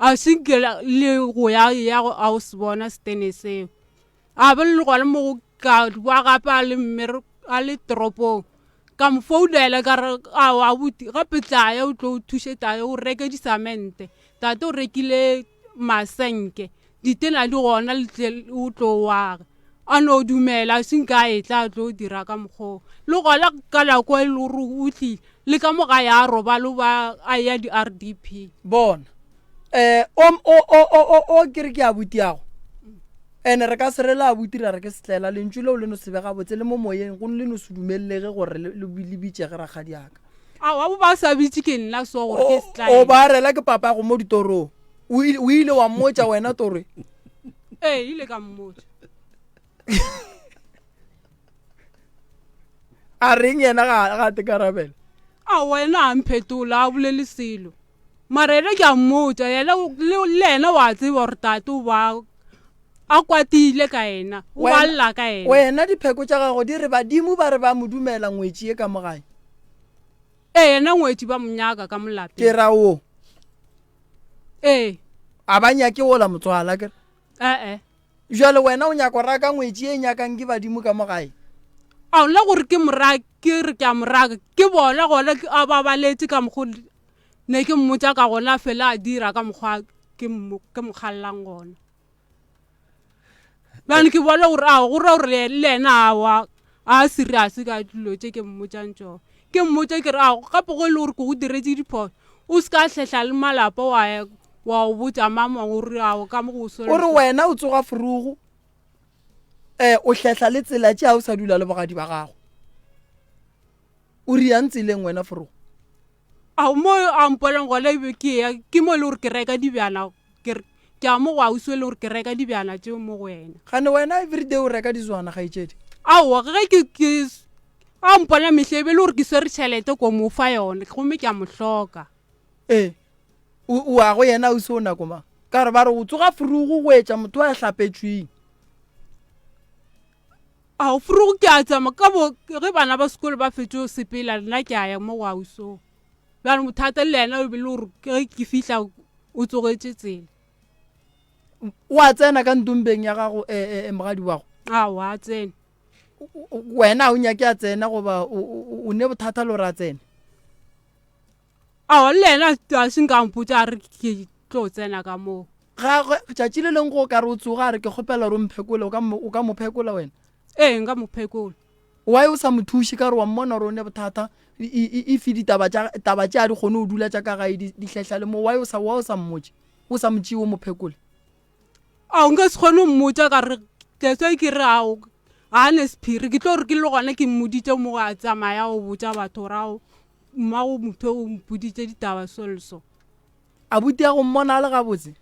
A se nke le go ya ya a o se bona stene seo. A be le gona mo go ka wa gape a le mmere a le toropong ka mo founela ka re ao abuti gape tla ya o tlo o thuše tate o reke disamente tate o rekile masenke ditena di gona le tle o tlo waga a no dumela a senke a etla a tlo dira ka mokgoo le gona ka nako e le gore o tlile le ka mo gae a robale o ba a ya di-R_D_P. Bona um o o o o o ke re ke abuti yago Ene re ka se re le abuti ra re ke setlela, lentšu leo le no se be gabotse le mo moyeng, go le no se dumelelege gore le, le, le bitšege rakgadiaka. Aowa, bo ba sa bitše ke nna so gore ke O, setlaela. o ba rela ke papago mo ditorong. O ile, o ile wa mmotša wena toro e? Ee, ile ka mmotša. A reng yena ga, ga a te karabela? A wena a mphetola a bolele selo. Mara yena ke a mmotša, yena le le yena wa tseba gore tate o ba a kwatile ka yena, o ba lla ka yena. Wena dipheko tša gago di re badimo ba re ba mo dumela ngwetši ye ka mo gae. Ee, yena ngwetši ba mo nyaka ka mo lapeng. Ke ra wo. Ee. A ba nyake wola motswala ke re. Ee. Bjale wena o nyaka go raka ngwetši ye e nyakang ke badimo ka mo gae? A le gore ke mo rake, ke re ke a mo raka, ke bona gona a babaletše ka mokgo ne ke mmotša ka gona, a fela a dira ka mokgwa ke mo ke mo kgallang gona. Bjale ke bona gore a go ra gore le yena awa a serious ka dilo tše ke mmotšang tšona. Ke mmotša ke re a gape go e le gore ke go diretše diphošo o se ka hlehla le malapa wa ya wa go botša mama gore a ka mo go so. O re wena o tsoga forogo um o hlehla le tsela tše a o sa dula le bogadi ba gago. O riang tseleng wena forogo? A mo a mpolang gona ebe ke ya ke mo e le gore ke reka dibjana ke re ke a mo go ausi e le gore ke reka dibjana tšeo mo go wena. Gane wena everyday o reka dizwana kgaetšedi? Aowa ge ke ke a mpona mehla e be e le gore ke swere tšhelete ko mo fa yone gomme ke a mo hloka. Ee o a go yena ausi o nako mang? Ka gore ba re o tsoga frugu go etša motho a hlapetšweng. Ao frugu ke a tsamaya ka bo ge bana ba sekolo ba fetše go sepela nna ke a ya mo go ausi. Bjale bothata le yena o be le gore ge ke fihla o tsogetše tsela. O a tsena ka ntombeng ya gago e, e, e mogadi wago? Aowa a tsene. Wena o nyake a tsena goba o ne bothata le gore a tsene? Aowa le yena a se nka mpotša a re ke tlo tsena ka moo. Gagwe tšatši le leng go ka re o tsoga a re ke kgopela gore o mphekole, o ka mo, o ka mo phekola wena? Ee, nka mo phekola. Why o sa mo thuše ka gore wa mmona gore o ne bothata if ditaba tša taba tše a di kgone go dula tša ka gae di di hlehla le mo why o sa why o sa mmotše o sa mo tšee o mo phekole? Ao nka se kgone go mmotša ka re that's why ke re ao ga a ne sephiri ke tlo re ke le gona ke mmoditše mo a tsamaya o botša batho gore ao mmago motho o mpoditše ditaba so le so. Abuti ya go mmona a le gabotse?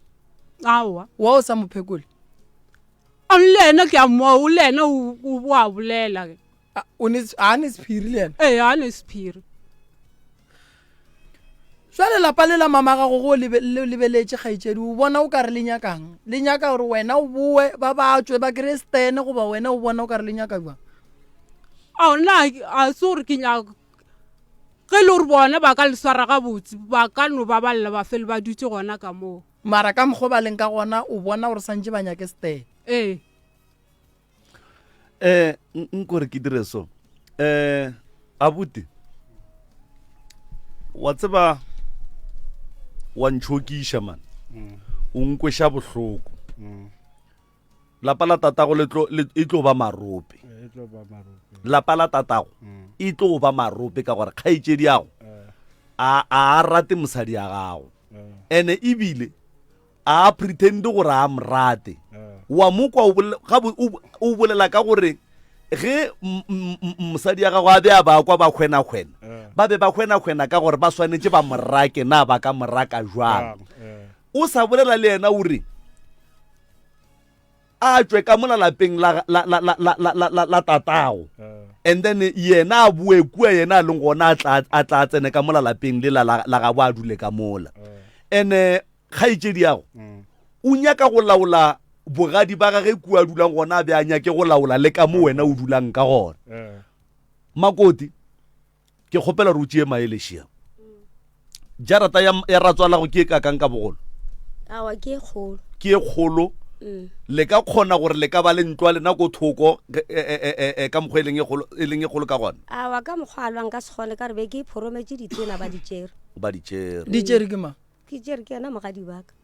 Aowa. Wa o sa mo phekole? A le yena ke a mmoa, o le yena o o a bolela. A o ne a ne sephiri le yena? Ee, a ne sephiri. Jwale lapa le la mama gago go lebe, le lebeletše kgaetšedi, o bona o ka re le nyakang? Le nyaka gore wena o boe ba ba tšwe ba kry-e stene goba wena o bona o ka re le nyaka bjang? Ao nna a se gore ke nyaka Ge e le gore bona ba ka le swara gabotse, ba ka no ba ba lla ba fele ba dutše gona ka moo. Mara ka mokgo ba leng ka gona, o bona gore santše ba nyake stene. Ee. Eh, nko re ke dire so. Eh, abuti. Wa tseba wa ntšhokiša man. Mm. O nkweša bohloko. Mm. Lapa la tatago le tlo, le, e tlo ba marope. E tlo ba marope. Lapa la tatago mm. e tlo ba marope ka gore kgaetšedi yago eh. a a rate mosadi ya gago. Eh. Ene ebile a pretend gore a mrate. Eh. Wa mo kwa o bolela ka gore ge mosadi ya gago a be a ba kwa ba hwena-hwena ba be ba hwena-hwena ka gore ba swanetše ba morake na ba ka moraka jwang o sa bolela le yena o re a tšwe ka mola lapeng la, la, la, la, la, la, la, la tatago and then yena a boe kua yena a leng gona a tla a tla tsene ka mola lapeng le la la gabo a dule ka mola and eh, kgaetšedi yago mm. o nyaka go laola bogadi ba gage kua a dulang gona a be a nyake go laola le ka mo wena o dulang ka gona makoti Ke kgopela gore o tšee maele šia. Jarata ya, ya ratswalago ke e kakang ka bogolo? Awa ke e kgolo. Ke e kgolo. Mm. Le ka kgona gore le ka ba le ntlo ya lena ko thoko e, e, e, ka mokgwa e leng e kgolo e leng e kgolo ka gona. Awa ka mokgwa a lwang ka se kgone ka re be ke iphorometše ditena ba di tšere. Ba di tšere. Di tšere ke mang? Ke tšere ke yena mogadi wa ka.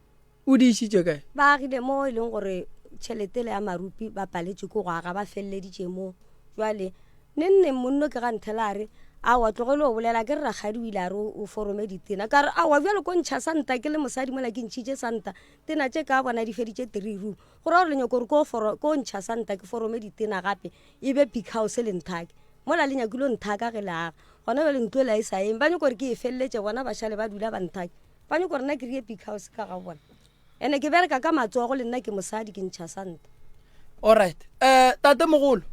O di išitše kae? Ba agile mo e leng gore tšhelete le ya marupi ba paletše ke go aga, ba feleleditše moo. Jwale neng neng monno ke ga nthela a re, Aowa tlogele o bolela, ke re rakgadi o ile a re o forome ditena. Ka re, Aowa bjale ko ntšha santa ke le mosadi mola ke ntšhitše santa, tena tše ka bona di feditše three room. Go ra gore le nyako gore ko foro, ko ntšha santa ke forome ditena gape e be big house le nthake. Mola le nyakile o nthaka ge le aga. Gona bjale ntlo ela e sa eme, ba nyako gore ke e feleletše bona ba šale ba dula ba nthake. Ba nyoko gore nna ke rie big house ka ga bona. Ene ke bereka ka matsogo le nna ke mosadi ke ntšha santa. Alright. Eh tate mogolo,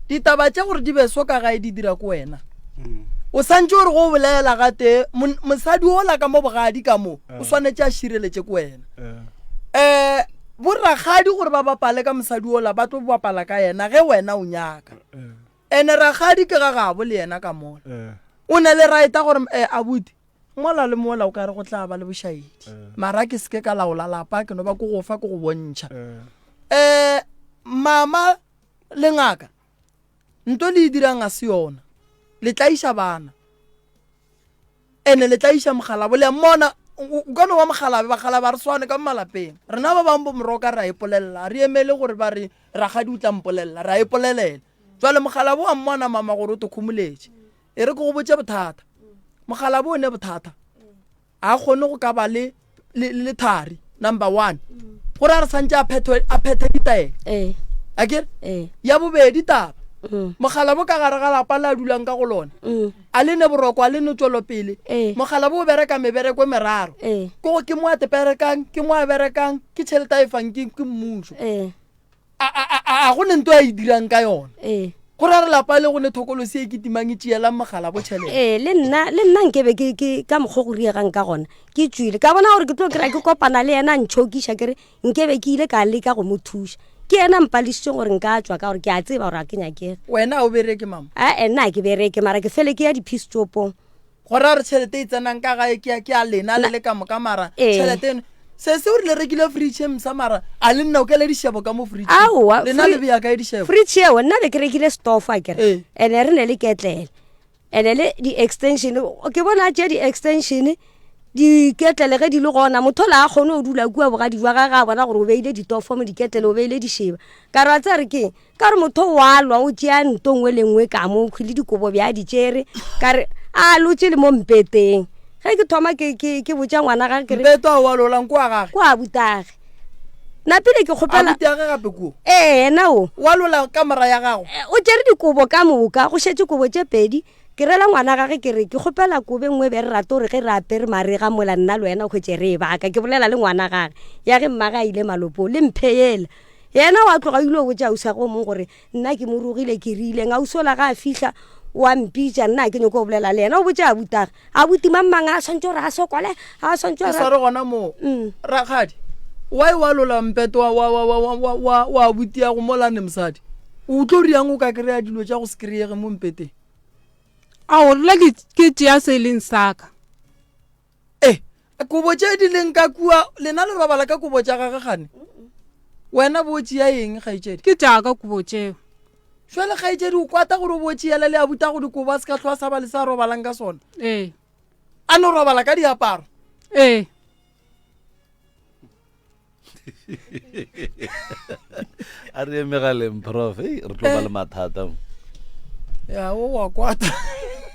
ditaba tše gore di be so ka gae di dira ko wena. Mm. O santše o re go bolela gate mosadi ola ka mo bogadi ka mo o eh. swanetše a šireletše ke wena um eh. borakgadi gore ba bapale ka mosadi ola ba tlo bapala ka yena ge wena o nyaka eh. ene rakgadi ke ga gabo le yena ka mola o ne le raeta gore um abuti mola le mola o ka re go tla ba le bošaedi mara ke seke ka laola lapa ke no ba ko go fa ke go bontšha um mama le ngaka Nto le e dirang ga se yona. Le tlaiša bana. Ene le tlaiša mogalabo. Le a mmona, o ka no ba mogalabe, bagalabe ga re swane ka mo malapeng. Rena ba bangwe bo moroka re a ipolelela, ga re emele gore ba re rakgadi o tla mpolelela, re a ipolelela. Jwale mogalabo wa mmona mama gore o to kgomoletše. E re ke go botše bothata. Mogalabo o ne bothata. A kgone go ka ba le le le thari number one gore a re santse a phethe a phethe ditaelo ee a kere ee ya bobedi taba mm. mogala bo ka gare ga lapa le a dulang ka go lona mm. a le ne boroko a le ne tswelopele Ee. mogala bo o bereka mebereko e meraro ee ke go ke mo a teperekang ke mo a berekang ke tšhelete a e fang ke ke mmušo ee a a a a go ne nto a e dirang ka yona ee go ra re lapa le go ne thokolosi e kitimang e tšeelang mogala bo tšhelete ee le nna le nna nkebe ke ke ka mokgwa go riegang ka gona ke tswile ka bona gore ke tlo kry-a ke kopana le yena a ntšhokiša ke re nkebe ke ile ka leka go mo thuša ke yena mpalešitšeng gore nka tswa ka gore ke a tseba gore a ke nyakege wena a o bereke mama ae nna a ke bereke mara ke fele ke ya di-peace topong Go ra gore tšhelete e tsenang ka gae ke ya ke ya lena le le ka moka mara Ee. tšhelete eno se se o rile rekile fridge e msa mara a le nna o kele dišebo ka mo fridge Aowa, lena le beya kae dišebo fridge eo nna be ke rekile stofo a kere Ee. ene re ne le ketlele ene le di-extension ke bona tše di-extension diketlele ge di le gona motho la a kgone go dula kua bogadi jwa gage a bona gore o beile ditofo mo diketlele o beile dišeba ka re wa tseba re keng Ka re motho wa lwa o tšea nto nngwe le nngwe ka mo khwi le dikobo bja di tšere ka re a lotše le mo mpeteng ge ke thoma ke ke ke botša ngwana ga ke re mpeto a wa lolang kwa gage kwa butage napile ke kgopela abuti age gape kuo ee yena o wa lola kamora ya gago Eh, o tšere dikobo ka moka go šetše kobo tše pedi ke rela ngwana gage ke re ke kgopela kobe nngwe be re rate gore ge re apere marega mola nna le wena o hwetše re e baka ke bolela le ngwana gage ya ge mmage a ile malopong le mphe yela Yena wa tloga o ile go botša ausi wa gagwe o mongwe gore nna ke mo rogile ke rileng. Ausi ola ga a fihla o a mpitša nna ga ke nyake go bolela le yena. O botša abutagwe, abuti mang mang a swantše gore a sokole, a swantše Ke gore. sware gona moo. Mm. Rakgadi, why wa lola mpeto wa wa wa wa wa wa wa wa abuti ya go mola ne mosadi? O tlo riang o ka kry-a dilo tša go se kry-ege mo mpeteng? Ao, rile ke ke tšea se e leng sa ka. E, kobo tše di leng ka kua, lena le robala ka kobo tša gage gane? Wena bo tšea eng, kgaetšedi? Ke tša ka kobo tšeo. Jwale kgaetšedi o kwata gore o bo tšeela le abuta go dikobo a se ka hlwa sa ba le sa robalang ka sona? Ee. A no robala ka diaparo? Ee. A re emegaleng prof, ei re tlo ba le mathata. Ya o wa kwata.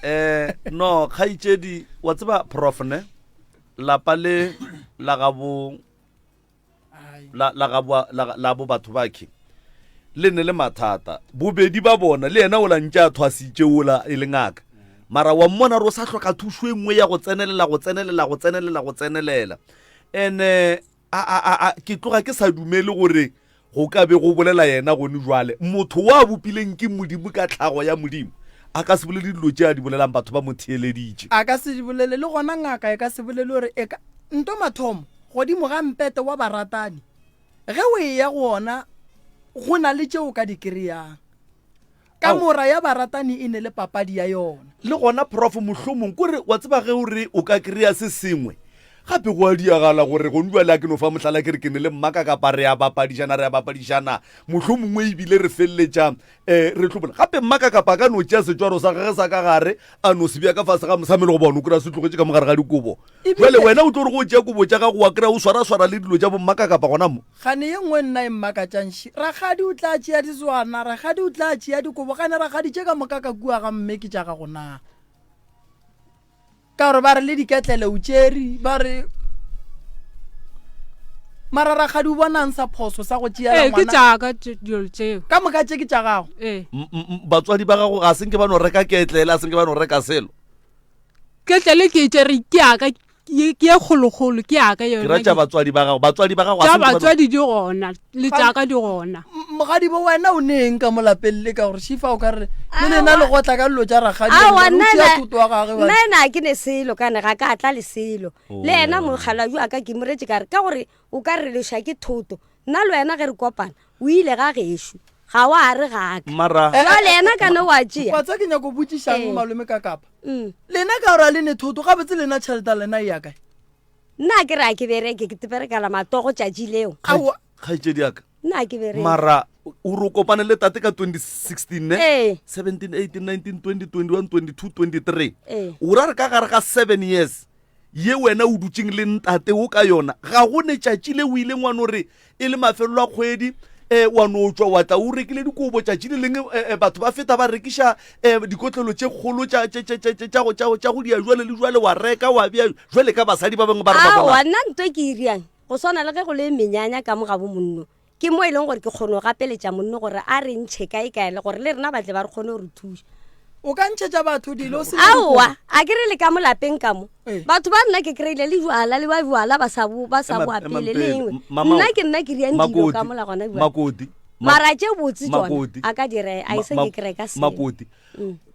Eh no kgaetšedi wa tseba prof ne lapa le la gabo la la gabo la la bo batho ba ke le ne le mathata bobedi ba bona le yena o la ntše a thwasitše ola e le ngaka mara wa mmona re o sa hloka thušo e nngwe ya go tsenelela go tsenelela go tsenelela go tsenelela ene a, a, a, a, ke tloga ke sa dumele gore go ka be go bolela yena gone jwale motho wa bopileng ke modimo ka tlhago ya modimo a ka se bolele dilo tše a di bolelang batho ba mo theeleditše a ka se di bolele le gona ngaka e ka se bolele gore e ka nto mathomo godimo ga mpete wa baratani ge o eya go ona go na le tše o ka di kry-ang Kamora ya baratani e ne le papadi ya yona. Le gona prof mohlomong kore wa tseba ge o re o ka kry-a se sengwe gape go a diagala gore gone bjale a ke no fa mohlala ke re ke ne le mmaka kapa re a bapadišana re a bapadišana mohlomongwe ebile re feleletša um re hlobola gape mmaka kapa a ka no tšea setšwaro sa gage sa ka gare a no se bea ka fase ga mosamelo goba o no kry-a se tlogetše ka mo gare ga dikobo jale wena o tlo re go tšea kobo tša gago wa kry-a o swaraswara le dilo tša bommaka kapa gona mo Gane ye nngwe nna e mmakatšang ši, rakgadi o tla tšea diswana, rakgadi o tla tšea dikobo, gane rakgadi tše ka moka ka kua ga mme ke tša gago na? Ka gore ba re le diketlele o tšere, ba re mara rakgadi o bonang sa phoso sa go tšeela Ee, ke ngwana tša ka tše- dilo tšeo. ka moka tše ke tša gago. Ee. M- m- batswadi ba gago ga se nke ba no reka ketlele a se nke ba no reka selo Ketlele ke e tšere ke ya ka. Ke ye kgolokgolo ke yaka Ke ra tša yona. batswadi ba gago. Batswadi ba gago ga Tša se nke ba no- batswadi di gona le tšaka di gona. Mogadibo wena o ne eng ka mo lapeng le ka gore šifa o ka re le lena le gotla ka dilo tša rakgadi Aowa, o nna tšea ena- thoto wa gagwe nna ena a ke ne selo kane ga ka tla le selo le ena mokgalabje wa ka ke moretše ka re ka gore o ka re leša ke thoto nna le wena ge re kopana o ile ga gešo ga wa re gaka Mara jale ena ka ne wa tšea wa tsa ke nyako botšišang Ee. malome ka kapa Mm. lena ka gore a le ne thoto gabotse lena tšhelete ya lena e ya kae nna a ke re a ke bereke ke teberekela matogo tšatši leo Aowa. kgaetšedi yaka nna a ke bereke mara o re o kopane le tate ka 2016 ne Ee. 17 18 19 20 21 22 23 Ee. o ra re ka gare ga 7 years ye wena o dutšeng le ntate wo ka yona ga go ne tšatši le o ileng wa no re e le mafelelo a kgwedi um wa no tšwa wa tla o rekile dikobo tšatši le lengwe eh, eh, batho ba feta ba rekiša um dikotlelo tše kgolo tša go dia jwale le jwale wa reka wa bea jwale ka basadi ba bangwe ba re ba bona nna nto ke iriang go swana le ge go le menyanya ka mo ga bo monno Ke mo e leng gore ke kgone go gapeletša monno gore a re ntšhe kae kae le gore le rena ba tle ba re kgone go re thuša. O ka ntšhetša batho dilo o se na Aowa, dikobo? a ke re le ka mo lapeng ka mo. Ee. Batho ba nna ke kry-ile le jwala le ba jwala ba sa bo ba sa Ema- bo ema apele pele. le engwe. Mama- Nna ke nna ke riang dilo Makoti, ka mola gona jwale. Makoti, Ma- Mara tše botse tšona Makoti. a ka di reka, a e se Ma- ke ke reka selo. Makoti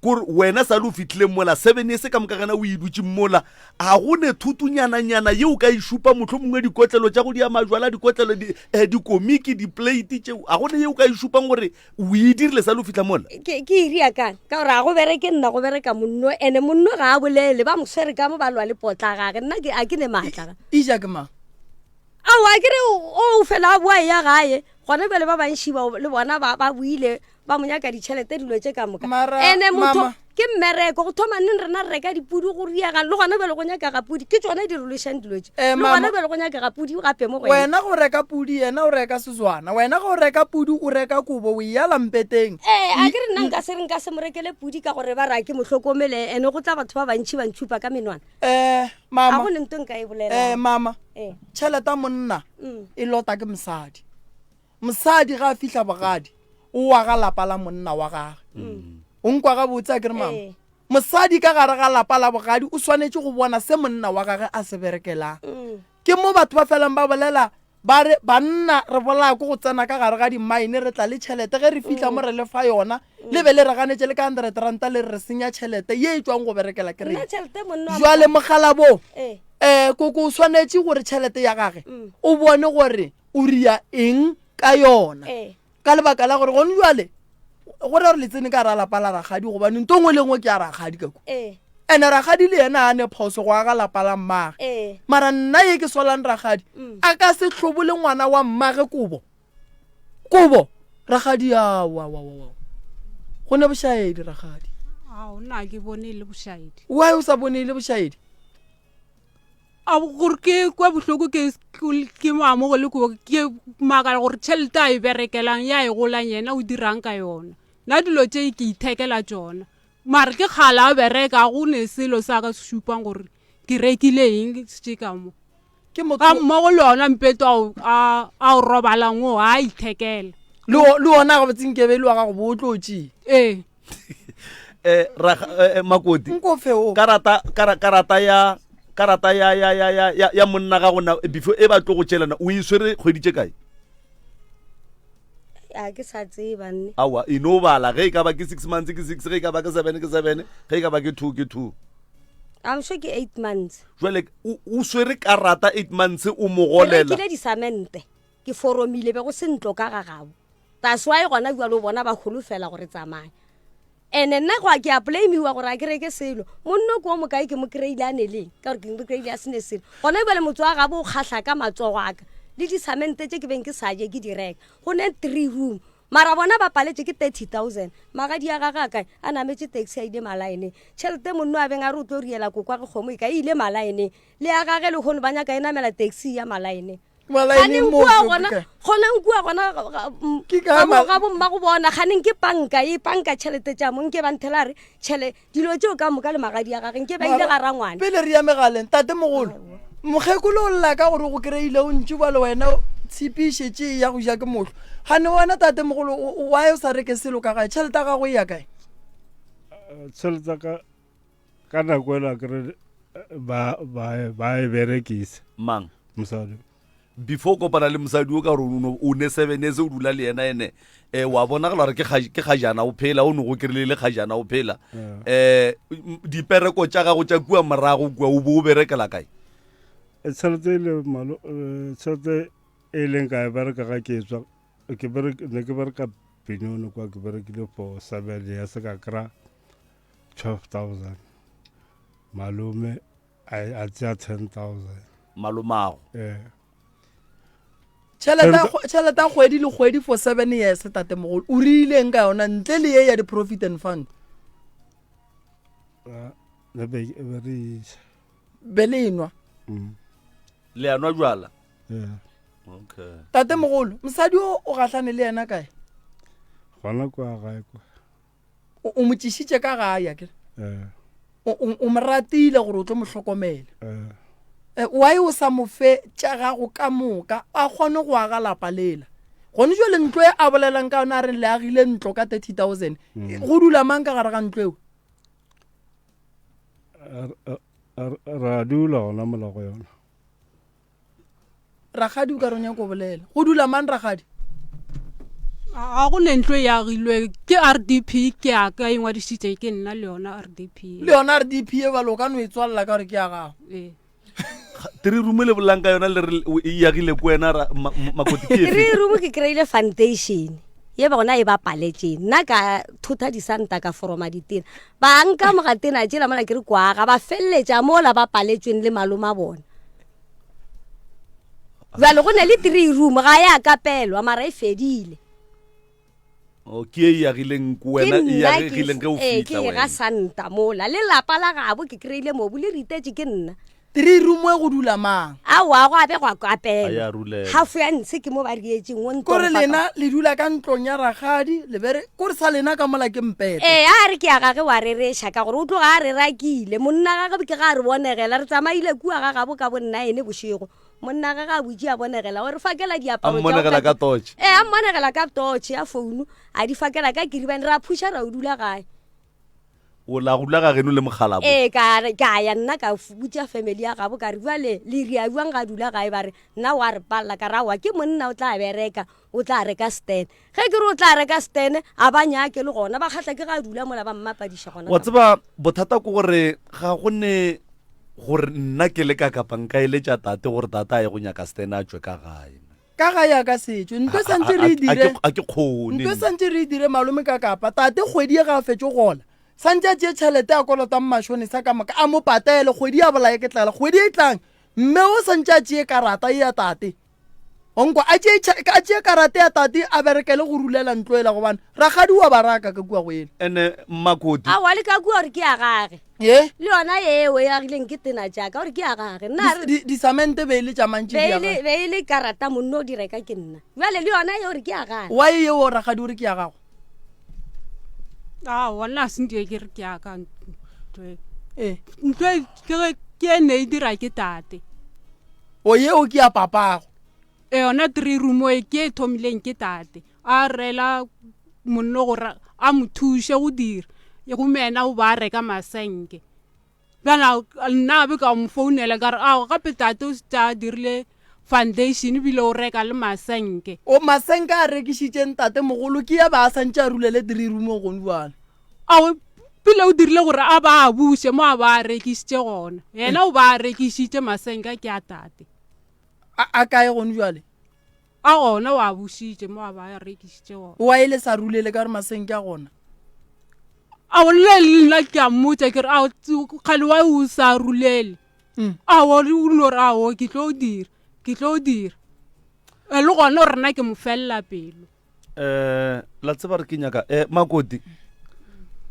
kore wena sa le o fitlhileng mola seven years ka moka gana o e dutse mola a go ne thutunyananyana ye o ka e šupa motlho mongwe dikotlelo tša go di ya majwala dikotlelo eh, dikomiki diplate tšeo a go ne ye o ka e šupang gore o e dirile sa le o fitlha mola ke ke iria kang ka gore a go bereke nna go bereka monno ene monno ga a bolele ba mo swere ka mo ba lwa le potla gage nna ke a ke ne maatla ga Ija ke mang? Aowa, ke re o fela a boa ya gae gona bjale ba bantši ba le bona ba ba buile ba mo nyaka ditšhelete dilo tše ka moka Mara, ene motho mama. ke mmereko go thoma neng rena re reka dipudi go riagang le gona bjale go nyakega pudi ke tsone di rološang dilo tše Eh, le mama. gona bjale go nyakega pudi gape mo go wena wena go reka pudi yena o reka sezwana wena go reka pudi o reka kobo o e yala mpeteng ee a ke re nna nka se re nka se mo rekele pudi ka gore ba re a ke mo hlokomele ene go tla batho ba bantšhi ba ntšhupa ka menwana um ga mama go ne nto nka e um bolelang mama ee tšhelete ya monna Mm. e lota ke mosadi mosadi ga a fihla bogadi o wa ga lapa la monna wa gage o nkwa gabotse a ke re mama Ee. mosadi ka gare ga lapa la bogadi o swanetše go bona se monna wa gage a se berekelang Mm. ke mo batho ba felang ba bolela Ba re, Banna, re bolaya ke go tsena ka gare ga dimmaene, re tla le tšhelete, ge re fihla mo re le fa yona, le be le re ganetše le ka hundred ranta le re re senya tšhelete ye e tšwang go berekela Nna kereke. tšhelete monna wa Jwale mokgalabo, Ee. um koko o swanetše gore tšhelete ya gage o bone gore o ria eng ka yona. Ee. Ka lebaka la gore gone jwale go ra gore le tsene ka ra lapa la rakgadi gobane nto nngwe le nngwe ke ya rakgadi ka kwa. Ee. Ene rakgadi le yena a ne phoso go aga lapa la mmage. Ee. Mara nna ye ke solang rakgadi a ka se hlobole ngwana wa mmage kobo. Kobo rakgadi aowa wa wa wa. Go ne bošaedi rakgadi. Ao nna ke bone e le bošaedi. Why o sa bone e le bošaedi? A gore ke kwa bohloko ke ke mo amogele ko ke makala gore tšhelete a e berekelang ya e golang yena o dirang ka yona. Nna dilo tše ke ithekela tšona. Mare ke kgale a bereka go ne selo sa ka se šupang gore ke rekile eng tše ka mo. Ke motho Ga mmogo le ona mpeto a o- a a o robalang o a ithekela. le o- le ona gabotse nkebe e le wa gago bo o tlo tšea. Ee. eh, raga, eh, eh, makoti Nkofe o. karata kara, karata ya karata ya ya ya ya ya, ya monna ga gona before e ba tlo go tšelana o e swere kgwedi tše kae a ke sa tseba nne awa e no bala ge e ka ba ke six months ke six ge e ka ba ke seven ke seven ge e ka ba ke two ke two I'm sure ke eight months jwale o o swere karata eight months o mo ke golela rekile disamente ke foromile be go se ntlo ka ga gabo That's why gona bjalo o bona ba holofela gore tsamaya. Ene nna go a ke a blamiwa gore a ke reke selo. Monno ko mo kae ke mo kry-ile a neleng ka gore ke mo kry-ile a sene selo. Gona bjale motse wa gabo o kgahla ka matsogo a ka le disamente tše ke beng ke sa je ke di reka. Go ne three room mara bona ba paletše ke 30,000. Magadi a gage a kae a nametše taxi a ile malaeneng. Tšhelete monno a beng a re o tlo riela kokwa ge kgomo e ka e ile malaeneng. Le ya gage lehono ba nyaka e namela taxi ya malaeneng. Malaeneng Kganeng mo kua ke gona kae? kgonang kua gona Ke kae ma- ga bomma go bona kganeng ke panka e panka tšhelete tša mo nke ba nthela re tšhele dilo tšeo ka moka le magadi a gage nke ba ile Mara, ga rangwane pele re ya megaleng tate mogolo mokgekolo o lla ka gore go kry-ile o ntši bale wena tshipi e šetše e ya go ja ke mohlo gane wena tate mogolo why o sa reke selo ka gae tšhelete ya gago e ya kae Eh, tšhelete ya ka ka nako ela ke re Ba ba ba e berekisa. Mang? Mosadi. Before o kopana le mosadi o ka gore o ne seven years o dula le yena ene um wa bonagala gore ke kgajana o phela o ne go kry-ile le kgajana o phela um dipereko tša gago tša kua morago kua o bo o berekela kae? Tšhelete e le malo tšhelete e leng ka e bereka ga ke tswa ke bereka ne ke bereka Benoni kwa ke berekile for seven years ka kry-a 12000 malome a tsea 10000 malomago ee tšhelete ya kgwedi le kgwedi for seven years tatemogolo o rileng ka yona ntle le ye ya di-profit and fund be le enwa mm. le anwa jwala okay tatemogolo mosadi o o gahlane le yena kae gona kwa gae kwa o mo tšišitše ka gae akere eh. o mo ratile gore o tlo mo hlokomela eh. Eh, why o sa mo fe tša gago ka moka a kgone go aga lapa lela gone jale ntlo e a bolelang ka yona a reng le agile ntlo ka 30 000 mm. go dula mang ka gare ga ntlo eo ra dula gona mola go yona Rakgadi o ka re o nyaka go bolela. Go dula mang rakgadi? Ga go ne ntlo e agilwe ke RDP ke ya ka e ngwadišitše ke nna le yona RDP. Le yona RDP e balo o ka no e tswalela ka gore ke ya gago. Ee. Three room le bolelang ka yona le re e agile ko wena Makoti ke efe? Three room ke kry-ile foundation ye ba gona e ba paletšeng nna ka thotha disanta ka foroma ditena ba nka moga tena tšela mola ke re kwaga ba feleletša mola ba paletšweng le maloma bona Bjale go ne le three room ga ya kapelwa mara e fedile. Oh, ke e agileng ko wena e agileng ge o eh, fihla ke ga santa mola le lapa la gabo ke kry-ile mobu le ritetše ke nna three room e go dula mang aowa go abe go kapela half ya ntshe ke mo ba rietseng o kore lena le dula ka ntlong ya ragadi le bere kore sa lena ka mola ke mpete ee a re ke ya gage wa rereša ka gore o tloga a re rakile monna gage ke ga a re bonegela re tsamaile kua ga gabo ka bonna ene bošego Monna ga ga butše a bonegela o re fakela diaparo A mmonegela ka torch. Ee, a mmonegela ka torch ya founu a di fakela ka kiribane ra phuša ra o dula gae. O la go dula ga geno le mokgalabo? Ee, ka re ka ya nna ka botša family ya gabo ka re bjale le ria bjang ga dula gae ba re nna wa re palela ka re aowa ke monna o tla bereka o tla reka stand ge ke re o tla reka stand a ba nyake le gona ba kgahla ke ga dula mola ba mmapadiša gona Wa tseba bothata ke gore ga go ne gore nna ke le ka kapa nka eletša tate gore tate a ye go nyaka stene a tšwe ka gae. Ka gae a ka se tšwe. Ntho e santše re e dire. A ke kgone. Ntho e santše re e dire malome ka kapa. Tate kgwedi ye ga a fetše go gola. Santše a tšee tšhelete a kolotang mashonisa ka moka a mo patele kgwedi ya bolaye ke tlala. Kgwedi e tlang mme o santše a tšee karata ye ya tate. Onkwa a tšee a tšee karate ya tate a berekele go rulela ntlo ela gobane rakgadi wa ba raka ka kua go ela. Ene mmakoti. Aowa le ka kua gore ke ya gage. Ye? Le yona yeo e agileng ke tena tša ka gore ke ya gage. Nna a re. Di, disamente be e le tša mantši Be di ya e le, gage. be e le karata monno o di reka ke nna. Bjale le yona yeo gore ke ya gage. Why yeo rakgadi o re ke ya gago? Aowa nna a se nke ke re ke ya ka ntlo e. Ee. Ntlo e ke ge ke e ne e dira ke tate. O yeo ke ya papago. E yona three room e ke e thomileng ke tate. A rela monno gore a mo thuše go dira. Gomme yena o ba a reka masenke. Bjale nna be ka mo founela ka re ao gape tate o šetše a dirile foundation ebile o reka le masenke. O masenke a rekišitšeng tatemogolo ke ya ba a santše a rulele three room gone bjale. Ao, pele o dirile gore a ba a buše mo a ba a rekišitše gona. Yena o ba a rekišitše masenka ke a tate. A, a kae gone jwale? A gona o a bušitše mo a ba a rekišitše gona. Wa e le sa rulele ka gore masenke a gona? Ao, le nna ke a mmotša ke re, ao, kgale wa o sa rulele. Mm. Ao, o no re, ao, ke tlo dira, ke tlo dira. E le gona gore nna ke mo felela pelo. Eh, la tseba re ke nyaka eh makoti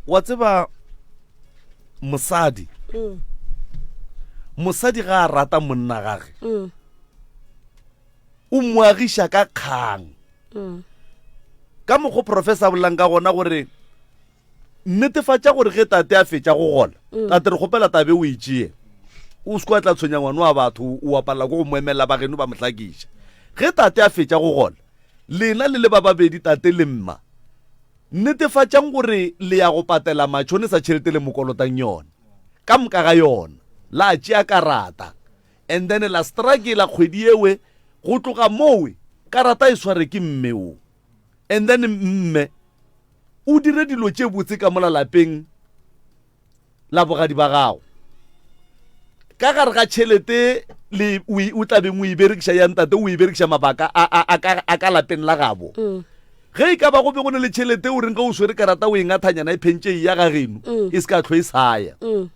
wa tseba mosadi mm. mosadi ga a rata monna gage mm. o moagiša ka kgang mm. ka mokgo professor a bolelang ka gona gore netefatša gore ge tate a fetša go gola mm. tate re kgopela tabe o e tšee o se kwa tla tshwenya ngwane wa batho o aparela ko go mo emelela ba geno ba mo hlakiša ge tate a fetša go gola Lena le le ba babedi, tate le mma, netefatšang gore le ya go patela matšhonisa tšhelete le mo kolotang yona, ka moka ga yona. La tšea karata and then la struggle kgwedi yewe go tloga mowe karata e sware ke mme wo and then mme o dire dilo tše botse ka mola lapeng la bogadi ba gago ka gare ga tšhelete le o tlabeng o e berekiša ya ntate o e berekiša mabaka a ka lapeng la gabo mm. ge e ka ba go be go ne le tšhelete o reng ge o swere karata o e ngathanyana e phentše e ya ga geno mm. e se ka tlho e saya mm.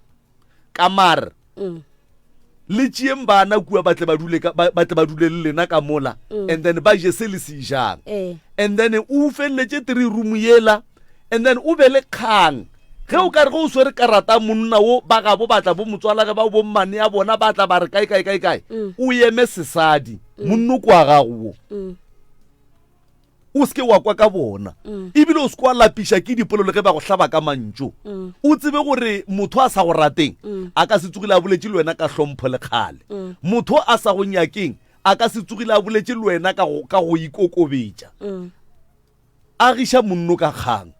ka mare mm. le tšeeng bana kua ba tle ba dule ba tle ba dule le lena ka mola mm. and then ba je se le se jang eh. and then o feleletše three room yela and then o be le kgang ge o ka re ge o swere karata monna wo ba gabo ba tla bo motswala ge ba bo mmane ya bona ba tla ba re kae kae kae kae mm. o eme sesadi monno kwa gago wo O se ke wa kwa ka bona, e bile o se ke wa lapiša ke dipolelo ge ba go hlaba ka mantšu. O tsebe gore motho a sa go rateng a ka se tsogile a boletše le wena ka hlompho le kgale. Motho a sa go nyakeng a ka se tsogile a boletše le wena ka go, ka go ikokobetša. Agiša monno ka kgang.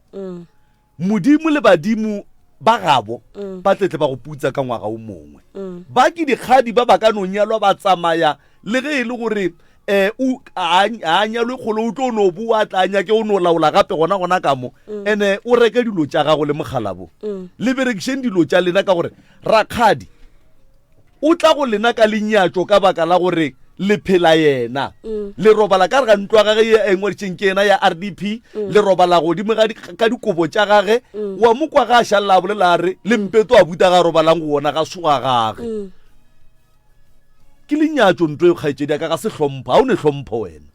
Modimo le badimo ba gabo ba tletle ba go putsa ka ngwaga o mongwe. Ba ke dikgadi ba ba ka no nyalwa ba tsamaya le ge e le gore um a a nyalwe kgole o tlo no boa tla a nyake o no laola gape gona gona ka mo ene o reke dilo tša gago le mokgalabo. Le berekišeng dilo tša lena ka gore rakgadi O tla go lena ka lenyatšo ka baka la gore le phela yena. Mm. Le robala ka re ga ntlo ya gage ye a engwaditšeng ke yena ya RDP, mm. le robala godimo ga ka dikobo tša gage. Mm. Wa mo kwa ga a šalela a bolela a re le mpeto a buta ga robalang go wona ga soga gage. Mm. Ke lenyatšo ntlo e kgaetšedi ya ka ga se hlompho, ga o ne hlompho wena.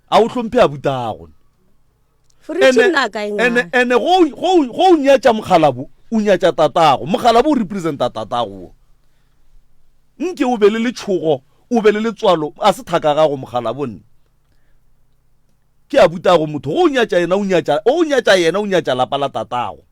A o hlomphe a butago. Ene ene go go go nyatša mokgalabo, o nyatša tatago. Mokgalabo o representa tatago. Nke o be le letšhogo, o be le letswalo, a se thaka gago mokgalabo nne. Ke a butago motho, go o nyatša yena o nyatša, o nyatša yena o nyatša lapa la tatago.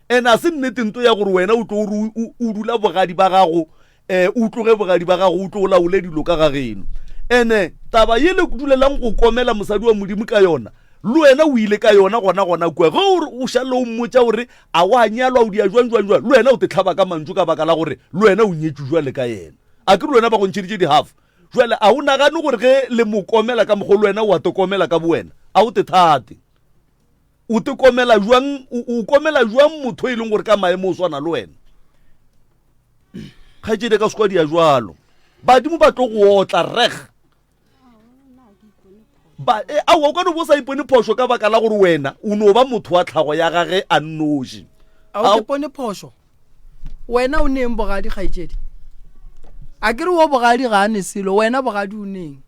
Ene a se nnete nto ya gore wena o tlo o dula bogadi ba gago um o tloge bogadi ba gago o tlo o laole dilo ka ga geno. Ene taba ye le dulelang go komela mosadi wa Modimo ka yona, le wena o ile ka yona gona gona kua. Ge o re o šalle o mmotša gore a wa nyalwa o dia jwang jwang jwang, le wena o te hlaba ka mantšu ka baka la gore le wena o nyetšwe jwale ka yena. A ke re le wena ba go ntšheditše di-half. Jwale a o nagane gore ge le mo komela ka mokgo le wena o a te komela ka bowena? A o te thate. O te komela jwang, o komela jwang motho e leng gore ka maemo o swana le wena? Kgaetšedi ka sekwa dia jwalo. Badimo ba tlo go otla reg. Ba e aowa o ka no bo sa ipone phošo ka baka la gore wena o no ba motho wa tlhago ya gage a nnoši. A o ipone phošo? Wena o neng bogadi kgaetšedi? A ke re wo bogadi ga a ne selo, wena bogadi o neng?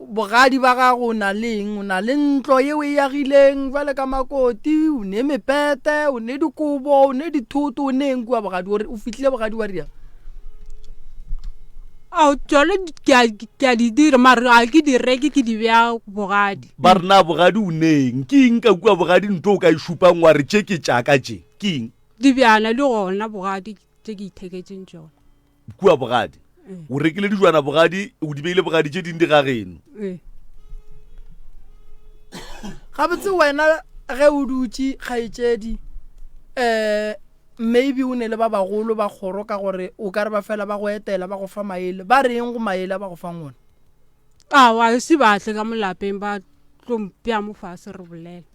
Bogadi ba gago o na le eng? O na le ntlo ye o e agileng bjale ka makoti, o ne mepete, o ne dikobo, o ne dithoto, o ne eng kua bogadi? O re o fihlile bogadi wa riang? Ao tšone ke a ke a di dira mare ga ke di reke ke di bea bogadi. Ba re na bogadi o ne eng? Ke eng ka kua bogadi ntho o ka e šupang wa re tše ke tša ka tše? Ke eng? Dibjana di gona bogadi tše ke itheketšeng tšona. Kua bogadi o rekile dijwana bogadi o di beile bogadi tše ding di ga geno. Gabotse wena ge o dutše kgaetšedi um maybe o ne le ba bagolo ba kgoro ka gore o ka re ba fela ba go etela ba go fa maele ba reng go maele a ba go fang ona? Aowa se batle ka mo lapeng ba tlo mpea mo fase re bolela.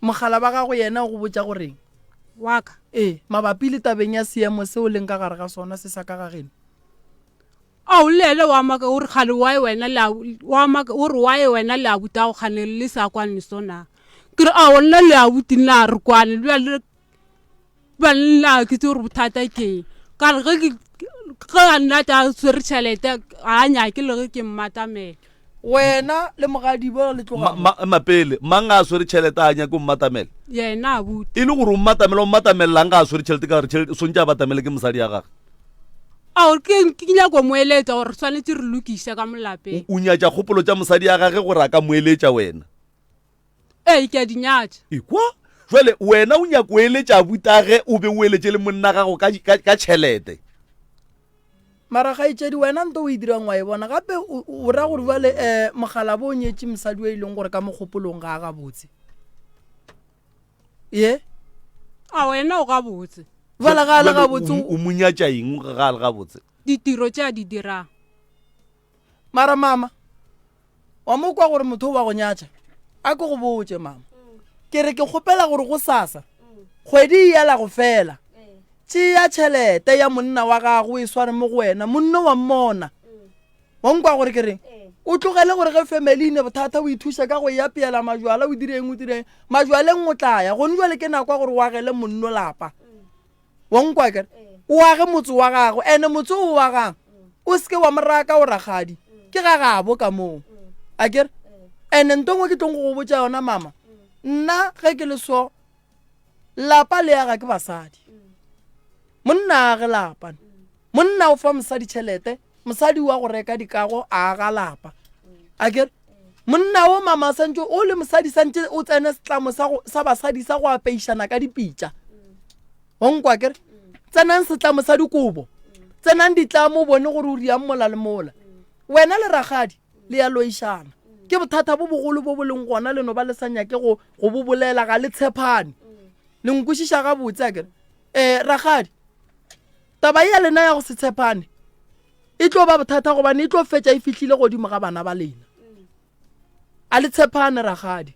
Mogala ba gago yena o go botša goreng? Wa ka. Ee, mabapi le tabeng ya seemo se o leng ka gare ga sona se sa ka ga geno. Ao, le yena wa maka, o re kgane why wena le a, wa maka, o re why wena le abutago kgane le sa kwane so na? Ke re ao nna le abuti nna re kwane, bjale, bjale nna ke tse gore bothata ke eng. Ka re ge ke, ge a nna tla swere tšhelete ga a nyake le ge ke mmatamela. Wena le mogadibo le tloga Ma, ma, mapele, mang a swere tšhelete a nyake o mmatamela? Yena abuti. E le gore o mmatamela, o mmatamelelang ga a swere tšhelete ka gore tšhelete swantše a batamele ke mosadi ya gage? Ao, ke, ke nyako mo eletša gore swanetše re lokiše ka mo lapeng. O, o nyatša kgopolo tša mosadi ya gage gore a ka mo eletša wena? Ee, ke a di nyatša. Ekwa, jwale wena o nyako eletša abutage o be o eletše le monna gago ka, ka, ka tšhelete. Mara kgaetšedi wena nto o e dirang wa e bona gape o, o ra gore jwale um mokgalabo o nyetše mosadi o e leng gore ka mogopolong ga a gabotse. Ye? A wena o gabotse. Bjale ga a le gabotse o mo nyatša eng ga a le gabotse? Ditiro tše a di dirang. Mara mama, wa mo kwa gore motho o wa go nyatša? A ke go botše mama. Ke re ke kgopela gore go sasa kgwedi e yela go fela. Tšea tšhelete ya monna wa gago o e sware mo go wena, monno wa mmona. Wa nkwa gore ke reng? O tlogele gore ge family e ne bothata o ithuše ka go e apeela majwala o dire eng o dire eng. Majwaleng o tla ya. Gone jwale ke nako ya gore o agele monno lapa. Wa nkwa kere? O age motse wa gagwe ene motse o o agang o seke wa mo raka o rakgadi. Ke ga gabo ka moo. Akere? Ene nto nngwe ke tlong go go botša yona mama. Nna ge ke le so Lapa le aga ke basadi. Monna a age lapa. Monna o fa mosadi tšhelete, mosadi wa go reka dikago a aga lapa. A kere monna o mama santse o le mosadi santse o tsene setlamo sa go sa basadi sa go apeišana ka dipitša. Wa nkwa kere tsenang setlamo sa dikobo. Tsenang ditlamo o bone gore o riang mola le mola. Wena le rakgadi le ya loišana. Ke bothata bo bogolo bo bo leng gona le no ba le sa nyake go go bo bolela ga le tshepane. Le nkwešiša gabotse akere? Eh rakgadi, taba ye ya lena ya go se tshepane e tlo ba bothata gobane e tlo fetša e fihlile godimo ga bana ba lena. A le tshepane rakgadi.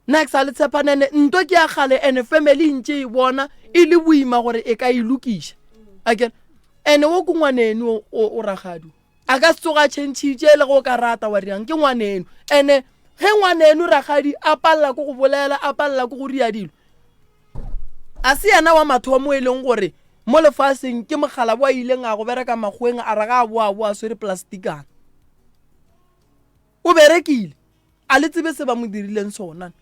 Nex a le tshepane ene nto ke ya kgale ene family e ntše e bona e le boima gore e ka e lokiša. Akere? Ene wo ke ngwaneno o o rakgadi. A ka se tsoge a tšhentšhitše le ge o ka rata wa riang ke ngwaneno. Ene ge ngwaneno rakgadi a palela ke go bolela, a palela ke go ria dilo, a se yena wa mathomo e leng gore mo lefaseng ke mokgalabo a ileng a go bereka makgoweng a re ga a boa a boa a swere plastikana. O berekile, a le tsebe se ba mo dirileng sona.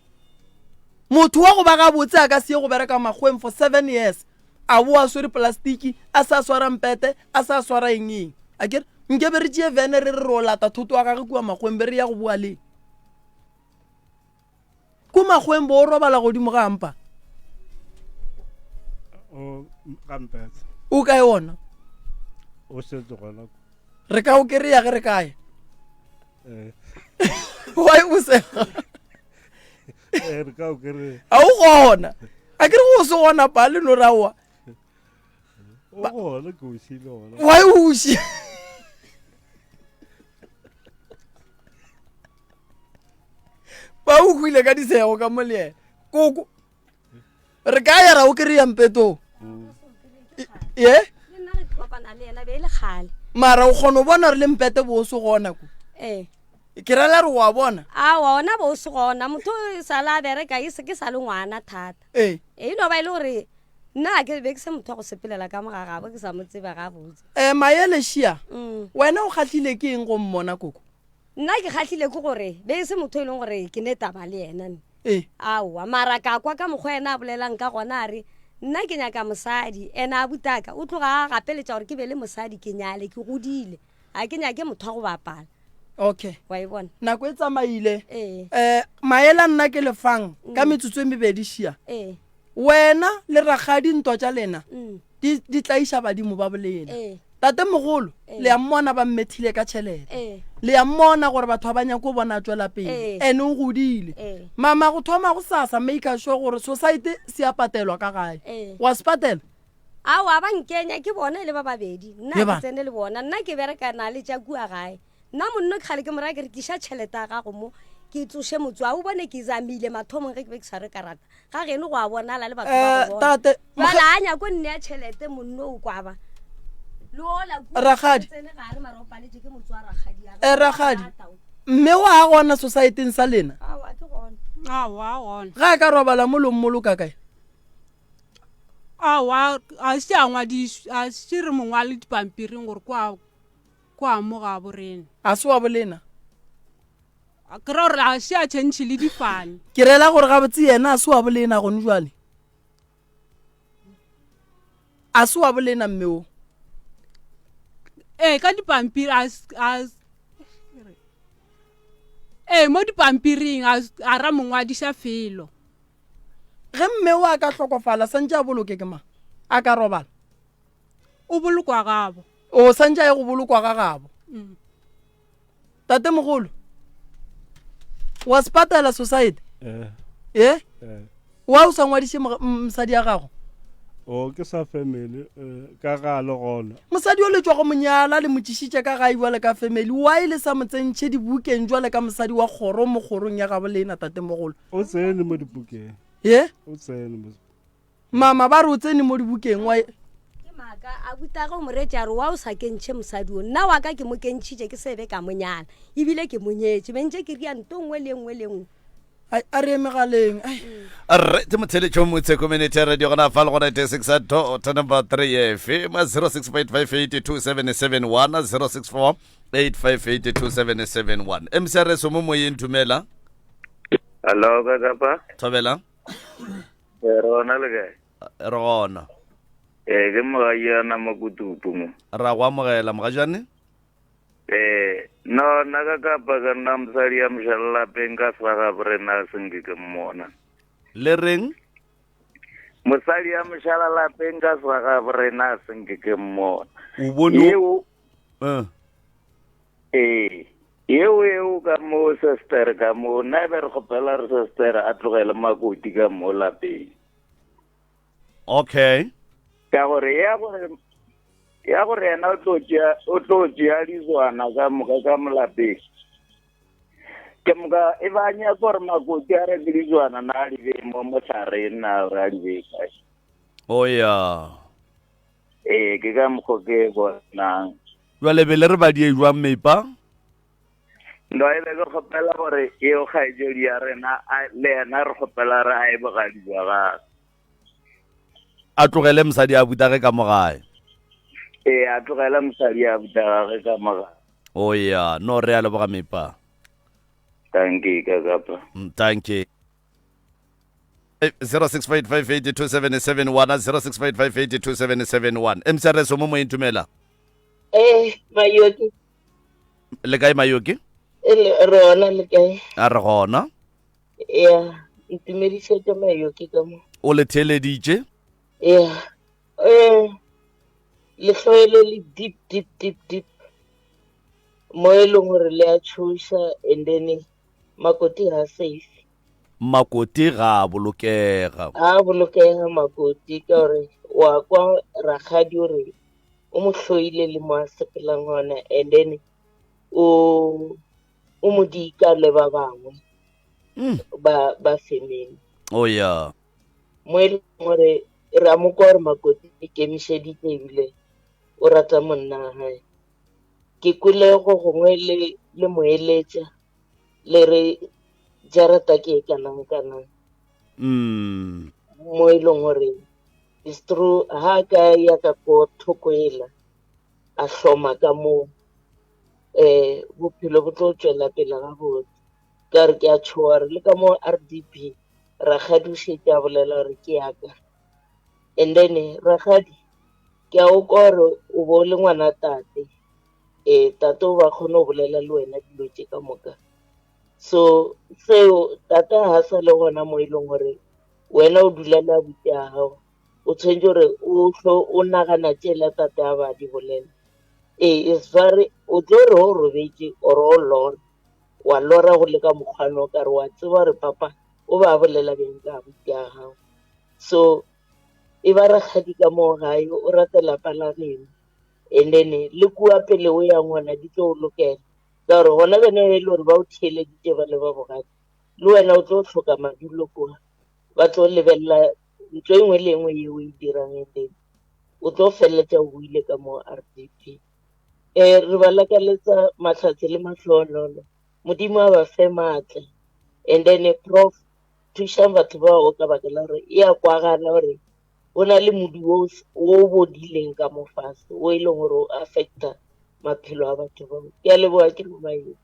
Motho wa go ba gabotse a ka se ye go bereka makgoweng for seven years, a boa a swere plastiki, a sa swara mpete, a sa swara eng eng. Akere nke be re tšee vene re re ro lata thoto wa gage kua makgoweng be re ya go boa leng? Ko makgoweng bo o robala godimo ga mpa. O ga mpete. O kae ona? O setse gona. Re ka o kry-a ge re kae? Eh. Why o sega? Eh, re ka o kry. A o gona. A ke re go se gona pa le no raoa. O gona ke o šile gona. Why o shi? Ba o hwile ka disego ka mo le yena. Koko. Re ka ya ra o kry-a mpetong. Ye? Le nna re kopana le yena be e le kgale. Mara o kgona go bona gore le mpete bo o se gona ko. Ee. Ke rela re wa bona. Aowa ona bo o se gona. Motho o sa le a bereka e se ke sa le ngwana thata. Ee. E no ba e le gore nna ke be ke se motho wa go sepelela ka mo ga gabo ke sa mo tseba gabotse. Eh Maele Shia, Mm. wena o kgahlile ke eng go mmona koko? Nna ke kgahlile ke gore be e se motho e leng gore ke ne taba le yena nne. Ee. Aowa, mara ka kwa ka mokgwa yena a bolelang ka gona a re, Nna ke nyaka mosadi, ene abutaka o tloga a gapeletša gore ke be le mosadi ke nyale, ke godile, ga ke nyake motho wa go bapala. Okay. Wa e bona? Nako e tsamaile. Ee. Eh, maele a nna ke lefang ka metsotso e mebedi šia. Ee. Wena le rakgadi ntwa tša lena Mm. di di tlaiša badimo ba bolena. Ee. Tatemogolo Ee. le a mmona ba mmethile ka tšhelete. Ee. Le a mmona gore batho ga ba nyake go bona a tšwela pele. Ee. Ene o godile. Ee. Mama go thoma go sasa make sure gore society se a patelwa ka gae. Ee. Wa se patela? Aowa ba nkenya ke bona e le ba babedi. Nna Ye ga ba. ke tsene le bona. Nna ke bereka na le tša kua gae. Nna monno ke kgale ke mo raya ke re tliša tšhelete ya gago mo ke tsoše motse wa o bone ke zamile mathomong ge ke be ke sware karata ga geno go a bonala le batho ba Eh, go bona. tate, Jwale a nyako nnea tšhelete monno o kwaba le ola kua, Rakgadi. o tsene gare mara o paletše ke motse wa rakgadi ya Eh, rakgadi. Mme wa gona society-eng sa lena? Aowa, ke gona. Aowa, gona. Ga a ka robala mo lommoloka kae? Aowa, a se a ngwadišwa, a se re mongwale dipampiring gore kwa Kwa mo ga bo rena. A se wa bolena? Ke ra gore a se a change le difane. Ke rela gore gabotse yena a se wa bolena gone jwale. A se wa bolena mme o. Ee, ka dipampiri a a Ee, mo dipampiring a a ra mongwadiša felo. Ge mme o a ka hlokofala santše a boloke ke mang? A ka robala. O bolokwa gabo. O santše a ye go bolokwa ga gabo. Mm. Tatemogolo, wa se patela society? Eh. Eh? Eh. Wa o sa ngwadiše mosadi ya gago? O ke sa family eh, ka ga le gona. Mosadi o le tšwa go mo nyala le mo tšišitše ka gae bjale ka family why le sa mo tsentšhe dibukeng jwale ka mosadi wa kgoro mo kgorong ya gabo lena tatemogolo? O tsene mo dibukeng. Ye? O tsene mo. Mama ba re o tsene mo dibukeng why? Ke maaka abutage o mo reetše a re wa o sa kentšhe mosadi o nna wa ka ke mo kentšhitše ke se be ka mo nyala ebile ke mo nyetše be ntše ke ria nto nngwe le nngwe le nngwe. Ai, a re megaleng ai. Rre ke motheletšo motse community radio gona fa le gona 86 dot number 3 fm 0658582771 0648582771 mcrs o mo moyeng dumela. Hello, ka kapa? Thobela. Eh, re gona le kae? Re gona. Eh, ke mogajana Makutupu mo. Ra go amogela mogajane. Eh, no, nna ka kapa ka nna mosadi ya mošala lapeng ka sa gabo rena a senke ke mmona. Le reng? Mosadi ya mošala lapeng ka sa gabo rena a senke ke mmona. O bone Yeo, Eh. ee, yeo eo ka mo sister ka mo, nna e be re kgopela re sister a tlogele makoti ka mo lapeng. Okay. Ka gore ya gore ya gore yena o tlo tšea o tlo tšea dizwana ka moka ka molapeng ke moka e ba nyaka gore makoti a reke dizwana na a di bee mo mohlareng na a di bee kae. O ya. Ee, ke ka mokgo ke bonang. Jwale be le re ba die jwang meipa? No e be ke kgopela gore eo kgaetšedi ya rena le yena re kgopela re a e bogadi jwa gagwe. A tlogele mosadi a butage ka mo gae. Ee, a tlogele mosadi a butage ka mo gae. O ya, no re a leboga mepa. Thank you ka kapa. Thank you. 0658582771 0658582771 MCRS o mo moyeng tumela. Eh, Mayoki. Le kae Mayoki? E le re gona le kae? A re gona. Ya, ntumedišetše Mayoki ka mo. O le theeleditše? Ya. Eh, lehloyo le le deep deep deep deep mo e leng gore le a tshoša and then makoti ga safe. Makoti ga a bolokega. Ga a bolokega makoti ka gore wa kwa rakgadi o re o mo hloile le mo a sepelang gona and then o o mo dika le ba bangwe mm. ba ba family. Oh yeah. Mo e leng gore re a mo kwa gore makoti ikemišeditše ebile o rata monna wa gae. Ke kwele go gongwe le le mo eletša le re jarata ke e kanang kanang. Mm. Mo e leng gore it's true ha ka ya ka ko thoko ela a hloma ka moo eh bophelo bo tlo tšwela pele gabotse. Ka re ke a tšhoga re le ka mo RDP rakgadi o šetše a bolela gore ke ya ka. And then rakgadi ke a o kwa gore o bo le ngwana tate eh tate o ba kgone go bolela le wena dilo tše ka moka. So seo tate ha sa le gona mo e leng gore wena o dula le abuti ya gago o tshwanetse gore o hlo o nagana tšela tate a ba di bolela. Ee, it's very o tlo re o robetše or o lora wa lora go le ka mokgwane o kare wa tseba gore papa o ba bolela bjang ka abuti ya gago. So e ba rakgadi ka mo gae o rate lapa la geno and then le kua pele o yang gona di tlo o lokela ka gore gona bene e le gore ba o theeleditše ba le ba bogadi le wena o tlo hloka madulo kua ba tlo lebelela ntho e nngwe le e nngwe ye o e dirang and then o tlo feleletša o buile ka mo RDP. Um re ba lakaletsa mahlatse le mahlohonolo Modimo a ba fe maatla and then prof thušang batho bao ka baka la gore e a kwagala gore go na le modu wo o bodileng ka mo fase o e leng gore o affecta maphelo a batho bao. Ke a leboga ke mo Mayoki.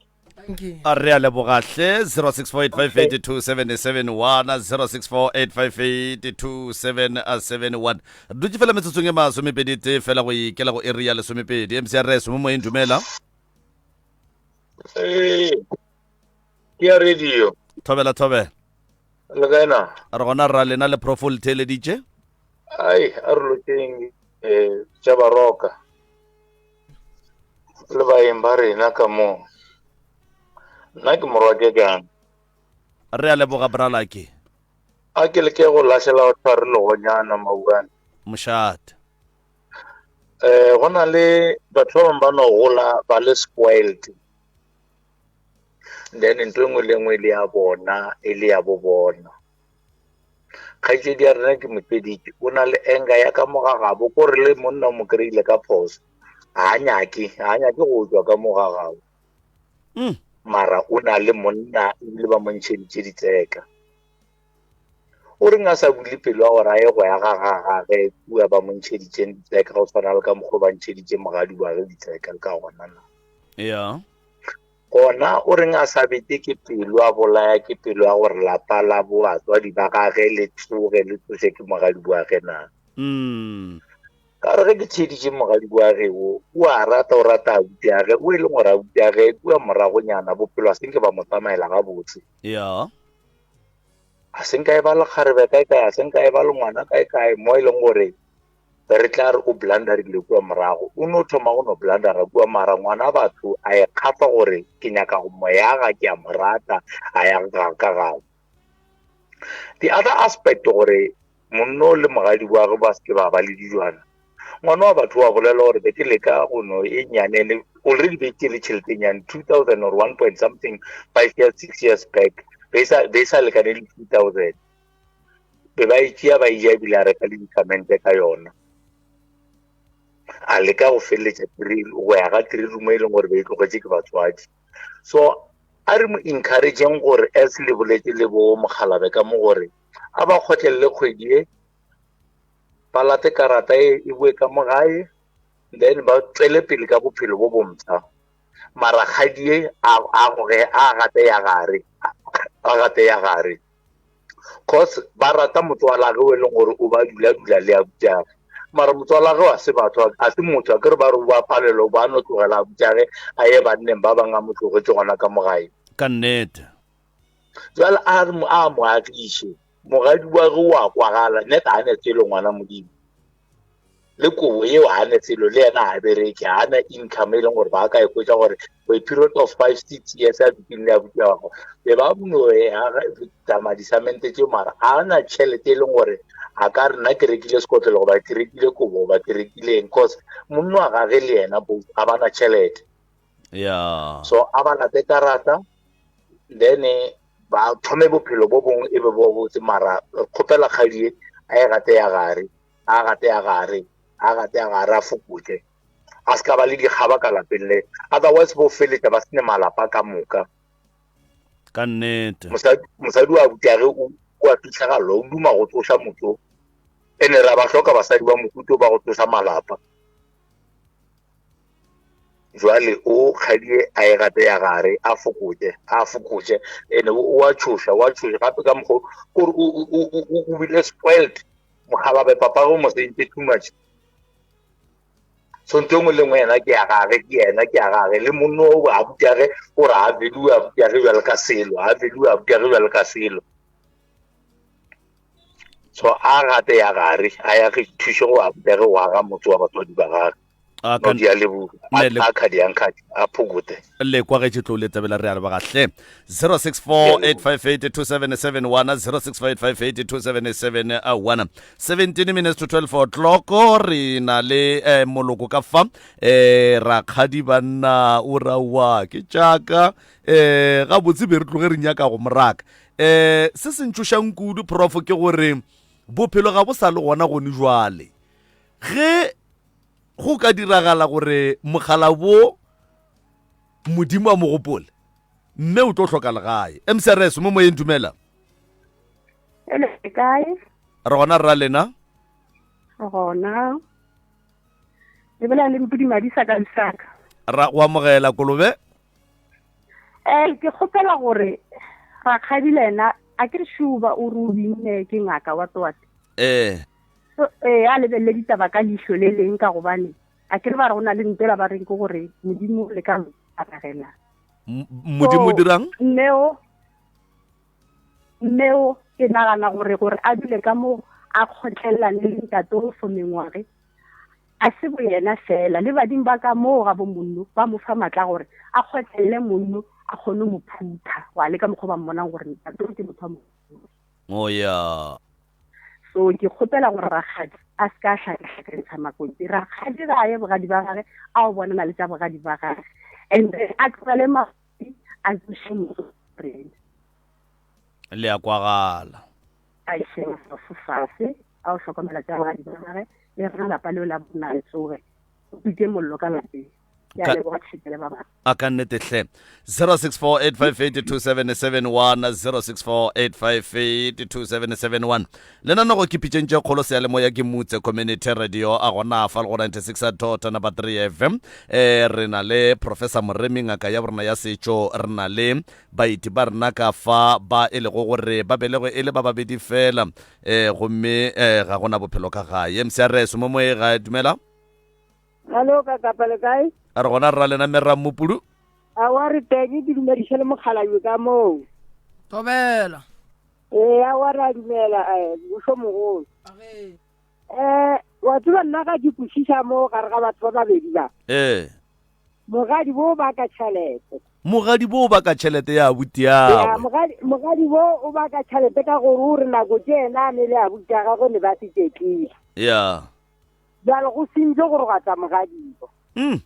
A re a leboga hle 0648582771 0648582771 re dutše fela metsotsong e masomepedi tee fela go ikela go iri ya lesomepedi mcrs mo moyeng dumela. Ee, ke ya radio. Thobela thobela. Le kae na? Re gona rra lena le prof o le theeleditše. Ai, a re lokeng eh tša baroka. Le baeng ba rena ka mo. Nna ke morwa ke kang. Re a leboga bralaki. A ke leke go lahlela go tshware legonyana mauane. Mošate. Um go na le batho ba bangwe ba no gola ba le spoiled then ntho e nngwe le nngwe e le ya bona e le ya bo bona. Kgaetšedi ya rena ke mopeditše o na le anger ya ka mo ga gabo ko re le monna o mo kry-ile ka phoso ga a nyake ga a nyake go tswa ka mo ga gabo mm. mara o na le monna ebile ba mo ntšheditše ditseka o reng a sa bule pelo ya gore a ye go ya ga gagage kua ba mo ntšheditšeng ditseka go tshwana le ka mokgwa ba ntšheditše mogadi wa ge ditseka ka gona na ya gona o reng a sa bete ke pelo a bolaya ke pelo ya gore lapa la boatswadi ba gage le tsoge le tsoše ke mogadi wa ge na mm. Ka gore ge ke theeditše mogadi wa ge wo, o a rata, o rata abuti ya ge, o e leng gore abuti ya ge kua moragonyana bophelo a se nke ba mo tsamaela gabotse. Ya. A se nka e ba lekgarebe kae kae, a se nka e ba le ngwana kae kae, mo e leng gore re tla re o blunderile kua morago. O no thoma go no blundera kua mara ngwana batho a e kgafa gore ke nyaka go mo yaga, ke a mo rata, a ya ga ka gabo. The other aspect gore monno le mogadi wa ge ba seke ba ba le dijwana ngwana wa batho wa bolela gore be ke leka go no e nyane le already be ke le tšhelete e nyane 2000 or 1 point something 5 years 6 years back be sa be sa lekane le 2000 be ba e tšea ba e ja ebile a reka le disamente ka yona a leka go feleletša go ya ga three room e leng gore be e tlogetše ke batswadi so a re mo encourageng gore as le boletse le bo mogalabe ka mo gore a ba kgotlelele kgwedi e ba late karata e e boe ka mo gae then ba tswele pele ka bophelo bo bompsha mara kgadi e a goge a gate ya gare a gate ya gare cause ba rata motswalage o e leng gore o ba dula dula le abutšage mara motswalage wa se batho a se motho a kere ba re ba palelo ba no tlogela abutšage a ye banneng ba bangwe a mo tlogetše gona ka mo gae ka nnete jwale a re a mo agiše mogadi wa ge wa kwagala net a ne selo ngwana modimo le kobo yeo a ne selo le yena a bereke a na income e leng gore ba ka e kwetsa gore for a period of 5 6 years a dutseng le abuti wa gagwe be ba no tsamaya disamente tšeo mara a na tšhelete e leng gore a ka re nna ke rekile sekotlelo goba ke rekile kobo goba ke rekile eng cause monna wa gage le yena both a ba na tšhelete ya so a ba late karata then ba thome bophelo bo bongwe e be bo botse mara kgopela kgadi e a e gate ya gare a gate ya gare a gate ya gare a fokotse a se ka ba le dikgaba ka lapeng le otherwise bo feletša ba sene malapa ka moka ka nnete mosadi wa butiage o a fitlhagalwa o duma go tsoša motho ene ra ba hloka basadi ba mohuto ba go tsoša malapa Jwale o kgadie a e gate ya gare a fokotše a fokotše ene o a tšhoša o a tšhoša gape ka mokgo kore o bile spoiled mokgalabe papa go mo sentše too much so ntho e nngwe le nngwe yena ke ya gage ke yena ke ya gage le monno o a butiage gore a veliwe a butiage bjale ka selo a veliwe a butiage bjale ka selo so a gate ya gare a ya ge thuše go a butiage go aga motse wa batswadi ba gage A ka- No, di a leboga. Ne, le- A khadi ya nkhadi, a phokote. Le kwa ge tlo le tabela re a leboga hle. 0648582771 0648582771 17 minutes to 12 o'clock re na le eh, moloko ka fa eh rakgadi banna o rawa ke tšaka eh gabotse be re tloge re nyaka go moraka eh se se ntšhošang kudu prof ke gore bophelo ga bo sa le gona gone jwale ge go ka diragala gore mogala bo modimo a mo gopole mme o tlo hloka legae mcrs mo moyeng dumela Ele kae? re gona rra lena Re gona. Le bolela le Mpudi Madisa ka Lusaka. ra go amogela kolobe Eh ke kgopela gore rakgadi le ena a ke re šuba o re o binne ke ngaka wa toate. Eh. So, ee a lebelele ditaba ka leihlo le leng ka gobane a ke re ba re go na le ntela ba reng ke gore modimo le ka aragela modimo dirang mmeo mmeo ke nagana gore gore a dule ka mo a kgotlelelane le ntate o for mengwage a se bo yena fela le badimo ba ka moo ga bo monno ba mo fa matla gore a kgotlelele monno a kgone mo phutha go a le ka mokgwa ba mmonang gore ntate o ke motho wa mo oh ya. So ke kgopela gore rakgadi a se ka a hlakahlakantsha makoti. Rakgadi ga a ye bogadi ba gage a o bonana le tša bogadi ba gage. And then a tlogele makoti a tsoše motho rena. Le a kwagala. A iše maswafo fase a o hlokomela tša bogadi ba gage le rena lapa leo la bona le tsoge. O tuke mollo ka lapeng. Ke a leboga Tšhike le ba bangwe. A ka nnete hle. 0648582771 0648582771 Lenanego ke pitšeng tše kgolo seyalemoya ke Mutse Community Radio a gona fa le go 96 dot number 3 FM. Eh re na le Professor Moremi ngaka ya borena ya setšo re na le baeti ba rena ka fa ba e lego gore ba belegwe e le ba babedi fela eh gomme eh ga gona bophelo ka gae. MCRS mo moe ga dumela. Hallo ka kapa le kae? A re gona rra lena mme Rammopulu. Aowa re teng ke dumediše le mokgalabje ka moo. Thobela. Ee aowa re a dumela eh, mmušo mogolo. Eh wa tseba nna ga ke kwešiša mo gare ga batho ba babedi ba. Ee. Mogadi bo baka tšhelete. Mogadi bo baka tšhelete ya abuti ya. Ya mogadi mogadi bo o baka tšhelete ka gore o re nako tše yena a ne le abuti ya gagwe ne ba se tšetlile. Ya. Bjale go sentše gore gwa tla mogadibo. Mm.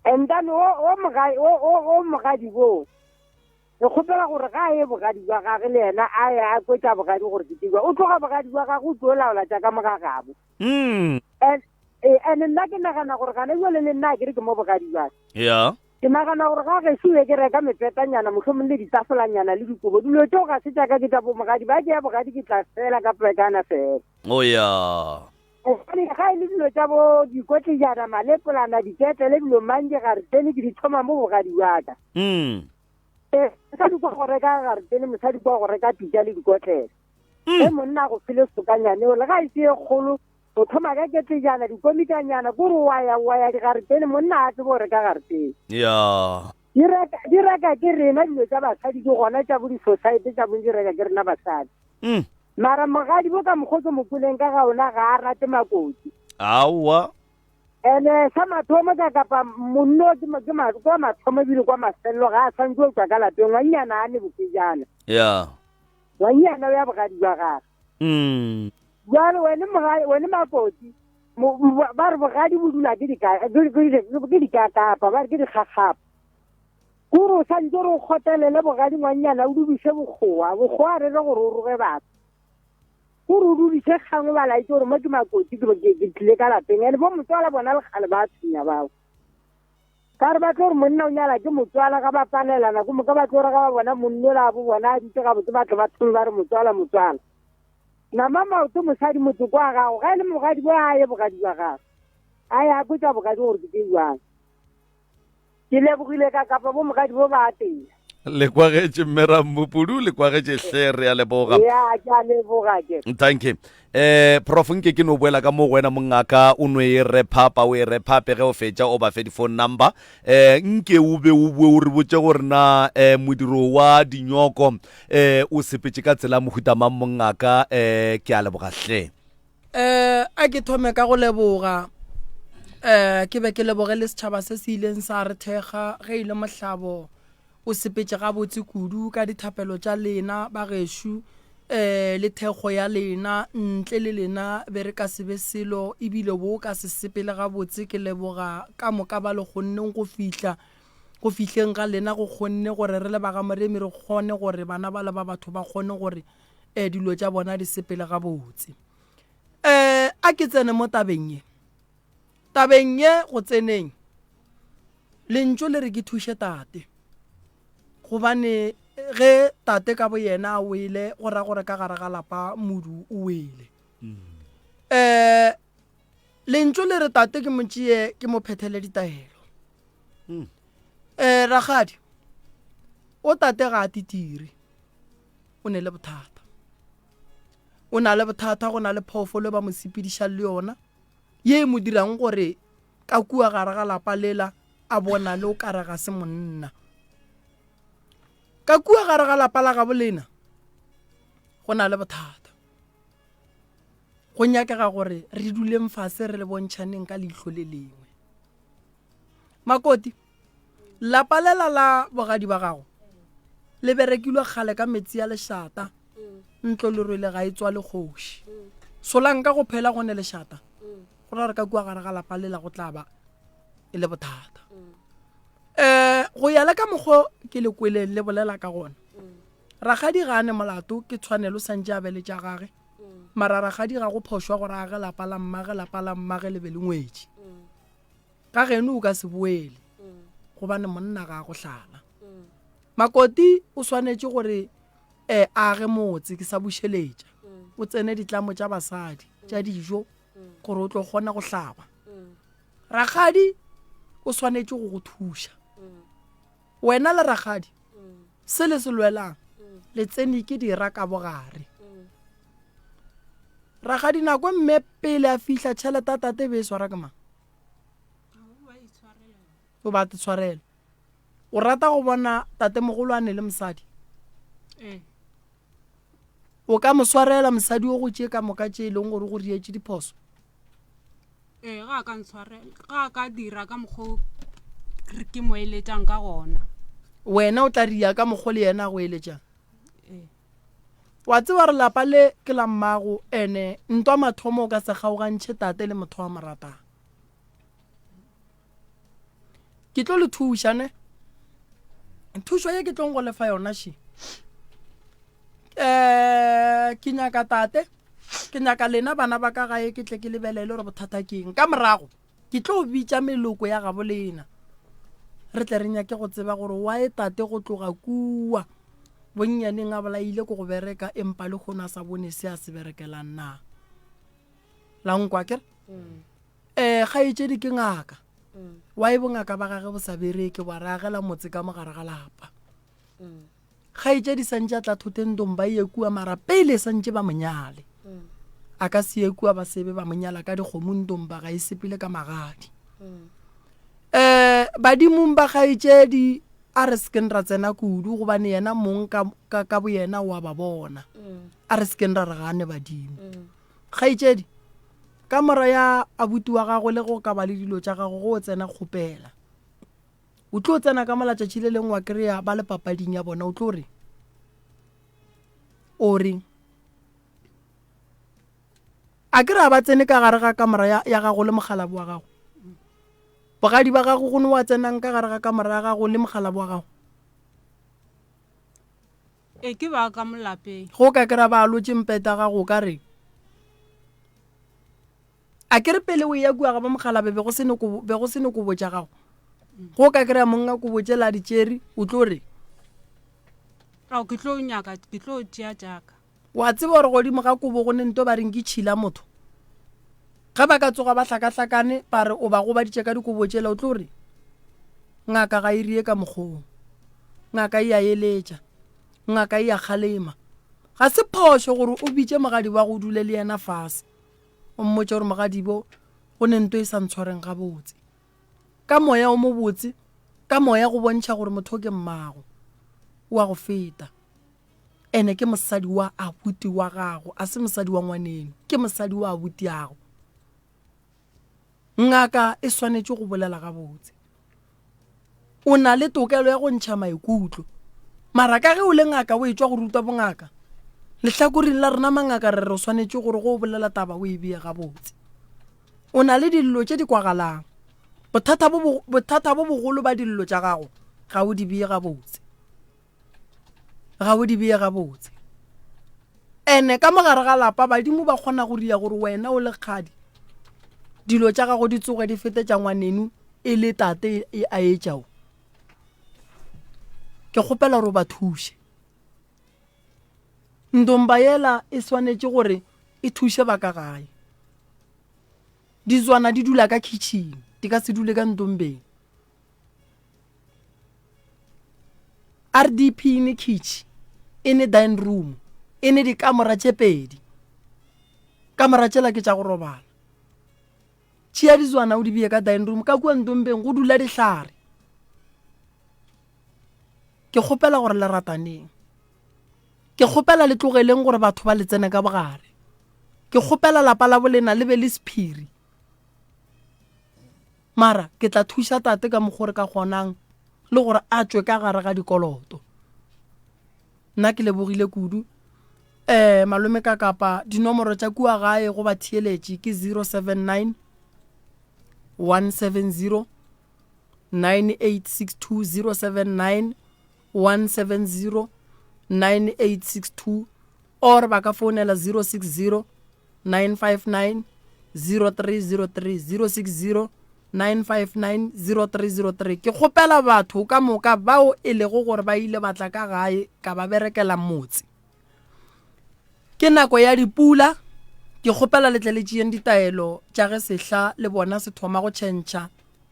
And then o o mogadi o o o mogadibo. Re kgopela gore ga a ye bogadi bja gage le yena a ye a kwetša bogadi gore ke tšewa. O tloga bogadi bja gage o tlo laola tša ka mo ga gabo. Mm. And eh, and nna ke nagana gore gana jwale le nna ke re ke mo bogadi bja ka. Yeah. Ke nagana gore ga gešo be ke reka mepetanyana mohlomong le ditafolanyana le dikobo dilo tšeo ga se tša ka ke tša bomogadi ba ke ya bogadi ke tla fela ka plekana fela. O ya. Gobane ga e le dilo tša bo dikotlejana, malepolana, diketlele, dilo mang digaretene ke di thoma mo bogadi bja ka. Mm. Ee, mosadi kwa go reka garetene, mosadi kwa go reka pitša le dikotlele. Ge monna a go file sokanyane o le ga e se ye kgolo, o thoma ka ketlejana, dikomikanyana, kore wa ya wa ya digaretene, monna a tsebe go reka garetene. Ya. Di reka di reka ke rena dilo tša basadi ke gona tša bo di-society tša bo di reka ke rena basadi. Mm. Mara mogadi bo ka mokgo ke mo kweleng ka ga ona ga a rate makoti. Aowa. Ene sa mathomo ka kapa monno ke ke ma kwa mathomo ebile kwa mafelelo ga a swantse go tšwa ka lapeng ngwannyana a ne bokejana. Ya. Ngwannyana o ya bogadi bja gagwe. Mm. Jwale wene mogadi wene makoti ba re bogadi bo dula ke dika ke dikakapa ba re ke dikgakgapa. Kore o santse gore o kgotelele bogadi ngwannyana o dudiše bokgowa bokgowa re re gore o roge batho kore o dudiše kgang o ba laetse gore mo ke makoti ke ke tlile ka lapeng ene bo motswala bona le kgale ba tshwenya bao ka re ba tlo gore monna o nyala ke motswala ga ba palelana ko moka ba tlo re ga ba bona monno la bo bona a dutse gabotse ba tle ba thome ba re motswala motswala nama maoto mosadi motse kwa gago ga e le mogadi bo a ye bogadi bja gago a ye a kwetsa bogadi gore ke tse jwang Ke lebogile ka kapa bo mogadi bo ba teng. Le kwagetše mme Rammupudu, le kwagetše hle, re a leboga. Ya, ke a leboga ke. Thank you. Eh, Prof nke ke no boela ka mo go wena mongaka o no e rephapa o e rephape ge o fetša o ba fe di-phone number eh nke o be o bue o re botše gore na eh modiro wa dinyoko eh o sepetše ka tsela mohuta mang mongaka eh ke a leboga hle. Eh, a ke thome ka go leboga eh ke be ke leboge le setšhaba se se ileng sa re thekga ge ile mohlabo o sepetše gabotse kudu ka dithapelo tša lena ba gešo eh le thekgo ya lena ntle le lena be re ka se be selo ebile bo ka se sepele gabotse ke leboga ka moka ba le kgonneng go fihla go fihleng ga lena go kgonne gore re le ba ga Moremi re kgone gore bana ba le ba batho ba kgone gore um dilo tša bona di sepele gabotse. Um a ke tsene mo tabeng ye. Tabeng ye go tseneng, lentšu le re ke thuše tate. Gobane ge tate ka boyena a wele, go ra gore ka gare ga lapa modu o wele. Um lentšu le re tate ke mo tšee ke mo phethele ditaelo. Um rakgadi, o tate ga a titire. o ne le bothata. O na le bothata, go na le phoofolo e ba mo sepedišang le yona ye e mo dirang gore ka kua gare ga lapa lela a bonale o kare ga se monna. Ka kua gare ga lapa la gabo lena go na le bothata. Go nyakega gore re duleng fase re le bontšhaneng ka leihlo le lengwe. Makoti, lapa lela la bogadi ba gago le berekilwe kgale ka metsi a lešata. Ntlo lerwele ga e tswale kgoši. Solang ka go phela go ne lešata, go ra gore ka kua gare ga lapa lela go tla ba e le bothata. Um go ya le ka mokgwa ke le kweleng le bolela ka gona, rakgadi ga a ne molato, ke tshwanelo santše a be le tša gage. Mara rakgadi ga go phošwa gore a ge lapa la mmage, lapa la mmage le be le ngwetši. Ga geno o ka se boele gobane monna ga a go hlala. Makoti o swanetše gore um a age motse ke sa bušeletša. O tsene ditlamo tša basadi tša dijo gore o tlo kgona go hlaba. Rakgadi o swanetše go go thuša. Wena le rakgadi se le se lwelang le tsene ke dira ka bogare. Rakgadi nako mme pele a fihla tšhelete ya tate e be e swara ke mang? O ba te tshwarela. O rata go bona tatemogolwane le mosadi? Ee. O ka mo swarela mosadi o go tše ka moka tše e leng gore go rietše diphoso? Ee, ga a ka ntshwarela, ga a ka dira ka mokgwa o ke mo eletšang ka gona. Wena o tla ria ka mokgwa le yena a go eletšang? Ee. Wa tseba gore lapa le ke la mmago ene ntwa mathomo o ka se kgaogantšhe tate le motho wa mo ratang. Ke tlo le thuša ne. Thušo ye ke tlong go lefa yona še. Um ke nyaka tate, ke nyaka lena bana ba ka gae ke tle ke lebelele gore bothata ke eng. Ka morago ke tlo bitša meloko ya gabo lena re tle re nyake go tseba gore why tate go tloga kua bonnyaneng a bolaile ko go bereka empa le kgono a sa bone se a se berekelang na. La nkwa kere? Um kgaetšedi ke ngaka. Why bongaka ba gage bo sa bereke bwa re agela motse ka mogare ga lapa. Kgaetšedi santše a tla thoteng dong ba ye kua mara pele santše ba monyale. A ka se ye kua ba sebe ba monyala ka dikgomo ntong ba ga e sepele ka magadi. Um badimong ba kgaetšedi a re sekeng ra tsena kudu gobane yena mong ka, ka, ka boyena o a ba bona. A re sekeng ra re ga a ne badimo. Kgaetšedi, kamora ya abuti wa gago le go ka ba le dilo tša gago go o tsena kgopela. O tlo tsena ka mola tšatši le lengwe wa kry-a ba le papading ya bona o tlo re o reng a ke re a ba tsene ka gare ga kamora ya, ya gago le mokgalabo wa gago bogadi ba gago go ne wa tsenang ka gare ga kamora ya gago le mokgalabo wa gago E ke ba ka mo lapeng. Go ka kry-a ba alotše mpete gago o ka reng? A ke re pele o eya kua ga ba mogalabe be go se ne kobo be go se ne kobo tša gago. Go ka kry-a monga kobo tšela a di tšere o tlo re. Ao ke tlo nyaka ke tlo tšea tšaka. Wa tseba gore godimo ga kobo go ne nto ba reng ke tšhila motho. Ge ba ka tsoga ba hlakahlakane ba re o ba gobaditše ka dikobo tšela o tlo re ngaka ga e rie ka mokgong. Ngaka e a eletša. Ngaka e a kgalema. Ga se phošo gore o bitše mogadi wa go dule le yena fase. O mmotše gore mogadibo go ne nto e sa ntshwareng gabotse. Ka moya o mobotse, ka moya go bontšha gore motho ke mmago. O a go feta. Ene ke mosadi wa abuti wa gago, a se mosadi wa ngwaneno, ke mosadi wa abutiago. Ngaka e swanetše go bolela gabotse. O na le tokelo ya go ntšha maikutlo. Mara ka ge o le ngaka o etšwa go rutwa bongaka, lehlakoreng la rena mangaka re re o swanetše gore go o bolela taba o e beye gabotse. O na le dillo tše di kwagalang. Bothata bo, bothata bo bogolo ba dillo tša gago ga o di beye gabotse. Ga o di beye gabotse. Ene ka mogare ga lapa badimo ba kgona go ria gore wena o le kgadi dilo tša gago di tsoge di fete tša ngwaneno e le tate e a etšao. Ke kgopela gore o ba thuše. Ndomba yela e swanetše gore e thuše ba ka gae. Ditswana di dula ka kitchen, di ka se dule ka ndombeng. RDP e ne khitšhi, e ne dining room, e ne dikamora tše pedi. Kamora tšela ke tša go robala. Tšea ditswana o di beye ka dining room, ka kua ndombeng go dula dihlare. Ke kgopela gore le rataneng. Ke kgopela le tlogeleng gore batho ba le tsene ka bogare. Ke kgopela lapa la bolena le be le sephiri. Mara ke tla thuša tate ka mokgo re ka kgonang le gore a tšwe ka gare ga dikoloto. Nna ke lebogile kudu. Eh malome ka kapa dinomoro tša kua gae go batheeletši ke 079 170 9862 079 170 9862 or ba ka founela 060 959 0303 060 959 0303 Ke kgopela batho ka moka bao e lego gore ba ile ba tla ka gae ka ba berekela motse. Ke nako ya dipula, ke kgopela le tle le tšeeng ditaelo tša ge sehla le bona se thoma go tšhentšha,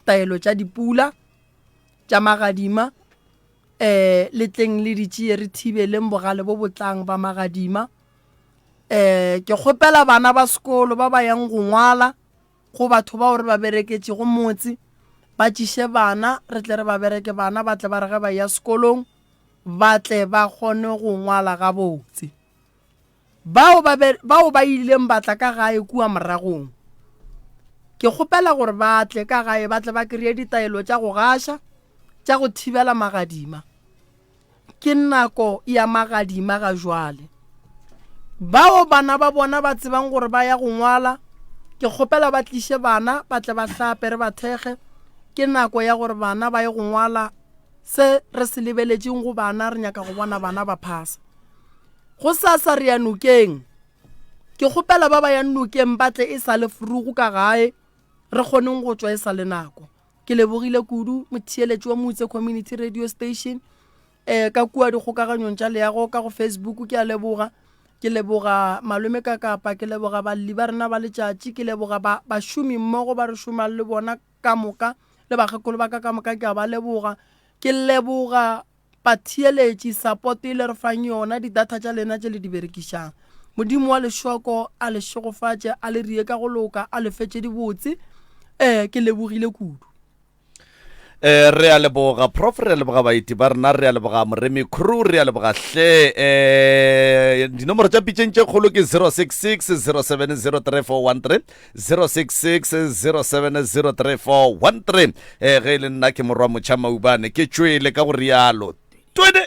taelo tša dipula, tša magadima, um le tleng le di tšee re thibeleng bogale bo bo tlang ba magadima. Um ke kgopela bana ba sekolo ba ba yang go ngwala go batho bao re ba bereketšego motse, ba tšiše bana re tle re ba bereke bana ba tle ba re ge ba eya sekolong ba tle ba kgone go ngwala gabotse. Bao ba, be, bao ba ileng ba tla ka gae kua moragong, ke kgopela gore ba tle ka gae ba tle ba kry-e ditaelo tša go gaša, tša go thibela magadima. Ke nako ya magadima ga jwale. Bao bana ba bona ba tsebang gore ba ya go ngwala, ke kgopela ba tliše bana ba tle ba hlape re ba thekge. Ke nako ya gore bana ba ye go ngwala Se re se lebeletšeng go bana, re nyaka go bona bana ba phasa. Gosasa re ya nokeng. Ke kgopela ba ba yang nokeng ba tle e sa le frugu ka gae, re kgoneng go tšwa e sa le nako. Ke lebogile kudu motheeletši wa Moutse Community Radio Station eh, ka kua dikgokaganyong tša leago ka go Facebook ke a leboga. Ke leboga malome ka kapa, ke leboga balli ba rena ba letšatši, ke leboga ba bašomi mmogo ba re šomang le bona ka moka le bakgekolo ba ka ka moka ke a ba leboga. Ke leboga batheeletši support e le re fang yona, di-data tša lena tše le di berekišang. Modimo wa lešoko a le šegofatše, a le rie ka go loka, a le fe tše dibotse. Eh, ke lebogile kudu. Eh, re a leboga prof, re a leboga baeti ba rena, re a leboga moremi crew, re a leboga hle. Eh, dinomoro tša pitšeng tše kgolo ke 066 0703413 066 0703413. Eh, ge e le nna ke morwa motšha maubane, ke tšwele ka go rialo. Twene!